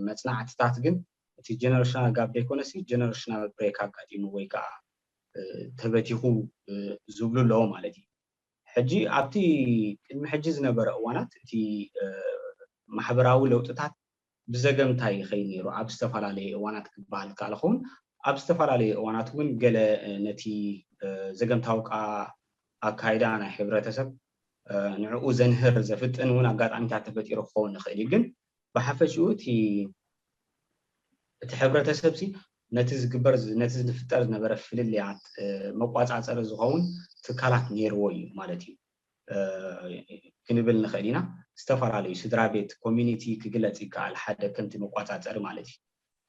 መፅናዕትታት ግን እቲ generational gap ዘይኮነሲ generational break ኣጋጢሙ ወይ ከዓ ተበቲኹ ዝብሉ ኣለዉ ማለት እዩ። ሕጂ ኣብቲ ቅድሚ ሕጂ ዝነበረ እዋናት እቲ ማሕበራዊ ለውጥታት ብዘገምታ ይኸይድ ነይሩ። ኣብ ዝተፈላለየ እዋናት ክበሃል ከኣል ኸውን ኣብ ዝተፈላለየ እዋናት እውን ገለ ነቲ ዘገምታዊ ኣካይዳ ናይ ሕብረተሰብ ንዕኡ ዘንህር ዘፍጥን እውን ኣጋጣሚታት ተፈጢሩ ክኸውን ይኽእል እዩ። ግን ብሓፈሽኡ እቲ እቲ ሕብረተሰብ ሲ ነቲ ዝግበር ነቲ ዝፍጠር ዝነበረ ፍልልያት መቋፃፀሪ ዝኸውን ትካላት ነይርዎ እዩ ማለት እዩ ክንብል ንኽእል ኢና። ዝተፈላለዩ ስድራ ቤት፣ ኮሚኒቲ ክግለፅ ይከኣል፣ ሓደ ከምቲ መቋፃፀሪ ማለት እዩ።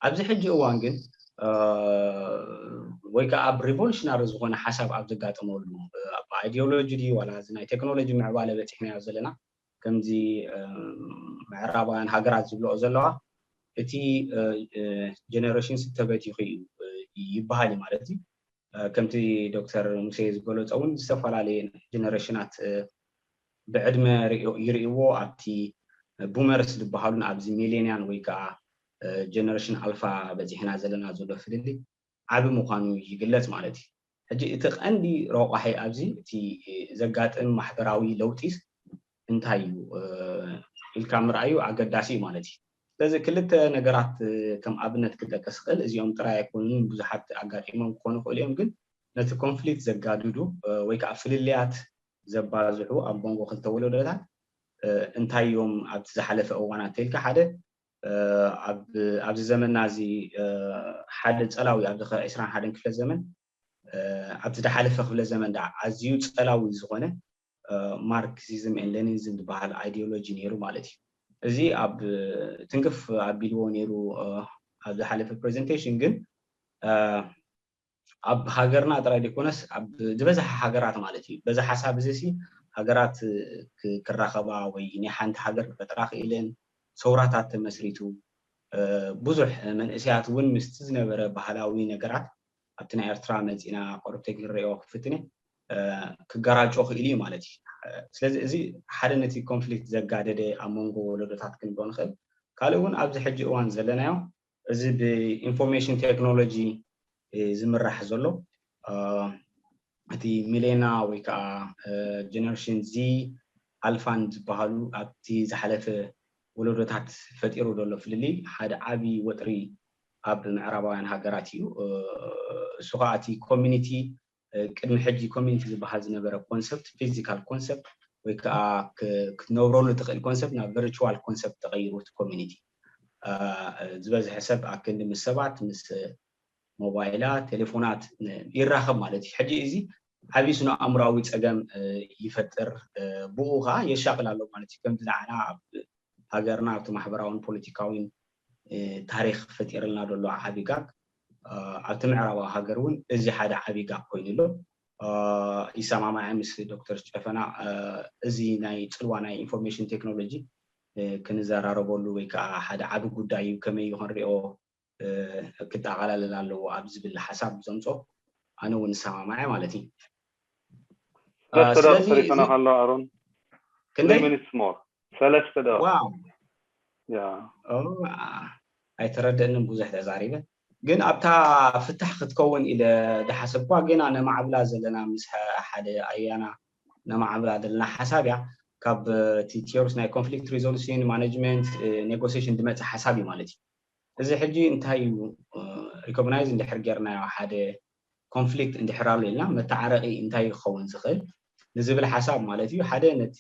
ኣብዚ ሕጂ እዋን ግን ወይ ከዓ ኣብ ሪቮሉሽናሪ ዝኾነ ሓሳብ ኣብ ዘጋጠመሉ፣ ኣብ ኣይዲዮሎጂ ድዩ ዋላ እዚ ናይ ቴክኖሎጂ ምዕባለ በፂሕናዮ ዘለና፣ ከምዚ ምዕራባውያን ሃገራት ዝብልኦ ዘለዋ፣ እቲ ጀነሬሽን ተበቲኹ እዩ ይበሃል እዩ ማለት እዩ። ከምቲ ዶክተር ሙሴ ዝገለፆ እውን ዝተፈላለየ ጀነሬሽናት ብዕድመ ይርእይዎ፣ ኣብቲ ቡመርስ ዝበሃሉን ኣብዚ ሚሌንያን ወይ ከዓ ጀነሬሽን ኣልፋ በፂሕና ዘለና ዘሎ ፍልልይ ዓቢ ምዃኑ ይግለጽ ማለት እዩ። ሕጂ እቲ ቀንዲ ረቋሒ ኣብዚ እቲ ዘጋጥም ማሕበራዊ ለውጢስ እንታይ እዩ ኢልካ ምርኣዩ ኣገዳሲ እዩ ማለት እዩ። ስለዚ ክልተ ነገራት ከም ኣብነት ክጠቀስ ይኽእል። እዚኦም ጥራይ ኣይኮኑን፣ ብዙሓት ኣጋጢሞም ክኾኑ ይኽእሉ እዮም። ግን ነቲ ኮንፍሊክት ዘጋድዱ ወይ ከዓ ፍልልያት ዘባዝሑ ኣብ መንጎ ክልተ ወለዶታት እንታይ እዮም ኣብቲ ዝሓለፈ እዋናት ተልካ ሓደ ኣብዚ ዘመንና እዚ ሓደ ጸላዊ ኣብዚ ኸ ዕስራን ሓደን ክፍለ ዘመን ኣብቲ ዝሓለፈ ክፍለ ዘመን ዳ ኣዝዩ ጸላዊ ዝኾነ ማርክሲዝም ን ሌኒኒዝም ዝበሃል ኣይዲዮሎጂ ነይሩ ማለት እዩ። እዚ ኣብ ትንክፍ ኣቢልዎ ነይሩ ኣብ ዝሓለፈ ፕሬዘንቴሽን ግን ኣብ ሃገርና ጥራይ ዘይኮነስ ኣብ ዝበዝሓ ሃገራት ማለት እዩ። በዚ ሓሳብ እዚ ሲ ሃገራት ክራኸባ ወይ ናይ ሓንቲ ሃገር ክፈጥራ ክኢለን ሰውራታት ተመስሪቱ ብዙሕ መንእሰያት እውን ምስቲ ዝነበረ ባህላዊ ነገራት ኣብቲ ናይ ኤርትራ መፂና ቆርብተይ ክንሪኦ ክፍትነ ክገራጮ ክእል እዩ ማለት እዩ። ስለዚ እዚ ሓደ ነቲ ኮንፍሊክት ዘጋደደ ኣብ መንጎ ወለዶታት ክንብሎ ንኽእል። ካልእ እውን ኣብዚ ሕጂ እዋን ዘለናዮ እዚ ብኢንፎርሜሽን ቴክኖሎጂ ዝምራሕ ዘሎ እቲ ሚሌና ወይ ከዓ ጀነሬሽን ዚ ኣልፋን ዝበሃሉ ኣብቲ ዝሓለፈ ወለዶታት ፈጢሩ ዘሎ ፍልልይ ሓደ ዓቢ ወጥሪ ኣብ ምዕራባውያን ሃገራት እዩ። እሱ ከዓ እቲ ኮሚኒቲ ቅድሚ ሕጂ ኮሚኒቲ ዝበሃል ዝነበረ ኮንሰፕት ፊዚካል ኮንሰፕት ወይ ከዓ ክትነብረሉ ትኽእል ኮንሰፕት ናብ ቨርቹዋል ኮንሰፕት ተቐይሩ እቲ ኮሚኒቲ ዝበዝሐ ሰብ ኣክንዲ ምስ ሰባት ምስ ሞባይላት ቴሌፎናት ይራኸብ ማለት እዩ። ሕጂ እዚ ዓብዪ ስነ ኣእምራዊ ፀገም ይፈጥር፣ ብኡ ከዓ የሻቕል ኣሎ ማለት እዩ። ከምዚ ንዓና ኣብ ሃገርና ኣብቲ ማሕበራውን ፖለቲካዊን ታሪክ ፈጢርልና ዘሎ ዓቢ ጋግ ኣብቲ ምዕራባዊ ሃገር እውን እዚ ሓደ ዓቢ ጋግ ኮይኑ ኣሎ። ይሰማማዐ ምስ ዶክተር ጨፈና እዚ ናይ ፅልዋ ናይ ኢንፎርሜሽን ቴክኖሎጂ ክንዘራረበሉ ወይ ከዓ ሓደ ዓቢ ጉዳይ እዩ፣ ከመይ እዩ ክንሪኦ ክጠቓላለን ኣለዎ ኣብ ዝብል ሓሳብ ዘምፆ ኣነ እውን ንሰማማዐ ማለት እዩ። ሰለስተ ደቂቕ ተሪፈና ከሎ ኣሮን ክንደይ ሚኒትስ ሞር ሰለስተ ደቂቕ ያ ኣይተረደእንን ብዙሕ ተዛሪበ ግን ኣብታ ፍታሕ ክትከውን ኢለ ዝሓሰብኳ ገና ነማዕብላ ዘለና ምስ ሓደ ኣያና ነማዕብላ ዘለና ሓሳብ እያ። ካብ እቲ ቲዮሪስ ናይ ኮንፍሊክት ሪዞሉሽን ማኔጅመንት ኔጎሲሽን ዝመፅእ ሓሳብ እዩ ማለት እዩ። እዚ ሕጂ እንታይ እዩ ሪኮግናይዝ እንድሕር ጌርናዮ ሓደ ኮንፍሊክት እንድሕር ኣሎ ኢልና መተዓረቂ እንታይ ክኸውን ዝኽእል ንዝብል ሓሳብ ማለት እዩ። ሓደ ነቲ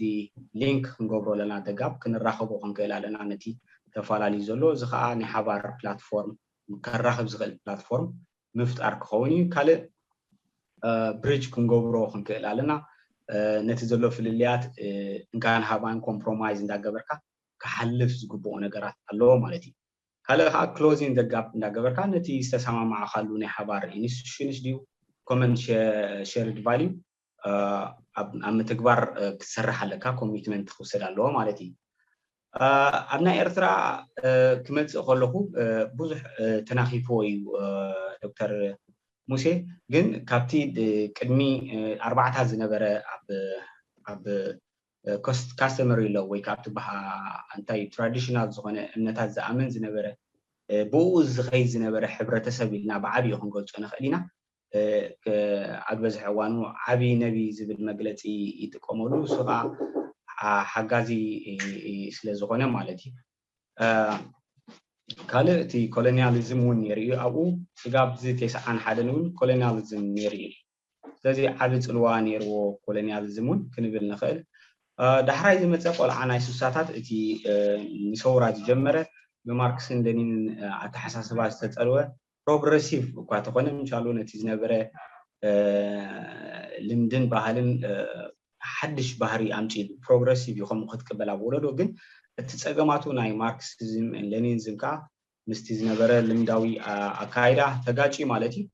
ሊንክ ክንገብሮ ኣለና ደጋብ ክንራኸቦ ክንክእል ኣለና ነቲ ተፈላለዩ ዘሎ እዚ ከዓ ናይ ሓባር ፕላትፎርም ከራኽብ ዝኽእል ፕላትፎርም ምፍጣር ክኸውን እዩ። ካልእ ብሪጅ ክንገብሮ ክንክእል ኣለና። ነቲ ዘሎ ፍልልያት እንካን ሃባን ኮምፕሮማይዝ እንዳገበርካ ክሓልፍ ዝግብኦ ነገራት ኣለዎ ማለት እዩ። ካልእ ከዓ ክሎዚንግ ዘጋፕ እንዳገበርካ ነቲ ዝተሰማማዕካሉ ናይ ሓባር ኢንስቲቱሽንስ ድዩ ኮመን ሸርድ ቫልዩ ኣብ ምትግባር ክትሰርሕ ኣለካ፣ ኮሚትመንት ክውሰድ ኣለዎ ማለት እዩ። ኣብ ናይ ኤርትራ ክመፅእ ከለኹ ብዙሕ ተናኺፍዎ እዩ ዶክተር ሙሴ ግን ካብቲ ቅድሚ ኣርባዕታት ዝነበረ ኣብ customary law ወይ ካብቲ እንታይ traditional ዝኾነ እምነታት ዝኣምን ዝነበረ ብኡ ዝኸይድ ዝነበረ ሕብረተሰብ ኢልና ብዓብዩ ክንገልፆ ንኽእል ኢና። ኣብ ዝበዝሐ እዋኑ ዓብዪ ነቢ ዝብል መግለፂ ይጥቀመሉ። እሱ ከዓ ሓጋዚ ስለ ዝኾነ ማለት እዩ። ካልእ እቲ ኮሎኒያሊዝም እውን ነይሩ እዩ ኣብኡ። ስጋብ እዚ ተስዓን ሓደን እውን ኮሎኒያሊዝም ነይሩ እዩ። ስለዚ ዓቢ ፅልዋ ነይርዎ ኮሎኒያሊዝም እውን ክንብል ንኽእል። ዳሕራይ ዝመፀ ቆልዓ ናይ ስሳታት እቲ ንሰውራ ዝጀመረ ብማርክስን ለኒንን ኣተሓሳስባ ዝተፀልወ ፕሮግረሲቭ እኳ ተኾነ ምሻሉ ነቲ ዝነበረ ልምድን ባህልን ሓድሽ ባህሪ ኣምፂሉ ፕሮግረሲቭ እዩ ከምኡ ክትቅበል ኣብ ወለዶ ግን እቲ ፀገማቱ ናይ ማርክሲዝም ለኒኒዝም ከዓ ምስቲ ዝነበረ ልምዳዊ ኣካይዳ ተጋጭ ማለት እዩ።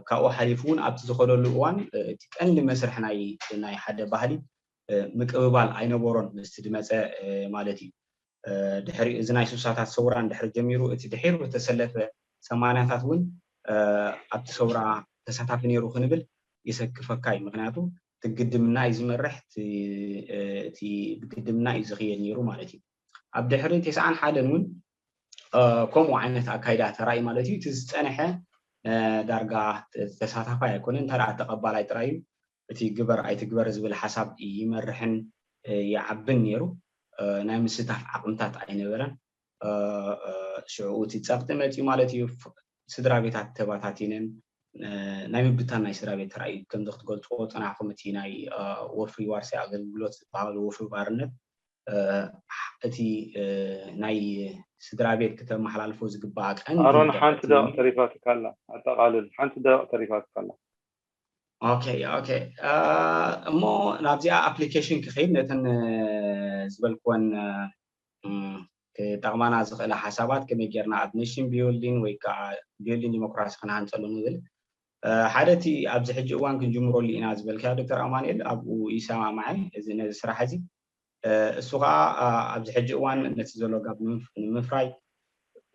ካብኡ ሓሊፉ እውን ኣብቲ ዝኸደሉ እዋን እቲ ቀንዲ መስርሕ ናይ ሓደ ባህሊ ምቅብባል ኣይነበሮን ምስቲ ዝመፀ ማለት እዩ። ድሕሪ እዚ ናይ ስሳታት ሰውራ እንድሕር ጀሚሩ እቲ ድሒሩ ዝተሰለፈ ሰማንያታት እውን ኣብቲ ሰውራ ተሳታፊ ነይሩ ክንብል የሰክፈካ እዩ። ምክንያቱ እቲ ግድምና እዩ ዝመርሕ፣ እቲ ብግድምና እዩ ዝኽየድ ነይሩ ማለት እዩ። ኣብ ድሕሪ ተስዓን ሓደን እውን ከምኡ ዓይነት ኣካይዳ ተራእዩ ማለት እዩ። እቲ ዝፀንሐ ዳርጋ ተሳታፋይ ኣይኮነን፣ እንተ ተቐባላይ ጥራይ እዩ። እቲ ግበር ኣይትግበር ዝብል ሓሳብ ይመርሕን ይዓብን ነይሩ። ናይ ምስታፍ ዓቕምታት ኣይነበረን። ሽዕኡ እቲ ፀቕጢ መፅዩ ማለት እዩ። ስድራ ቤታት ተባታቲነን ናይ ምብታን ናይ ስድራ ቤት ተራእዩ። ከምዚ ክትገልፅዎ ፀናሕኩም እቲ ናይ ወፍሪ ዋርሳይ ኣገልግሎት ዝበሃሉ ወፍሪ ባርነት እቲ ናይ ስድራ ቤት ክተመሓላልፎ ዝግባኣ ቀንዲ ኣሮን ሓንቲ ደቂቕ ተሪፋትካ ኣላ። ኣጠቓልል። ሓንቲ ደቂቕ ተሪፋትካ ኣላ። ኦኬ ኦኬ። እሞ ናብዚኣ ኣፕሊኬሽን ክኸይድ ነተን ዝበልክወን ክጠቕማና ዝኽእላ ሓሳባት ከመይ ጌርና ኣብ ኔሽን ቢልዲን ወይ ከዓ ቢልዲን ዲሞክራሲ ክንሃንፀሉ ንብል ሓደ እቲ ኣብዚ ሕጂ እዋን ክንጅምረሉ ኢና ዝበልካዮ ዶክተር ኣማኑኤል ኣብኡ ይሰማማዐ። እዚ ነዚ ስራሕ እዚ እሱ ከዓ ኣብዚ ሕጂ እዋን ነቲ ዘሎ ጋብ ንምፍራይ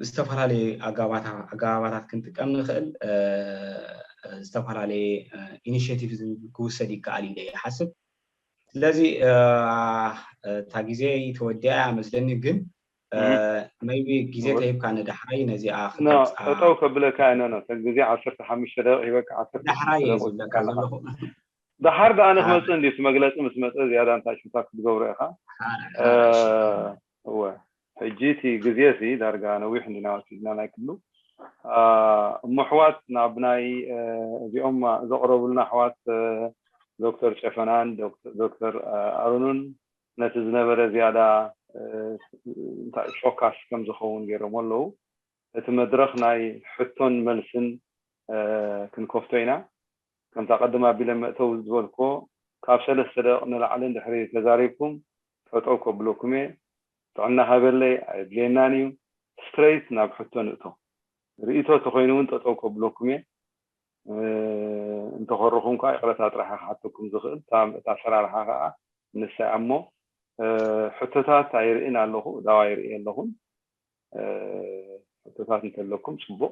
ዝተፈላለዩ ኣገባባታት ክንጥቀም ንኽእል ዝተፈላለየ ኢኒሽቲቭ ክውሰድ ይከኣል ኢለ ይሓስብ። ስለዚ እታ ግዜ ተወዲኣ እያ መስለኒ፣ ግን maybe ግዜ ተሂብካ ንዳሕራይ ነዚኣ ጠጠው ከብለካ እየ። ኖ ኖ ግዜ ዓሰርተ ሓሙሽተ ደቂቕ ሂበካ ዓሰርተ ዳሕራይ እየ ዝብለካ ዘለኹ። ደሓር ደኣ ንክመፅእ እንዲስ መግለፂ ምስ መፀ ዝያዳ እንታይ ሽምታ ክትገብሮ ኢኻ። እወ ሕጂ እቲ ግዜ ሲ ዳርጋ ነዊሕ እንዲና ወሲድና ናይ ክሉ እሞ ኣሕዋት ናብ ናይ እዚኦም ዘቕረቡልና ኣሕዋት ዶክተር ጨፈናን ዶክተር ኣሮንን ነቲ ዝነበረ ዝያዳ እንታይ ሾካስ ከም ዝኸውን ገይሮም ኣለዉ። እቲ መድረኽ ናይ ሕቶን መልስን ክንከፍቶ ኢና። ከምታ ቀደም ኣቢለ መእተዊ ዝበልኩዎ ካብ ሰለስተ ደቂቕ ንላዕሊ እንድሕሪ ተዛሪብኩም ጠጠው ከብለኩም እየ። ጥዕና ሃበለይ ኣየድልየናን እዩ። ስትሬት ናብ ሕቶ ንእቶ። ርእይቶ ተኾይኑ እውን ጠጠው ከብለኩም እየ። እንተኾርኹም ከዓ ይቕረታ ጥራሕ ክሓተኩም ዝኽእል እታ ኣሰራርሓ ከዓ ንሳ እሞ ሕቶታት ኣይርእን ኣለኹ ዳዋ ይርኢ ኣለኹም። ሕቶታት እንተለኩም ፅቡቕ።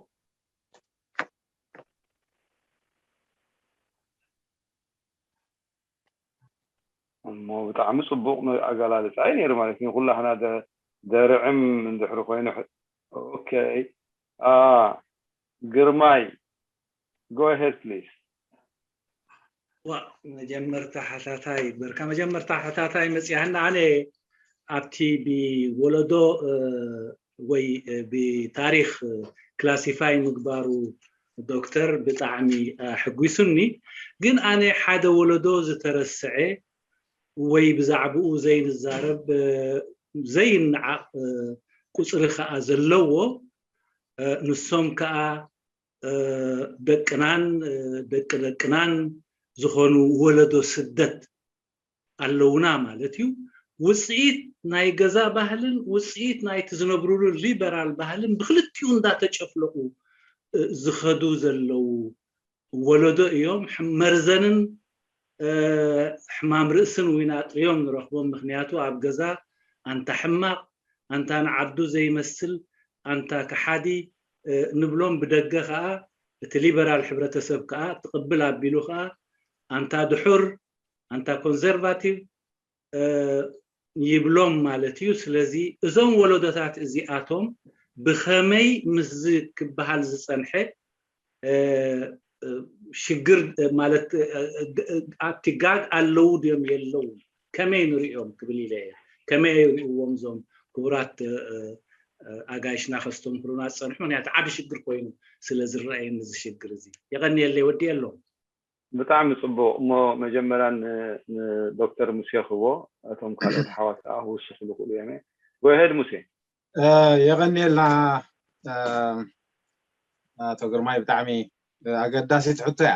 እሞ ብጣዕሚ ፅቡቕ ኣገላልፃ እዩ ነይሩ ማለት እዩ። ኩላህና ደርዕም እንድሕሪ ኮይኑ ኦኬ። ግርማይ go ahead please። ዋ መጀመርታ ሓታታይ በርካ መጀመርታ ሓታታይ መፅያህና ኣነ ኣብቲ ብወለዶ ወይ ብታሪክ ክላሲፋይ ምግባሩ ዶክተር ብጣዕሚ ኣሕጒሱኒ። ግን ኣነ ሓደ ወለዶ ዝተረስዐ ወይ ብዛዕባኡ ዘይንዛረብ ዘይነዓቕ ቁፅሪ ከዓ ዘለዎ ንሶም ከዓ ደቅናን ደቂ ደቅናን ዝኾኑ ወለዶ ስደት ኣለውና ማለት እዩ። ውፅኢት ናይ ገዛ ባህልን ውፅኢት ናይቲ ዝነብሩሉ ሊበራል ባህልን ብክልቲኡ እንዳተጨፍለቑ ዝኸዱ ዘለዉ ወለዶ እዮም። መርዘንን ሕማም ርእስን ዊናጥር እዮም ንረኽቦም። ምክንያቱ ኣብ ገዛ ኣንታ ሕማቕ፣ ኣንታ ንዓዱ ዘይመስል፣ ኣንታ ከሓዲ ንብሎም፣ ብደገ ከዓ እቲ ሊበራል ሕብረተሰብ ከዓ ትቕብል ኣቢሉ ከዓ ኣንታ ድሑር ኣንታ ኮንዘርቫቲቭ ይብሎም ማለት እዩ። ስለዚ እዞም ወለዶታት እዚኣቶም ብኸመይ ምስዚ ክበሃል ዝፀንሐ ሽግር ማለት ኣብቲ ጋግ ኣለዉ ድዮም የለዉ ከመይ ንሪኦም ክብል ኢለ እየ። ከመይ ይሪእዎም እዞም ክቡራት ኣጋይሽና ከስተምህሩና ዝፀንሑ? ምክንያቱ ዓብ ሽግር ኮይኑ ስለ ዝረኣየኒ እዚ ሽግር እዚ። የቐንየለይ፣ ወዲኤ ኣለኹ። ብጣዕሚ ፅቡቕ። እሞ መጀመርያ ንዶክተር ሙሴ ክቦ፣ እቶም ካልኦት ሓዋት ከዓ ክውስኽሉ ክእሉ እዮም። ጎሄድ ሙሴ። የቐንየልና ኣቶ ግርማይ፣ ብጣዕሚ ኣገዳሲት ሕቶ እያ፣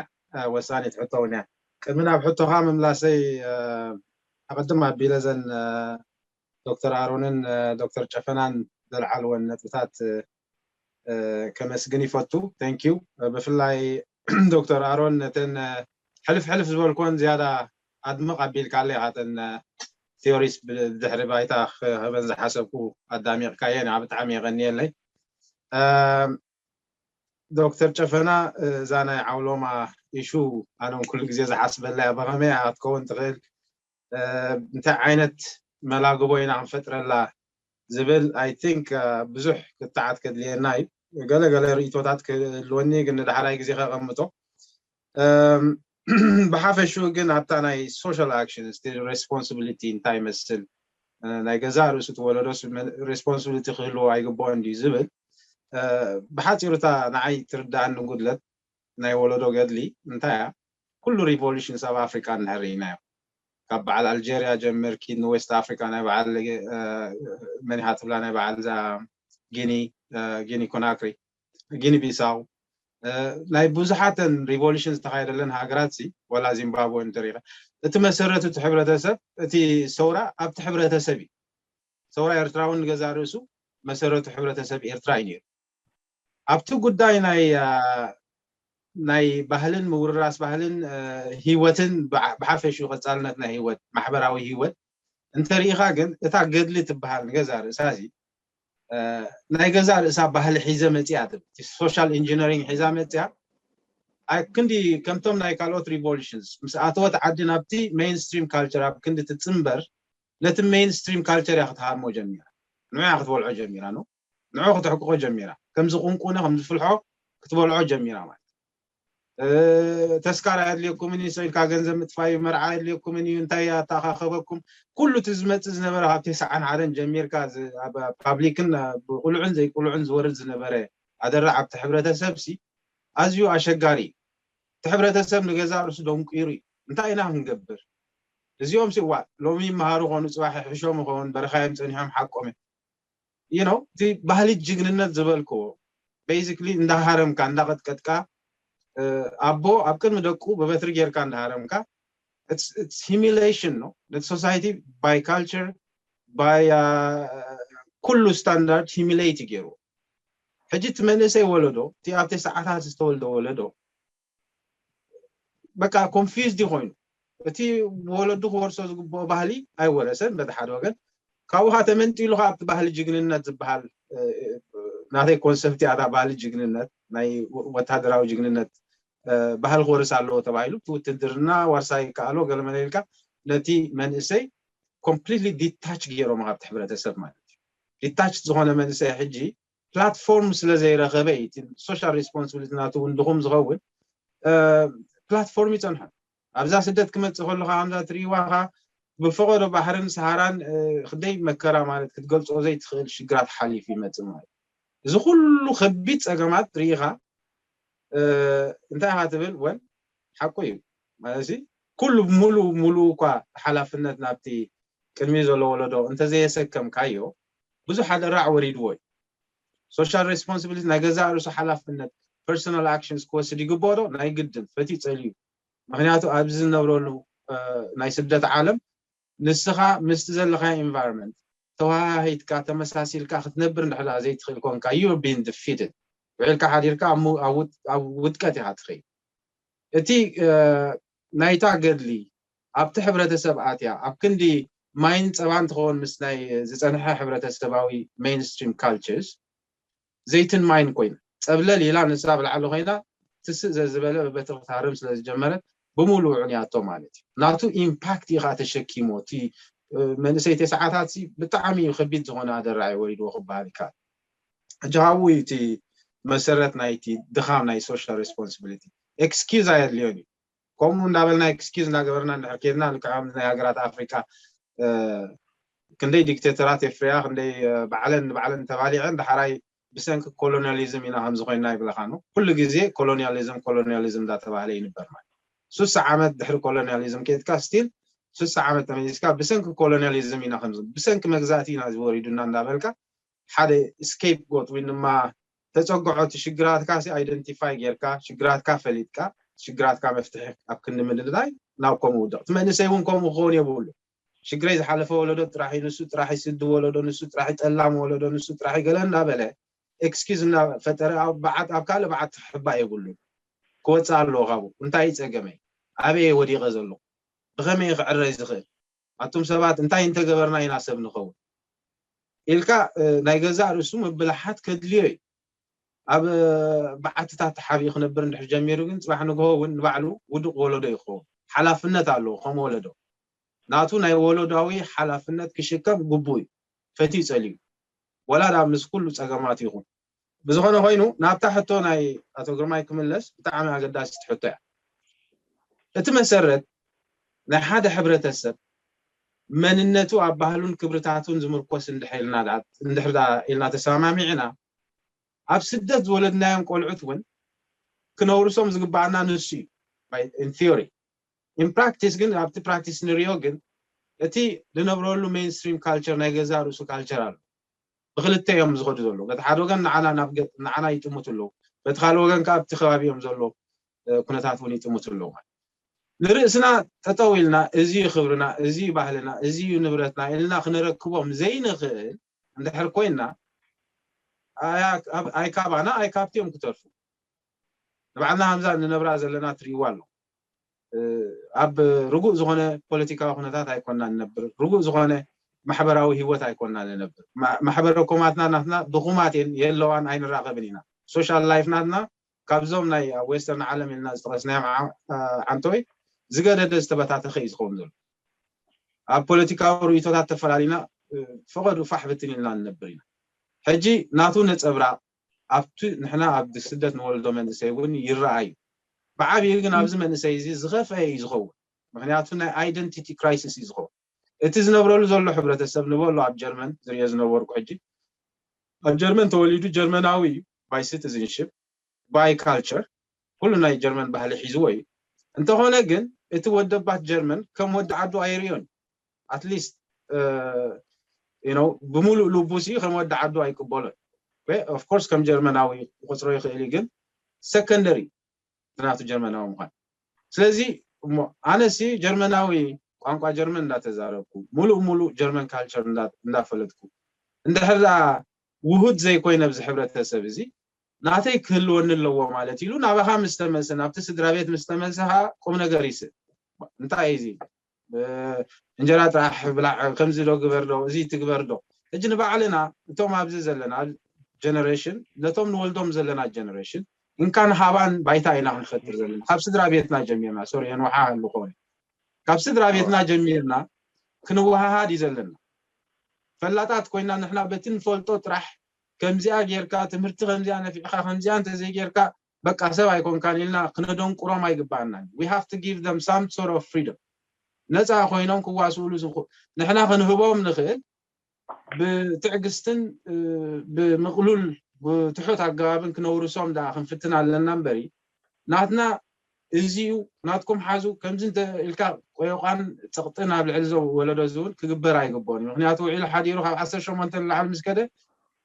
ወሳኒት ሕቶ እውን እያ። ቅድሚ ናብ ሕቶኻ ምምላሰይ ኣቐድም ኣቢለ ዘን ዶክተር ኣሮንን ዶክተር ጨፈናን ዘልዓልወን ነጥብታት ከመስግን ይፈቱ። Thank you። ብፍላይ ዶክተር ኣሮን ነተን ሕልፍ ሕልፍ ዝበልኮን ዝያዳ ኣድምቕ ኣቢልካለ ኢኻ። እተን theories ብድሕሪ ባይታ ክህበን ዝሓሰብኩ ኣዳሚቕካየን፣ ብጣዕሚ የቐንየለይ። ዶክተር ጨፈና፣ እዛ ናይ ዓውሎማ issue ኣነ እውን ኩሉ ግዜ ዝሓስበላ እያ። ብኸመይ እያ ክትከውን ትኽእል፣ እንታይ ዓይነት መላግቦ ኢና ክንፈጥረላ ዝብል I think ብዙሕ ክትዓት ከድልየና እዩ። ገለ ገለ ርእይቶታት ክህልወኒ ግን ንዳሕራይ ግዜ ከቐምጦ። ብሓፈሽኡ ግን ኣብታ ናይ social action responsibility እንታይ ይመስል፣ ናይ ገዛእ ርእሱ እቲ ወለዶስ responsibility ክህልዎ ኣይግብኦን ድዩ ዝብል ብሓፂሩ እታ ንዓይ ትርድኣኒ ጉድለት ናይ ወለዶ ገድሊ እንታይ እያ? ኩሉ revolutions ኣብ ኣፍሪቃ እንድሕር ርኢናዮ፣ ካብ በዓል ኣልጀርያ ጀምርኪ ንዌስት ኣፍሪቃ ናይ በዓል መኒኻ ትብላ ናይ በዓል እዛ ጊኒ ጊኒ ኮናክሪ፣ ጊኒ ቢሳው፣ ናይ ብዙሓተን revolution ዝተኻየደለን ሃገራት ሲ ዋላ ዚምባብወ እንተሪኢኻ፣ እቲ መሰረቱ እቲ ሕብረተሰብ፣ እቲ ሰውራ ኣብቲ ሕብረተሰብ እዩ። ሰውራ ኤርትራ እውን ንገዛእ ርእሱ መሰረቱ ሕብረተሰብ ኤርትራ እዩ ነይሩ። ኣብቲ ጉዳይ ናይ ናይ ባህልን ምውርራስ ባህልን ህይወትን ብሓፈሽኡ ቀፃልነት ናይ ህይወት ማሕበራዊ ህይወት እንተሪኢኻ ግን እታ ገድሊ ትበሃል ንገዛ ርእሳ እዚ ናይ ገዛ ርእሳ ባህሊ ሒዘ መፅያ ትብል። social engineering ሒዛ መፅያ ኣብ ክንዲ ከምቶም ናይ ካልኦት revolutions ምስ ኣተወት ዓዲ ናብቲ mainstream culture ኣብ ክንዲ ትፅንበር ነቲ mainstream culture እያ ክትሃርሞ ጀሚራ። ንዑ እያ ክትበልዖ ጀሚራ ነው ንዑ ክትሕቅቆ ጀሚራ። ከምዚ ቁንቁነ ከምዚ ፍልሖ ክትበልዖ ጀሚራ ማለት ተስካር ኣየድልየኩምን እዩ፣ ሰው ኢልካ ገንዘብ ምጥፋእ እዩ፣ መርዓ ኣየድልየኩምን እዩ፣ እንታይ ኣተኣኻኸበኩም? ኩሉ እቲ ዝመፅእ ዝነበረ ካብ ተስዓን ሓደን ጀሚርካ ፓብሊክን ብቁልዑን ዘይቁልዑን ዝወርድ ዝነበረ ኣደራዕ ኣብቲ ሕብረተሰብ ሲ ኣዝዩ ኣሸጋሪ እዩ። እቲ ሕብረተሰብ ንገዛእ ርእሱ ደንቂሩ እዩ። እንታይ ኢና ክንገብር? እዚኦም ሲ ዋ ሎሚ ይመሃሩ ኾኑ ፅባሕ ይሕሾም ይኸውን በረኻ እዮም ፀኒሖም ሓቆም እዮም። you know እቲ ባህሊ ጅግንነት ዝበልክዎ basically እንዳሃረምካ እንዳቐጥቀጥካ ኣቦ ኣብ ቅድሚ ደቁ ብበትሪ ጌርካ እንዳሃረምካ humiliation ነው ነቲ society by culture by ኩሉ standard humiliate ገይሩ ሕጂ እቲ መንእሰይ ወለዶ እቲ ኣብቲ ሰዓታት ዝተወልደ ወለዶ በቃ confused ኮይኑ እቲ ወለዱ ክወርሶ ዝግብኦ ባህሊ ኣይወረሰን በቲ ሓደ ወገን ካብኡ ከዓ ተመንጢሉ ከዓ ኣብቲ ባህሊ ጅግንነት ዝበሃል ናተይ concept እያ እታ ባህሊ ጅግንነት ናይ ወታደራዊ ጅግንነት ባህሊ ክወርስ ኣለዎ ተባሂሉ እቲ ውትድርና ዋርሳይ ይከኣሎ ገለመለ ኢልካ ነቲ መንእሰይ completely detach ገይሮም ካብቲ ሕብረተሰብ ማለት እዩ detach ዝኾነ መንእሰይ ሕጂ platform ስለ ዘይረኸበ እዩ social responsibility ናቱ እውን ድኹም ዝኸውን platform ይፀንሖ ኣብዛ ስደት ክመፅእ ከሎ ከምዛ ትሪእዋ ብፈቐዶ ባሕርን ሰሃራን ክደይ መከራ ማለት ክትገልፆ ዘይትኽእል ሽግራት ሓሊፉ ይመፅእ ማለት እዚ ኩሉ ከቢድ ፀገማት ርኢኻ እንታይ ኢኻ ትብል ወል ሓቁ እዩ ማለት ኩሉ ሙሉ ሙሉ እኳ ሓላፍነት ናብቲ ቅድሚ ዘሎ ወለዶ እንተዘየሰከምካዮ ብዙሕ ኣደራዕ ወሪድዎ እዩ social responsibility ናይ ገዛእ ርእሱ ሓላፍነት personal actions ክወስድ ይግብኦ ዶ ናይ ግድን ፈትዩ ፀልዩ ምክንያቱ ኣብዚ ዝነብረሉ ናይ ስደት ዓለም ንስኻ ምስቲ ዘለኻዮ environment ተወሃሂድካ ተመሳሲልካ ክትነብር እንድሕር ዘይትኽእል ኮንካ you being defeated ውዒልካ ሓዲርካ ኣብ ውድቀት ኢኻ ትኸይድ እቲ ናይታ ገድሊ ኣብቲ ሕብረተሰብ ኣትያ ኣብ ክንዲ ማይን ፀባን ትኸውን ምስ ናይ ዝፀንሐ ሕብረተሰባዊ mainstream cultures ዘይትን ማይን ኮይና ፀብለል ኢላ ንሳ ብላዕሊ ኮይና ትስእ ዘዝበለ በበቲ ክትሃርም ስለ ዝጀመረት ብምሉኡ ዕንያቶ ማለት እዩ። ናቱ ኢምፓክት እዩ ከዓ ተሸኪሞ። እቲ መንእሰይ ተስዓታት ብጣዕሚ እዩ ከቢድ ዝኾነ ኣደራዒ ወሪድዎ ክበሃል ይከኣል። ሕጂ ካብኡ እዩ እቲ መሰረት ናይቲ ድኻም ናይ social responsibility። ኤክስኪዝ ኣየድልዮን እዩ። ከምኡ እንዳበልና ኤክስኪዝ እንዳገበርና እንድሕር ኬድና ልክዕ ናይ ሃገራት ኣፍሪቃ ክንደይ ዲክቴተራት የፍርያ ክንደይ ባዕለን ንባዕለን ተባሊዐን ዳሕራይ ብሰንኪ ኮሎኒያሊዝም ኢና ከምዚ ኮይና ይብለካ ነው። ኩሉ ግዜ ኮሎኒያሊዝም ኮሎኒያሊዝም እንዳተባህለ ይንበር ማለት። ሱሳ ዓመት ድሕሪ ኮሎኒያሊዝም ኬድካ ስቲል ሱሳ ዓመት ተመሊስካ ብሰንኪ ኮሎኒያሊዝም ኢና ከምዚ ብሰንኪ መግዛእቲ ኢና ዝወሪዱና እንዳበልካ ሓደ ስኬፕ ጎት ወይ ድማ ተፀግዖ እቲ ሽግራትካ ሲ ኣይደንቲፋይ ጌርካ ሽግራትካ ፈሊጥካ ሽግራትካ መፍትሒ ኣብ ክንዲ ምድልዳይ ናብ ከምኡ ውድቕ። እቲ መንእሰይ እውን ከምኡ ክኸውን የብሉ። ሽግረይ ዝሓለፈ ወለዶ ጥራሕ እዩ፣ ንሱ ጥራሕ ይስዲ ወለዶ፣ ንሱ ጥራሕ ይጠላም ወለዶ፣ ንሱ ጥራሕ ይገለ እናበለ ኤክስኪዝ እናፈጠረ ኣብ በዓት ኣብ ካልእ በዓት ክሕባእ የብሉን። ክወፅእ ኣለዎ ካብኡ። እንታይ እዩ ፀገመይ? ኣበይ እየ ወዲቐ ዘለኹ? ብኸመይ እየ ክዕረ ዝኽእል? ኣቱም ሰባት እንታይ እንተገበርና ኢና ሰብ ንኸውን ኢልካ ናይ ገዛእ ርእሱ ምብላሓት ከድልዮ እዩ። ኣብ በዓትታት ተሓቢኡ ክነብር እንድሕር ጀሚሩ ግን ፅባሕ ንግሆ እውን ንባዕሉ ውዱቕ ወለዶ ይኸውን። ሓላፍነት ኣለዎ ከም ወለዶ። ናቱ ናይ ወለዳዊ ሓላፍነት ክሽከም ግቡእ እዩ። ፈትዩ ፀልዩ ወላ ዳ ምስ ኩሉ ፀገማት ይኹን ብዝኾነ ኮይኑ ናብታ ሕቶ ናይ ኣቶ ግርማይ ክምለስ ብጣዕሚ ኣገዳሲት ሕቶ እያ። እቲ መሰረት ናይ ሓደ ሕብረተሰብ መንነቱ ኣብ ባህሉን ክብርታቱን ዝምርኮስ እንድሕር ኢልና ተሰማሚዕና ኣብ ስደት ዝወለድናዮም ቆልዑት እውን ክነውርሶም ዝግባኣና ንሱ እዩ። In theory in practice ግን ኣብቲ ፕራክቲስ ንሪኦ ግን እቲ ዝነብረሉ mainstream culture ናይ ገዛ ርእሱ ካልቸር ኣሎ። ብክልተ እዮም ዝኸዱ ዘለዉ። በቲ ሓደ ወገን ንዓና ናብ ገ- ንዓና ይጥምቱ ኣለዉ፣ በቲ ካልእ ወገን ከዓ ኣብቲ ከባቢ እዮም ዘሎ እ፣ ኩነታት እውን ይጥምቱ ኣለዉ። ንርእስና ጠጠው ኢልና እዚ እዩ ክብርና፣ እዚ እዩ ባህልና፣ እዚ እዩ ንብረትና ኢልና ክነረክቦም ዘይንኽእል እንድሕር ኮይና ኣያ- ኣብ- ኣይካባና ኣይካብቲ እዮም ክተርፉ። ንባዕልና ከምዛ ንነብራ ዘለና ትርእይዋ ኣሎ። ኣብ ርጉእ ዝኾነ ፖለቲካዊ ኩነታት ኣይኮና ንነብር፣ ርጉእ ዝኾነ ማሕበራዊ ህይወት ኣይኮና ንነብር። ማሕበረ ኮማትና ናትና ድኹማት የን የለዋን ኣይንራኸብን ኢና። ሶሻል ላይፍ ናትና ካብዞም ናይ ኣብ ዌስተርን ዓለም ኢልና ዝጠቐስናዮም ዓንተወይ ዝገደደ ዝተበታተኸ እዩ ዝኸውን ዘሎ። ኣብ ፖለቲካዊ ርእቶታት ተፈላሊና ፈቐዱ ፋሕ ብትን ኢልና ንነብር ኢና። ሕጂ ናቱ ነፀብራቕ ኣብቲ ንሕና ኣብ ስደት ንወልዶ መንእሰይ እውን ይረኣዩ። ብዓብዩ ግን ኣብዚ መንእሰይ እዚ ዝኸፍአ እዩ ዝኸውን። ምክንያቱ ናይ ኣይደንቲቲ ክራይሲስ እዩ ዝኸውን። እቲ ዝነብረሉ ዘሎ ሕብረተሰብ ንበሎ ኣብ ጀርመን ዝሪኦ ዝነበርኩ ሕጂ ኣብ ጀርመን ተወሊዱ ጀርመናዊ እዩ by citizenship by culture ኩሉ ናይ ጀርመን ባህሊ ሒዝዎ እዩ። እንተኾነ ግን እቲ ወደባት ጀርመን ከም ወዲ ዓዱ ኣይሪኦን። At least ብሙሉእ ልቡ ሲ ከም ወዲ ዓዱ ኣይቅበሎን። Of course ከም ጀርመናዊ ክቆፅሮ ይኽእል እዩ ግን ሰከንደሪ ናቱ ጀርመናዊ ምዃን። ስለዚ እሞ ኣነሲ ጀርመናዊ ቋንቋ ጀርመን እንዳተዛረብኩ ሙሉእ ሙሉእ ጀርመን ካልቸር እንዳፈለጥኩ እንድሕር ደኣ ውሁድ ዘይኮይነ ኣብዚ ሕብረተሰብ እዚ ናተይ ክህልወኒ ኣለዎ ማለት ኢሉ ናባኻ ምስ ተመልሰ ናብቲ ስድራ ቤት ምስ ተመልሰ ከዓ ቁም ነገር ይስእ። እንታይ እዩ እዚ እንጀራ ጥራሕ ብላዕ ከምዚ ዶ ግበር ዶ እዚ ትግበር ዶ? ሕጂ ንባዕልና እቶም ኣብዚ ዘለና ጀነሬሽን ነቶም ንወልዶም ዘለና ጀነሬሽን እንካን ሃባን ባይታ ኢና ክንፈጥር ዘለና ካብ ስድራ ቤትና ጀሚርና። ሶሪ የንውሓ ኣለኮ ካብ ስድራ ቤትና ጀሚርና ክንወሃሃድ እዩ ዘለና። ፈላጣት ኮይና ንሕና በቲ ንፈልጦ ጥራሕ ከምዚኣ ጌርካ ትምህርቲ ከምዚኣ ነፊዕካ ከምዚኣ እንተዘይጌርካ በቃ ሰብ ኣይኮንካን ኢልና ክነደንቁሮም ኣይግባኣናን። We have to give them some sort of freedom። ነፃ ኮይኖም ክዋስኡሉ ዝኽእሉ ንሕና ክንህቦም ንኽእል ብትዕግስትን ብምቕሉል ብትሑት ኣገባብን ክነውርሶም ደኣ ክንፍትን ኣለና እምበሪ ናትና እዚዩ ናትኩም ሓዙ ከምዚ እንተ ኢልካ ቆዮቋን ፀቕጥን ኣብ ልዕሊ ዞም ወለዶ እዚ እውን ክግበር ኣይግበኦን እዩ። ምክንያቱ ውዒሉ ሓዲሩ ካብ ዓሰርተ ሸሞንተ ንላዕሊ ምስ ከደ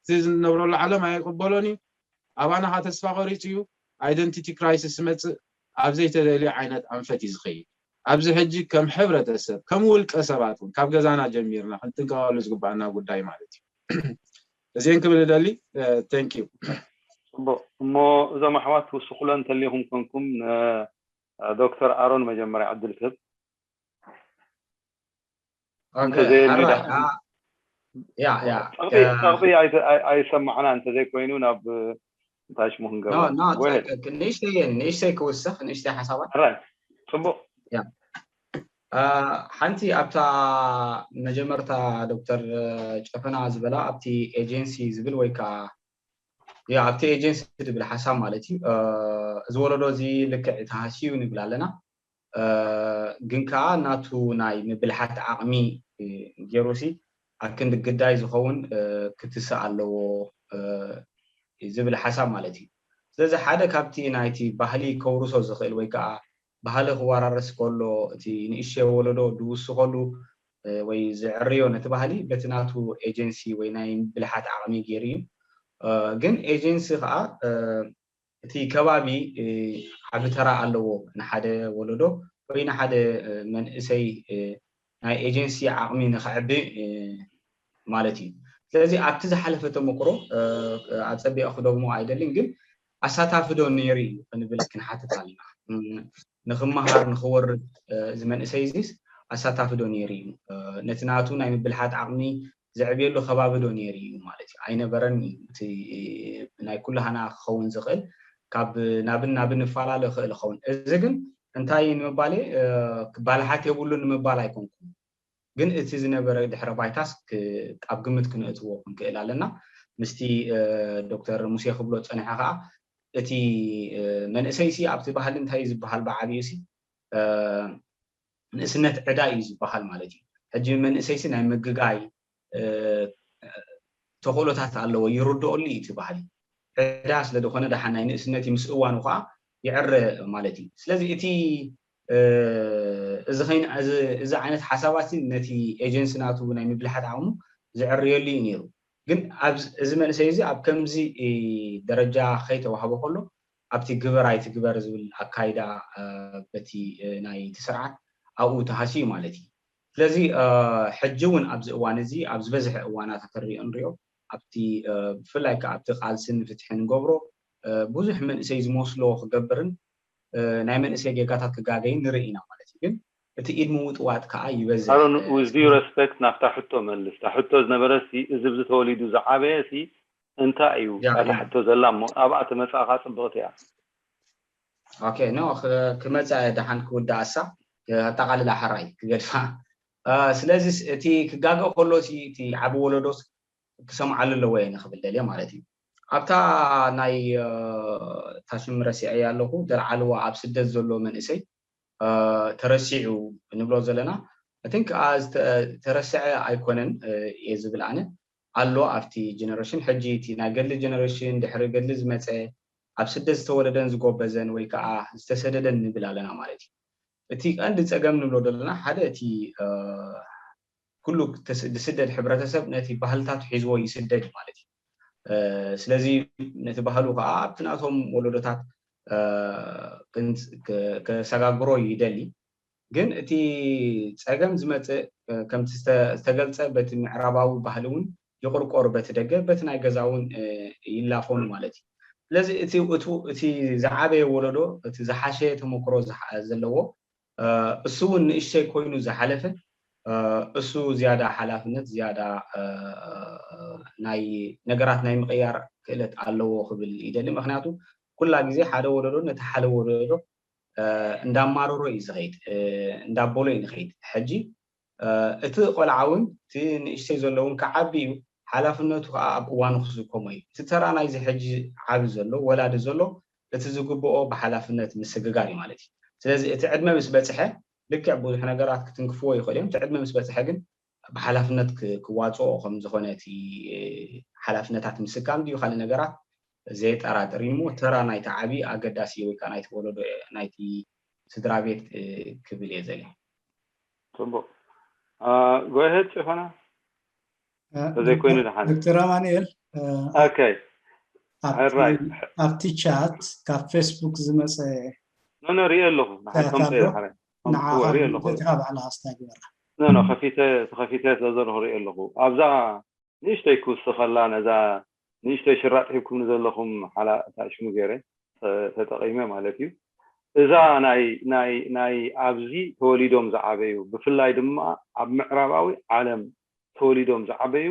እቲ ዝነብረሉ ዓለም ኣይቅበሎን እዩ። ኣባና ከዓ ተስፋ ቆሪፁ እዩ። ኣይደንቲቲ ክራይሲስ ዝመፅእ ኣብ ዘይተደልየ ዓይነት ኣንፈት እዩ ዝኸይድ። ኣብዚ ሕጂ ከም ሕብረተሰብ ከም ውልቀ ሰባት እውን ካብ ገዛና ጀሚርና ክንጥንቀቐሉ ዝግባኣና ጉዳይ ማለት እዩ። እዚን ክብል እደሊ። Thank you። ፅቡቅ እሞ እዞም ኣሕዋት ትውስኩሎ እንተሊኹም ኮንኩም ንዶክተር ኣሮን መጀመርያ ዕድል ክህብ Okay, all right. Uh, yeah, yeah. Uh, ኣይሰማዕና እንተዘይኮይኑ ናብ እንታይ ሽሙ ክንገብሮ ንእሽተይ ንእሽተይ ክውስኽ ንእሽተይ ሓሳባት ፅቡቅ። ሓንቲ ኣብታ መጀመርታ ዶክተር ጨፈና ዝበላ ኣብቲ ኤጀንሲ ዝብል ወይ ከዓ ኣብቲ ኤጀንሲ ዝብል ሓሳብ ማለት እዩ። እዚ ወለዶ እዚ ልክዕ ተሃስዩ ንብል ኣለና። ግን ከዓ ናቱ ናይ ምብልሓት ዓቕሚ ገይሩሲ ኣብ ክንዲ ግዳይ ዝኸውን ክትስእ ኣለዎ ዝብል ሓሳብ ማለት እዩ። ስለዚ ሓደ ካብቲ ናይቲ ባህሊ ከውርሶ ዝኽእል ወይ ከዓ ባህሊ ክወራረስ ከሎ እቲ ንእሽተይ ወለዶ ድውስኸሉ ወይ ዝዕርዮ ነቲ ባህሊ በቲ ናቱ ኤጀንሲ ወይ ናይ ምብልሓት ዓቕሚ ገይሩ እዩ። ግን ኤጀንሲ ከዓ እቲ ከባቢ ዓቢ ተራ ኣለዎ ንሓደ ወለዶ ወይ ንሓደ መንእሰይ ናይ ኤጀንሲ ዓቕሚ ንኽዕቢ ማለት እዩ። ስለዚ ኣብቲ ዝሓለፈ ተመክሮ ኣፀቢቐ ክደግሞ ኣይደልን፣ ግን ኣሳታፊ ዶ ነይሩ እዩ ክንብል ክንሓትት ኣለና። ንክመሃር ንክወርድ እዚ መንእሰይ እዚስ ኣሳታፊ ዶ ነይሩ እዩ? ነቲ ናቱ ናይ ምብልሓት ዓቕሚ ዘዕብየሉ ከባቢ ዶ ነይሩ እዩ ማለት እዩ? ኣይነበረን እዩ። እቲ ናይ ኩላህና ክኸውን ዝኽእል ካብ ናብን ናብን ይፈላለ ይኽእል ይኸውን። እዚ ግን እንታይ ንምባል እየ፣ ክባላሓት የብሉን ንምባል ኣይኮንኩን። ግን እቲ ዝነበረ ድሕረ ባይታስ ኣብ ግምት ክነእትዎ ክንክእል ኣለና። ምስቲ ዶክተር ሙሴ ክብሎ ፀኒሐ ከዓ እቲ መንእሰይሲ ኣብቲ ባህሊ እንታይ ዝበሃል ብዓብዩሲ ንእስነት ዕዳ እዩ ዝበሃል ማለት እዩ። ሕጂ መንእሰይሲ ናይ ምግጋይ ተኽእሎታት ኣለዎ፣ ይርድኦሉ እዩ እቲ ባህሊ። ዕዳ ስለ ዝኾነ ደሓን ናይ ንእስነት እዩ፣ ምስ እዋኑ ከዓ ይዕረ ማለት እዩ። ስለዚ እቲ እዚ ዓይነት ሓሳባት ነቲ ኤጀንሲ ናቱ ናይ ምብልሓት ዓቕሙ ዝዕርየሉ እዩ ነይሩ። ግን እዚ መንእሰይ እዚ ኣብ ከምዚ ደረጃ ከይተዋህቦ ከሎ ኣብቲ ግበር ኣይትግበር ዝብል ኣካይዳ በቲ ናይቲ ስርዓት ኣብኡ ተሃስዩ ማለት እዩ። ስለዚ ሕጂ እውን ኣብዚ እዋን እዚ ኣብ ዝበዝሐ እዋናት ተሪኦ ንሪኦ ኣብቲ ብፍላይ ከዓ ኣብቲ ቃልሲ ንፍትሒ ንገብሮ ብዙሕ መንእሰይ ዝመስሎ ክገብርን ናይ መንእሰይ ጌጋታት ክጋገይን ንርኢ ኢና ማለት እዩ። ግን እቲ ኢድ ምውጥዋጥ ከዓ ይበዝሕ። ኣሮን፣ with due respect ናብታ ሕቶ መልስ። እታ ሕቶ ዝነበረሲ እዚ ብዚ ተወሊዱ ዝዓበየሲ እንታይ እዩ እታ ሕቶ ዘላ እሞ ኣብኣ ተመፃእኻ ፅብቕቲ እያ። ኦኬ ኖ ክመፃ ደሓን ክውዳእሳ ኣጠቃልላ ሕራይ ክገድፋ። ስለዚ እቲ ክጋገ ከሎሲ እቲ ዓቢ ወለዶስ ክሰምዓሉ ኣለዎ እየ ንክብል ደልየ ማለት እዩ። ኣብታ ናይ ታሽም ረሲዐ ኣለኹ ዘልዓልዋ ኣብ ስደት ዘሎ መንእሰይ ተረሲዑ ንብሎ ዘለና I think ተረስዐ ኣይኮነን እየ ዝብል ኣነ ኣሎ ኣብቲ ጀነሬሽን ሕጂ እቲ ናይ ገድሊ ጀነሬሽን ድሕሪ ገድሊ ዝመፀ ኣብ ስደት ዝተወለደን ዝጎበዘን ወይ ከዓ ዝተሰደደን ንብል ኣለና ማለት እዩ። እቲ ቀንዲ ፀገም ንብሎ ዘለና ሓደ እቲ ኩሉ ዝስደድ ሕብረተሰብ ነቲ ባህልታቱ ሒዝዎ ይስደድ ማለት እዩ። ስለዚ ነቲ ባህሉ ከዓ ኣብቲ ናቶም ወለዶታት ከሰጋግሮ ይደሊ። ግን እቲ ፀገም ዝመፅእ ከምቲ ዝተገልፀ በቲ ምዕራባዊ ባህሊ እውን ይቕርቆር በቲ ደገ በቲ ናይ ገዛ እውን ይላፈኑ ማለት እዩ። ስለዚ እቲ ዝዓበየ ወለዶ እቲ ዝሓሸ ተመክሮ ዘለዎ እሱ እውን ንእሽተይ ኮይኑ ዝሓለፈ እሱ ዝያዳ ሓላፍነት ዝያዳ ናይ ነገራት ናይ ምቕያር ክእለት ኣለዎ ክብል ይደሊ። ምክንያቱ ኩላ ግዜ ሓደ ወለዶ ነቲ ሓደ ወለዶ እንዳማረሮ እዩ ዝኸይድ እንዳበሎ እዩ ንኸይድ። ሕጂ እቲ ቆልዓ እውን እቲ ንእሽተይ ዘሎ እውን ክዓቢ እዩ ሓላፍነቱ ከዓ ኣብ እዋኑ ክስከሞ እዩ። እቲ ተራ ናይዚ ሕጂ ዓቢ ዘሎ ወላዲ ዘሎ እቲ ዝግብኦ ብሓላፍነት ምስግጋር እዩ ማለት እዩ። ስለዚ እቲ ዕድመ ምስ በፅሐ ልክዕ ብዙሕ ነገራት ክትንክፍዎ ይኽእሉ እዮም። እቲ ዕድመ ምስ በፅሐ ግን ብሓላፍነት ክዋፅኦ ከም ዝኾነ እቲ ሓላፍነታት ምስካም ድዩ ካልእ ነገራት ዘየጠራጥር እዩ እሞ ተራ ናይቲ ዓቢ ኣገዳሲ ወይ ከዓ ናይቲ ወለዶ ናይቲ ስድራ ቤት ክብል እየ ዘለ። ፅቡቅ ጎሄድ ጭፈና ተዘይኮይኑ ደሓን ዶክተር ኣማኑኤል ኦኬ ኣብቲ ቻት ካብ ፌስቡክ ዝመፀ ኖ ኖ ሪኦ ኣለኹ ንሓቶም ንዓኻ ሪኦ ኣለኹ በዓል ኣስታ ግበራ ኖ ኖ ከፊተ ተኸፊተ ስለዘለኹ ሪኦ ኣለኹ ኣብዛ ንእሽተይ ክውስኸላ ነዛ ንእሽተይ ሽራጥ ሂብኩም ዘለኹም ሓላ እታ ሽሙ ገይረ ተጠቒመ ማለት እዩ እዛ ናይ ናይ ናይ ኣብዚ ተወሊዶም ዝዓበዩ ብፍላይ ድማ ኣብ ምዕራባዊ ዓለም ተወሊዶም ዝዓበዩ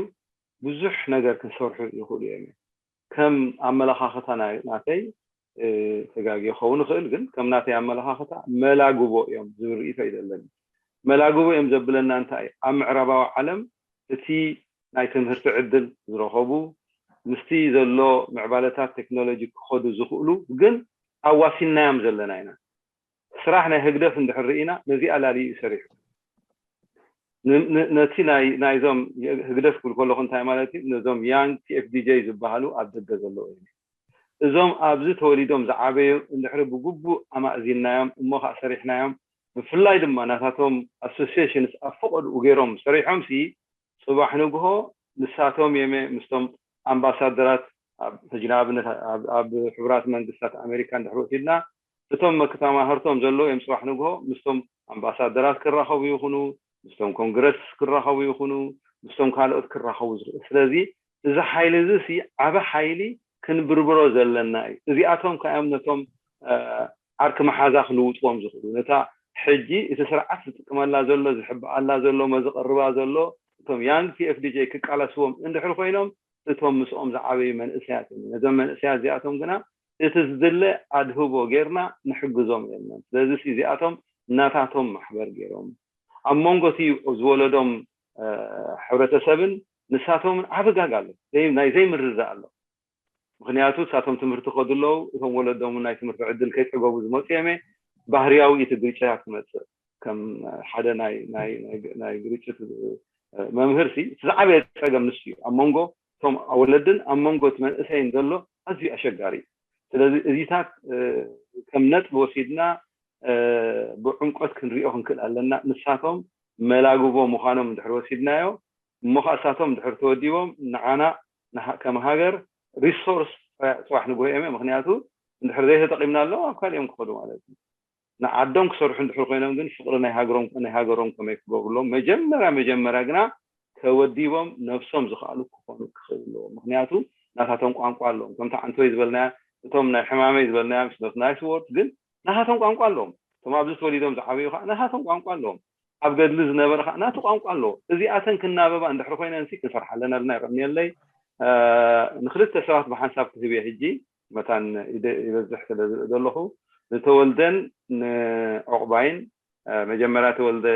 ብዙሕ ነገር ክሰርሑ ይኽእሉ እዮም ከም ኣመለኻኸታ ናተይ ተጋጊ ክኸውን ይኽእል፣ ግን ከም ናተይ ኣመለኻኸታ መላግቦ እዮም ዝብል ርእይቶ እዩ ዘለኒ። መላግቦ እዮም ዘብለና እንታይ? ኣብ ምዕራባዊ ዓለም እቲ ናይ ትምህርቲ ዕድል ዝረኸቡ፣ ምስቲ ዘሎ ምዕባለታት ቴክኖሎጂ ክኸዱ ዝኽእሉ ግን ኣዋሲናዮም ዘለና ኢና። ስራሕ ናይ ህግደፍ እንድሕር ርኢና ነዚኣ ላልዩ እዩ ሰሪሑ። ነቲ ናይዞም ህግደፍ ክብል ከለኹ እንታይ ማለት እዩ? ነዞም ያንግ ቲ ኤፍ ዲ ጀይ ዝበሃሉ ኣብ ደገ ዘለዉ እዮም። እዞም ኣብዚ ተወሊዶም ዝዓበዩ እንድሕሪ ብግቡእ ኣማእዚንናዮም እሞ ከዓ ሰሪሕናዮም፣ ብፍላይ ድማ ናታቶም ኣሶሲሽንስ ኣብ ፈቐድኡ ገይሮም ሰሪሖም ሲ ጽባሕ ንግሆ ንሳቶም የመ ምስቶም ኣምባሳደራት ኣብ ሕጂ ንኣብነት ኣብ ሕቡራት መንግስታት ኣሜሪካ እንድሕር ወሲድና እቶም መክተማህርቶም ዘለዉ እዮም ጽባሕ ንግሆ ምስቶም ኣምባሳደራት ክራኸቡ ይኹኑ ምስቶም ኮንግረስ ክራኸቡ ይኹኑ ምስቶም ካልኦት ክራኸቡ ዝኽእል። ስለዚ እዚ ሓይሊ እዚ ሲ ዓበ ሓይሊ ክንብርብሮ ዘለና እዩ። እዚኣቶም ከኣዮም ነቶም ዓርኪ መሓዛ ክልውጥዎም ዝኽእሉ ነታ ሕጂ እቲ ስርዓት ዝጥቀመላ ዘሎ ዝሕብኣላ ዘሎ መዝቐርባ ዘሎ እቶም ያንግ ቲ ኤፍ ዲ ጀይ ክቃለስዎም እንድሕር ኮይኖም እቶም ምስኦም ዝዓበዩ መንእሰያት እዮም። ነዞም መንእሰያት እዚኣቶም ግና እቲ ዝድለ ኣድህቦ ጌርና ንሕግዞም የለን። ስለዚ እዚኣቶም እናታቶም ማሕበር ገይሮም ኣብ መንጎ እቲ ዝወለዶም ሕብረተሰብን ንሳቶምን ዓቢ ጋግ ኣሎ፣ ናይ ዘይምርዳእ ኣሎ። ምክንያቱ ንሳቶም ትምህርቲ ከዱ ኣለዉ፣ እቶም ወለዶም ናይ ትምህርቲ ዕድል ከይፀገቡ ዝመፁ እዮም። ባህርያዊ እቲ ግርጭታት ክመፅእ ከም ሓደ ናይ ግርጭት መምህር ሲ እቲ ዝዓበየ ፀገም ንሱ እዩ። ኣብ መንጎ እቶም ወለድን ኣብ መንጎ እቲ መንእሰይን ዘሎ ኣዝዩ ኣሸጋሪ እዩ። ስለዚ እዚታት ከም ነጥቢ ወሲድና ብዕምቆት ክንሪኦ ክንክእል ኣለና። ንሳቶም መላግቦ ምዃኖም እንድሕር ወሲድናዮ እሞ ከዓ እሳቶም እንድሕር ተወዲቦም ንዓና ከም ሃገር ሪሶርስ ፅባሕ ንግሆ እዮም። ምክንያቱ እንድሕር ዘይተጠቂምናሎም ኣብ ካልኦም ክኸዱ ማለት እዩ። ንዓዶም ክሰርሑ እንድሕር ኮይኖም ግን ፍቅሪ ናይ ሃገሮም ናይ ሃገሮም ከመይ ክገብሩሎም መጀመርያ መጀመርያ ግና ተወዲቦም ነብሶም ዝኽኣሉ ክኾኑ ክኽእል ኣለዎ። ምክንያቱ ናታቶም ቋንቋ ኣለዎም። ከምቲ ዓንቶይ ዝበልናያ እቶም ናይ ሕማመይ ዝበልናያ ምስ ናይስ ወርድ ግን ናታቶም ቋንቋ ኣለዎም። እቶም ኣብዚ ተወሊዶም ዝዓበዩ ከዓ ናታቶም ቋንቋ ኣለዎም። ኣብ ገድሊ ዝነበረ ከዓ ናቱ ቋንቋ ኣለዎ። እዚኣተን ክናበባ እንድሕር ኮይነን ሲ ክንሰርሓለን ኣለና። ይቀንየለይ። ንክልተ ሰባት ብሓንሳብ ክህብ እየ ሕጂ መታን ይበዝሕ ስለ ዝርኢ ዘለኹ ንተወልደን ንዕቑባይን መጀመርያ ተወልደ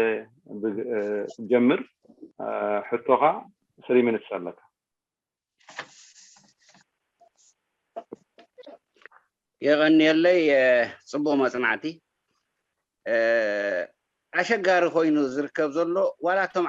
ክትጀምር ሕቶኻ ስሪ ሚኒትስ ኣለካ። የቐንየለይ። ፅቡቕ መፅናዕቲ። ኣሸጋሪ ኮይኑ ዝርከብ ዘሎ ዋላ እቶም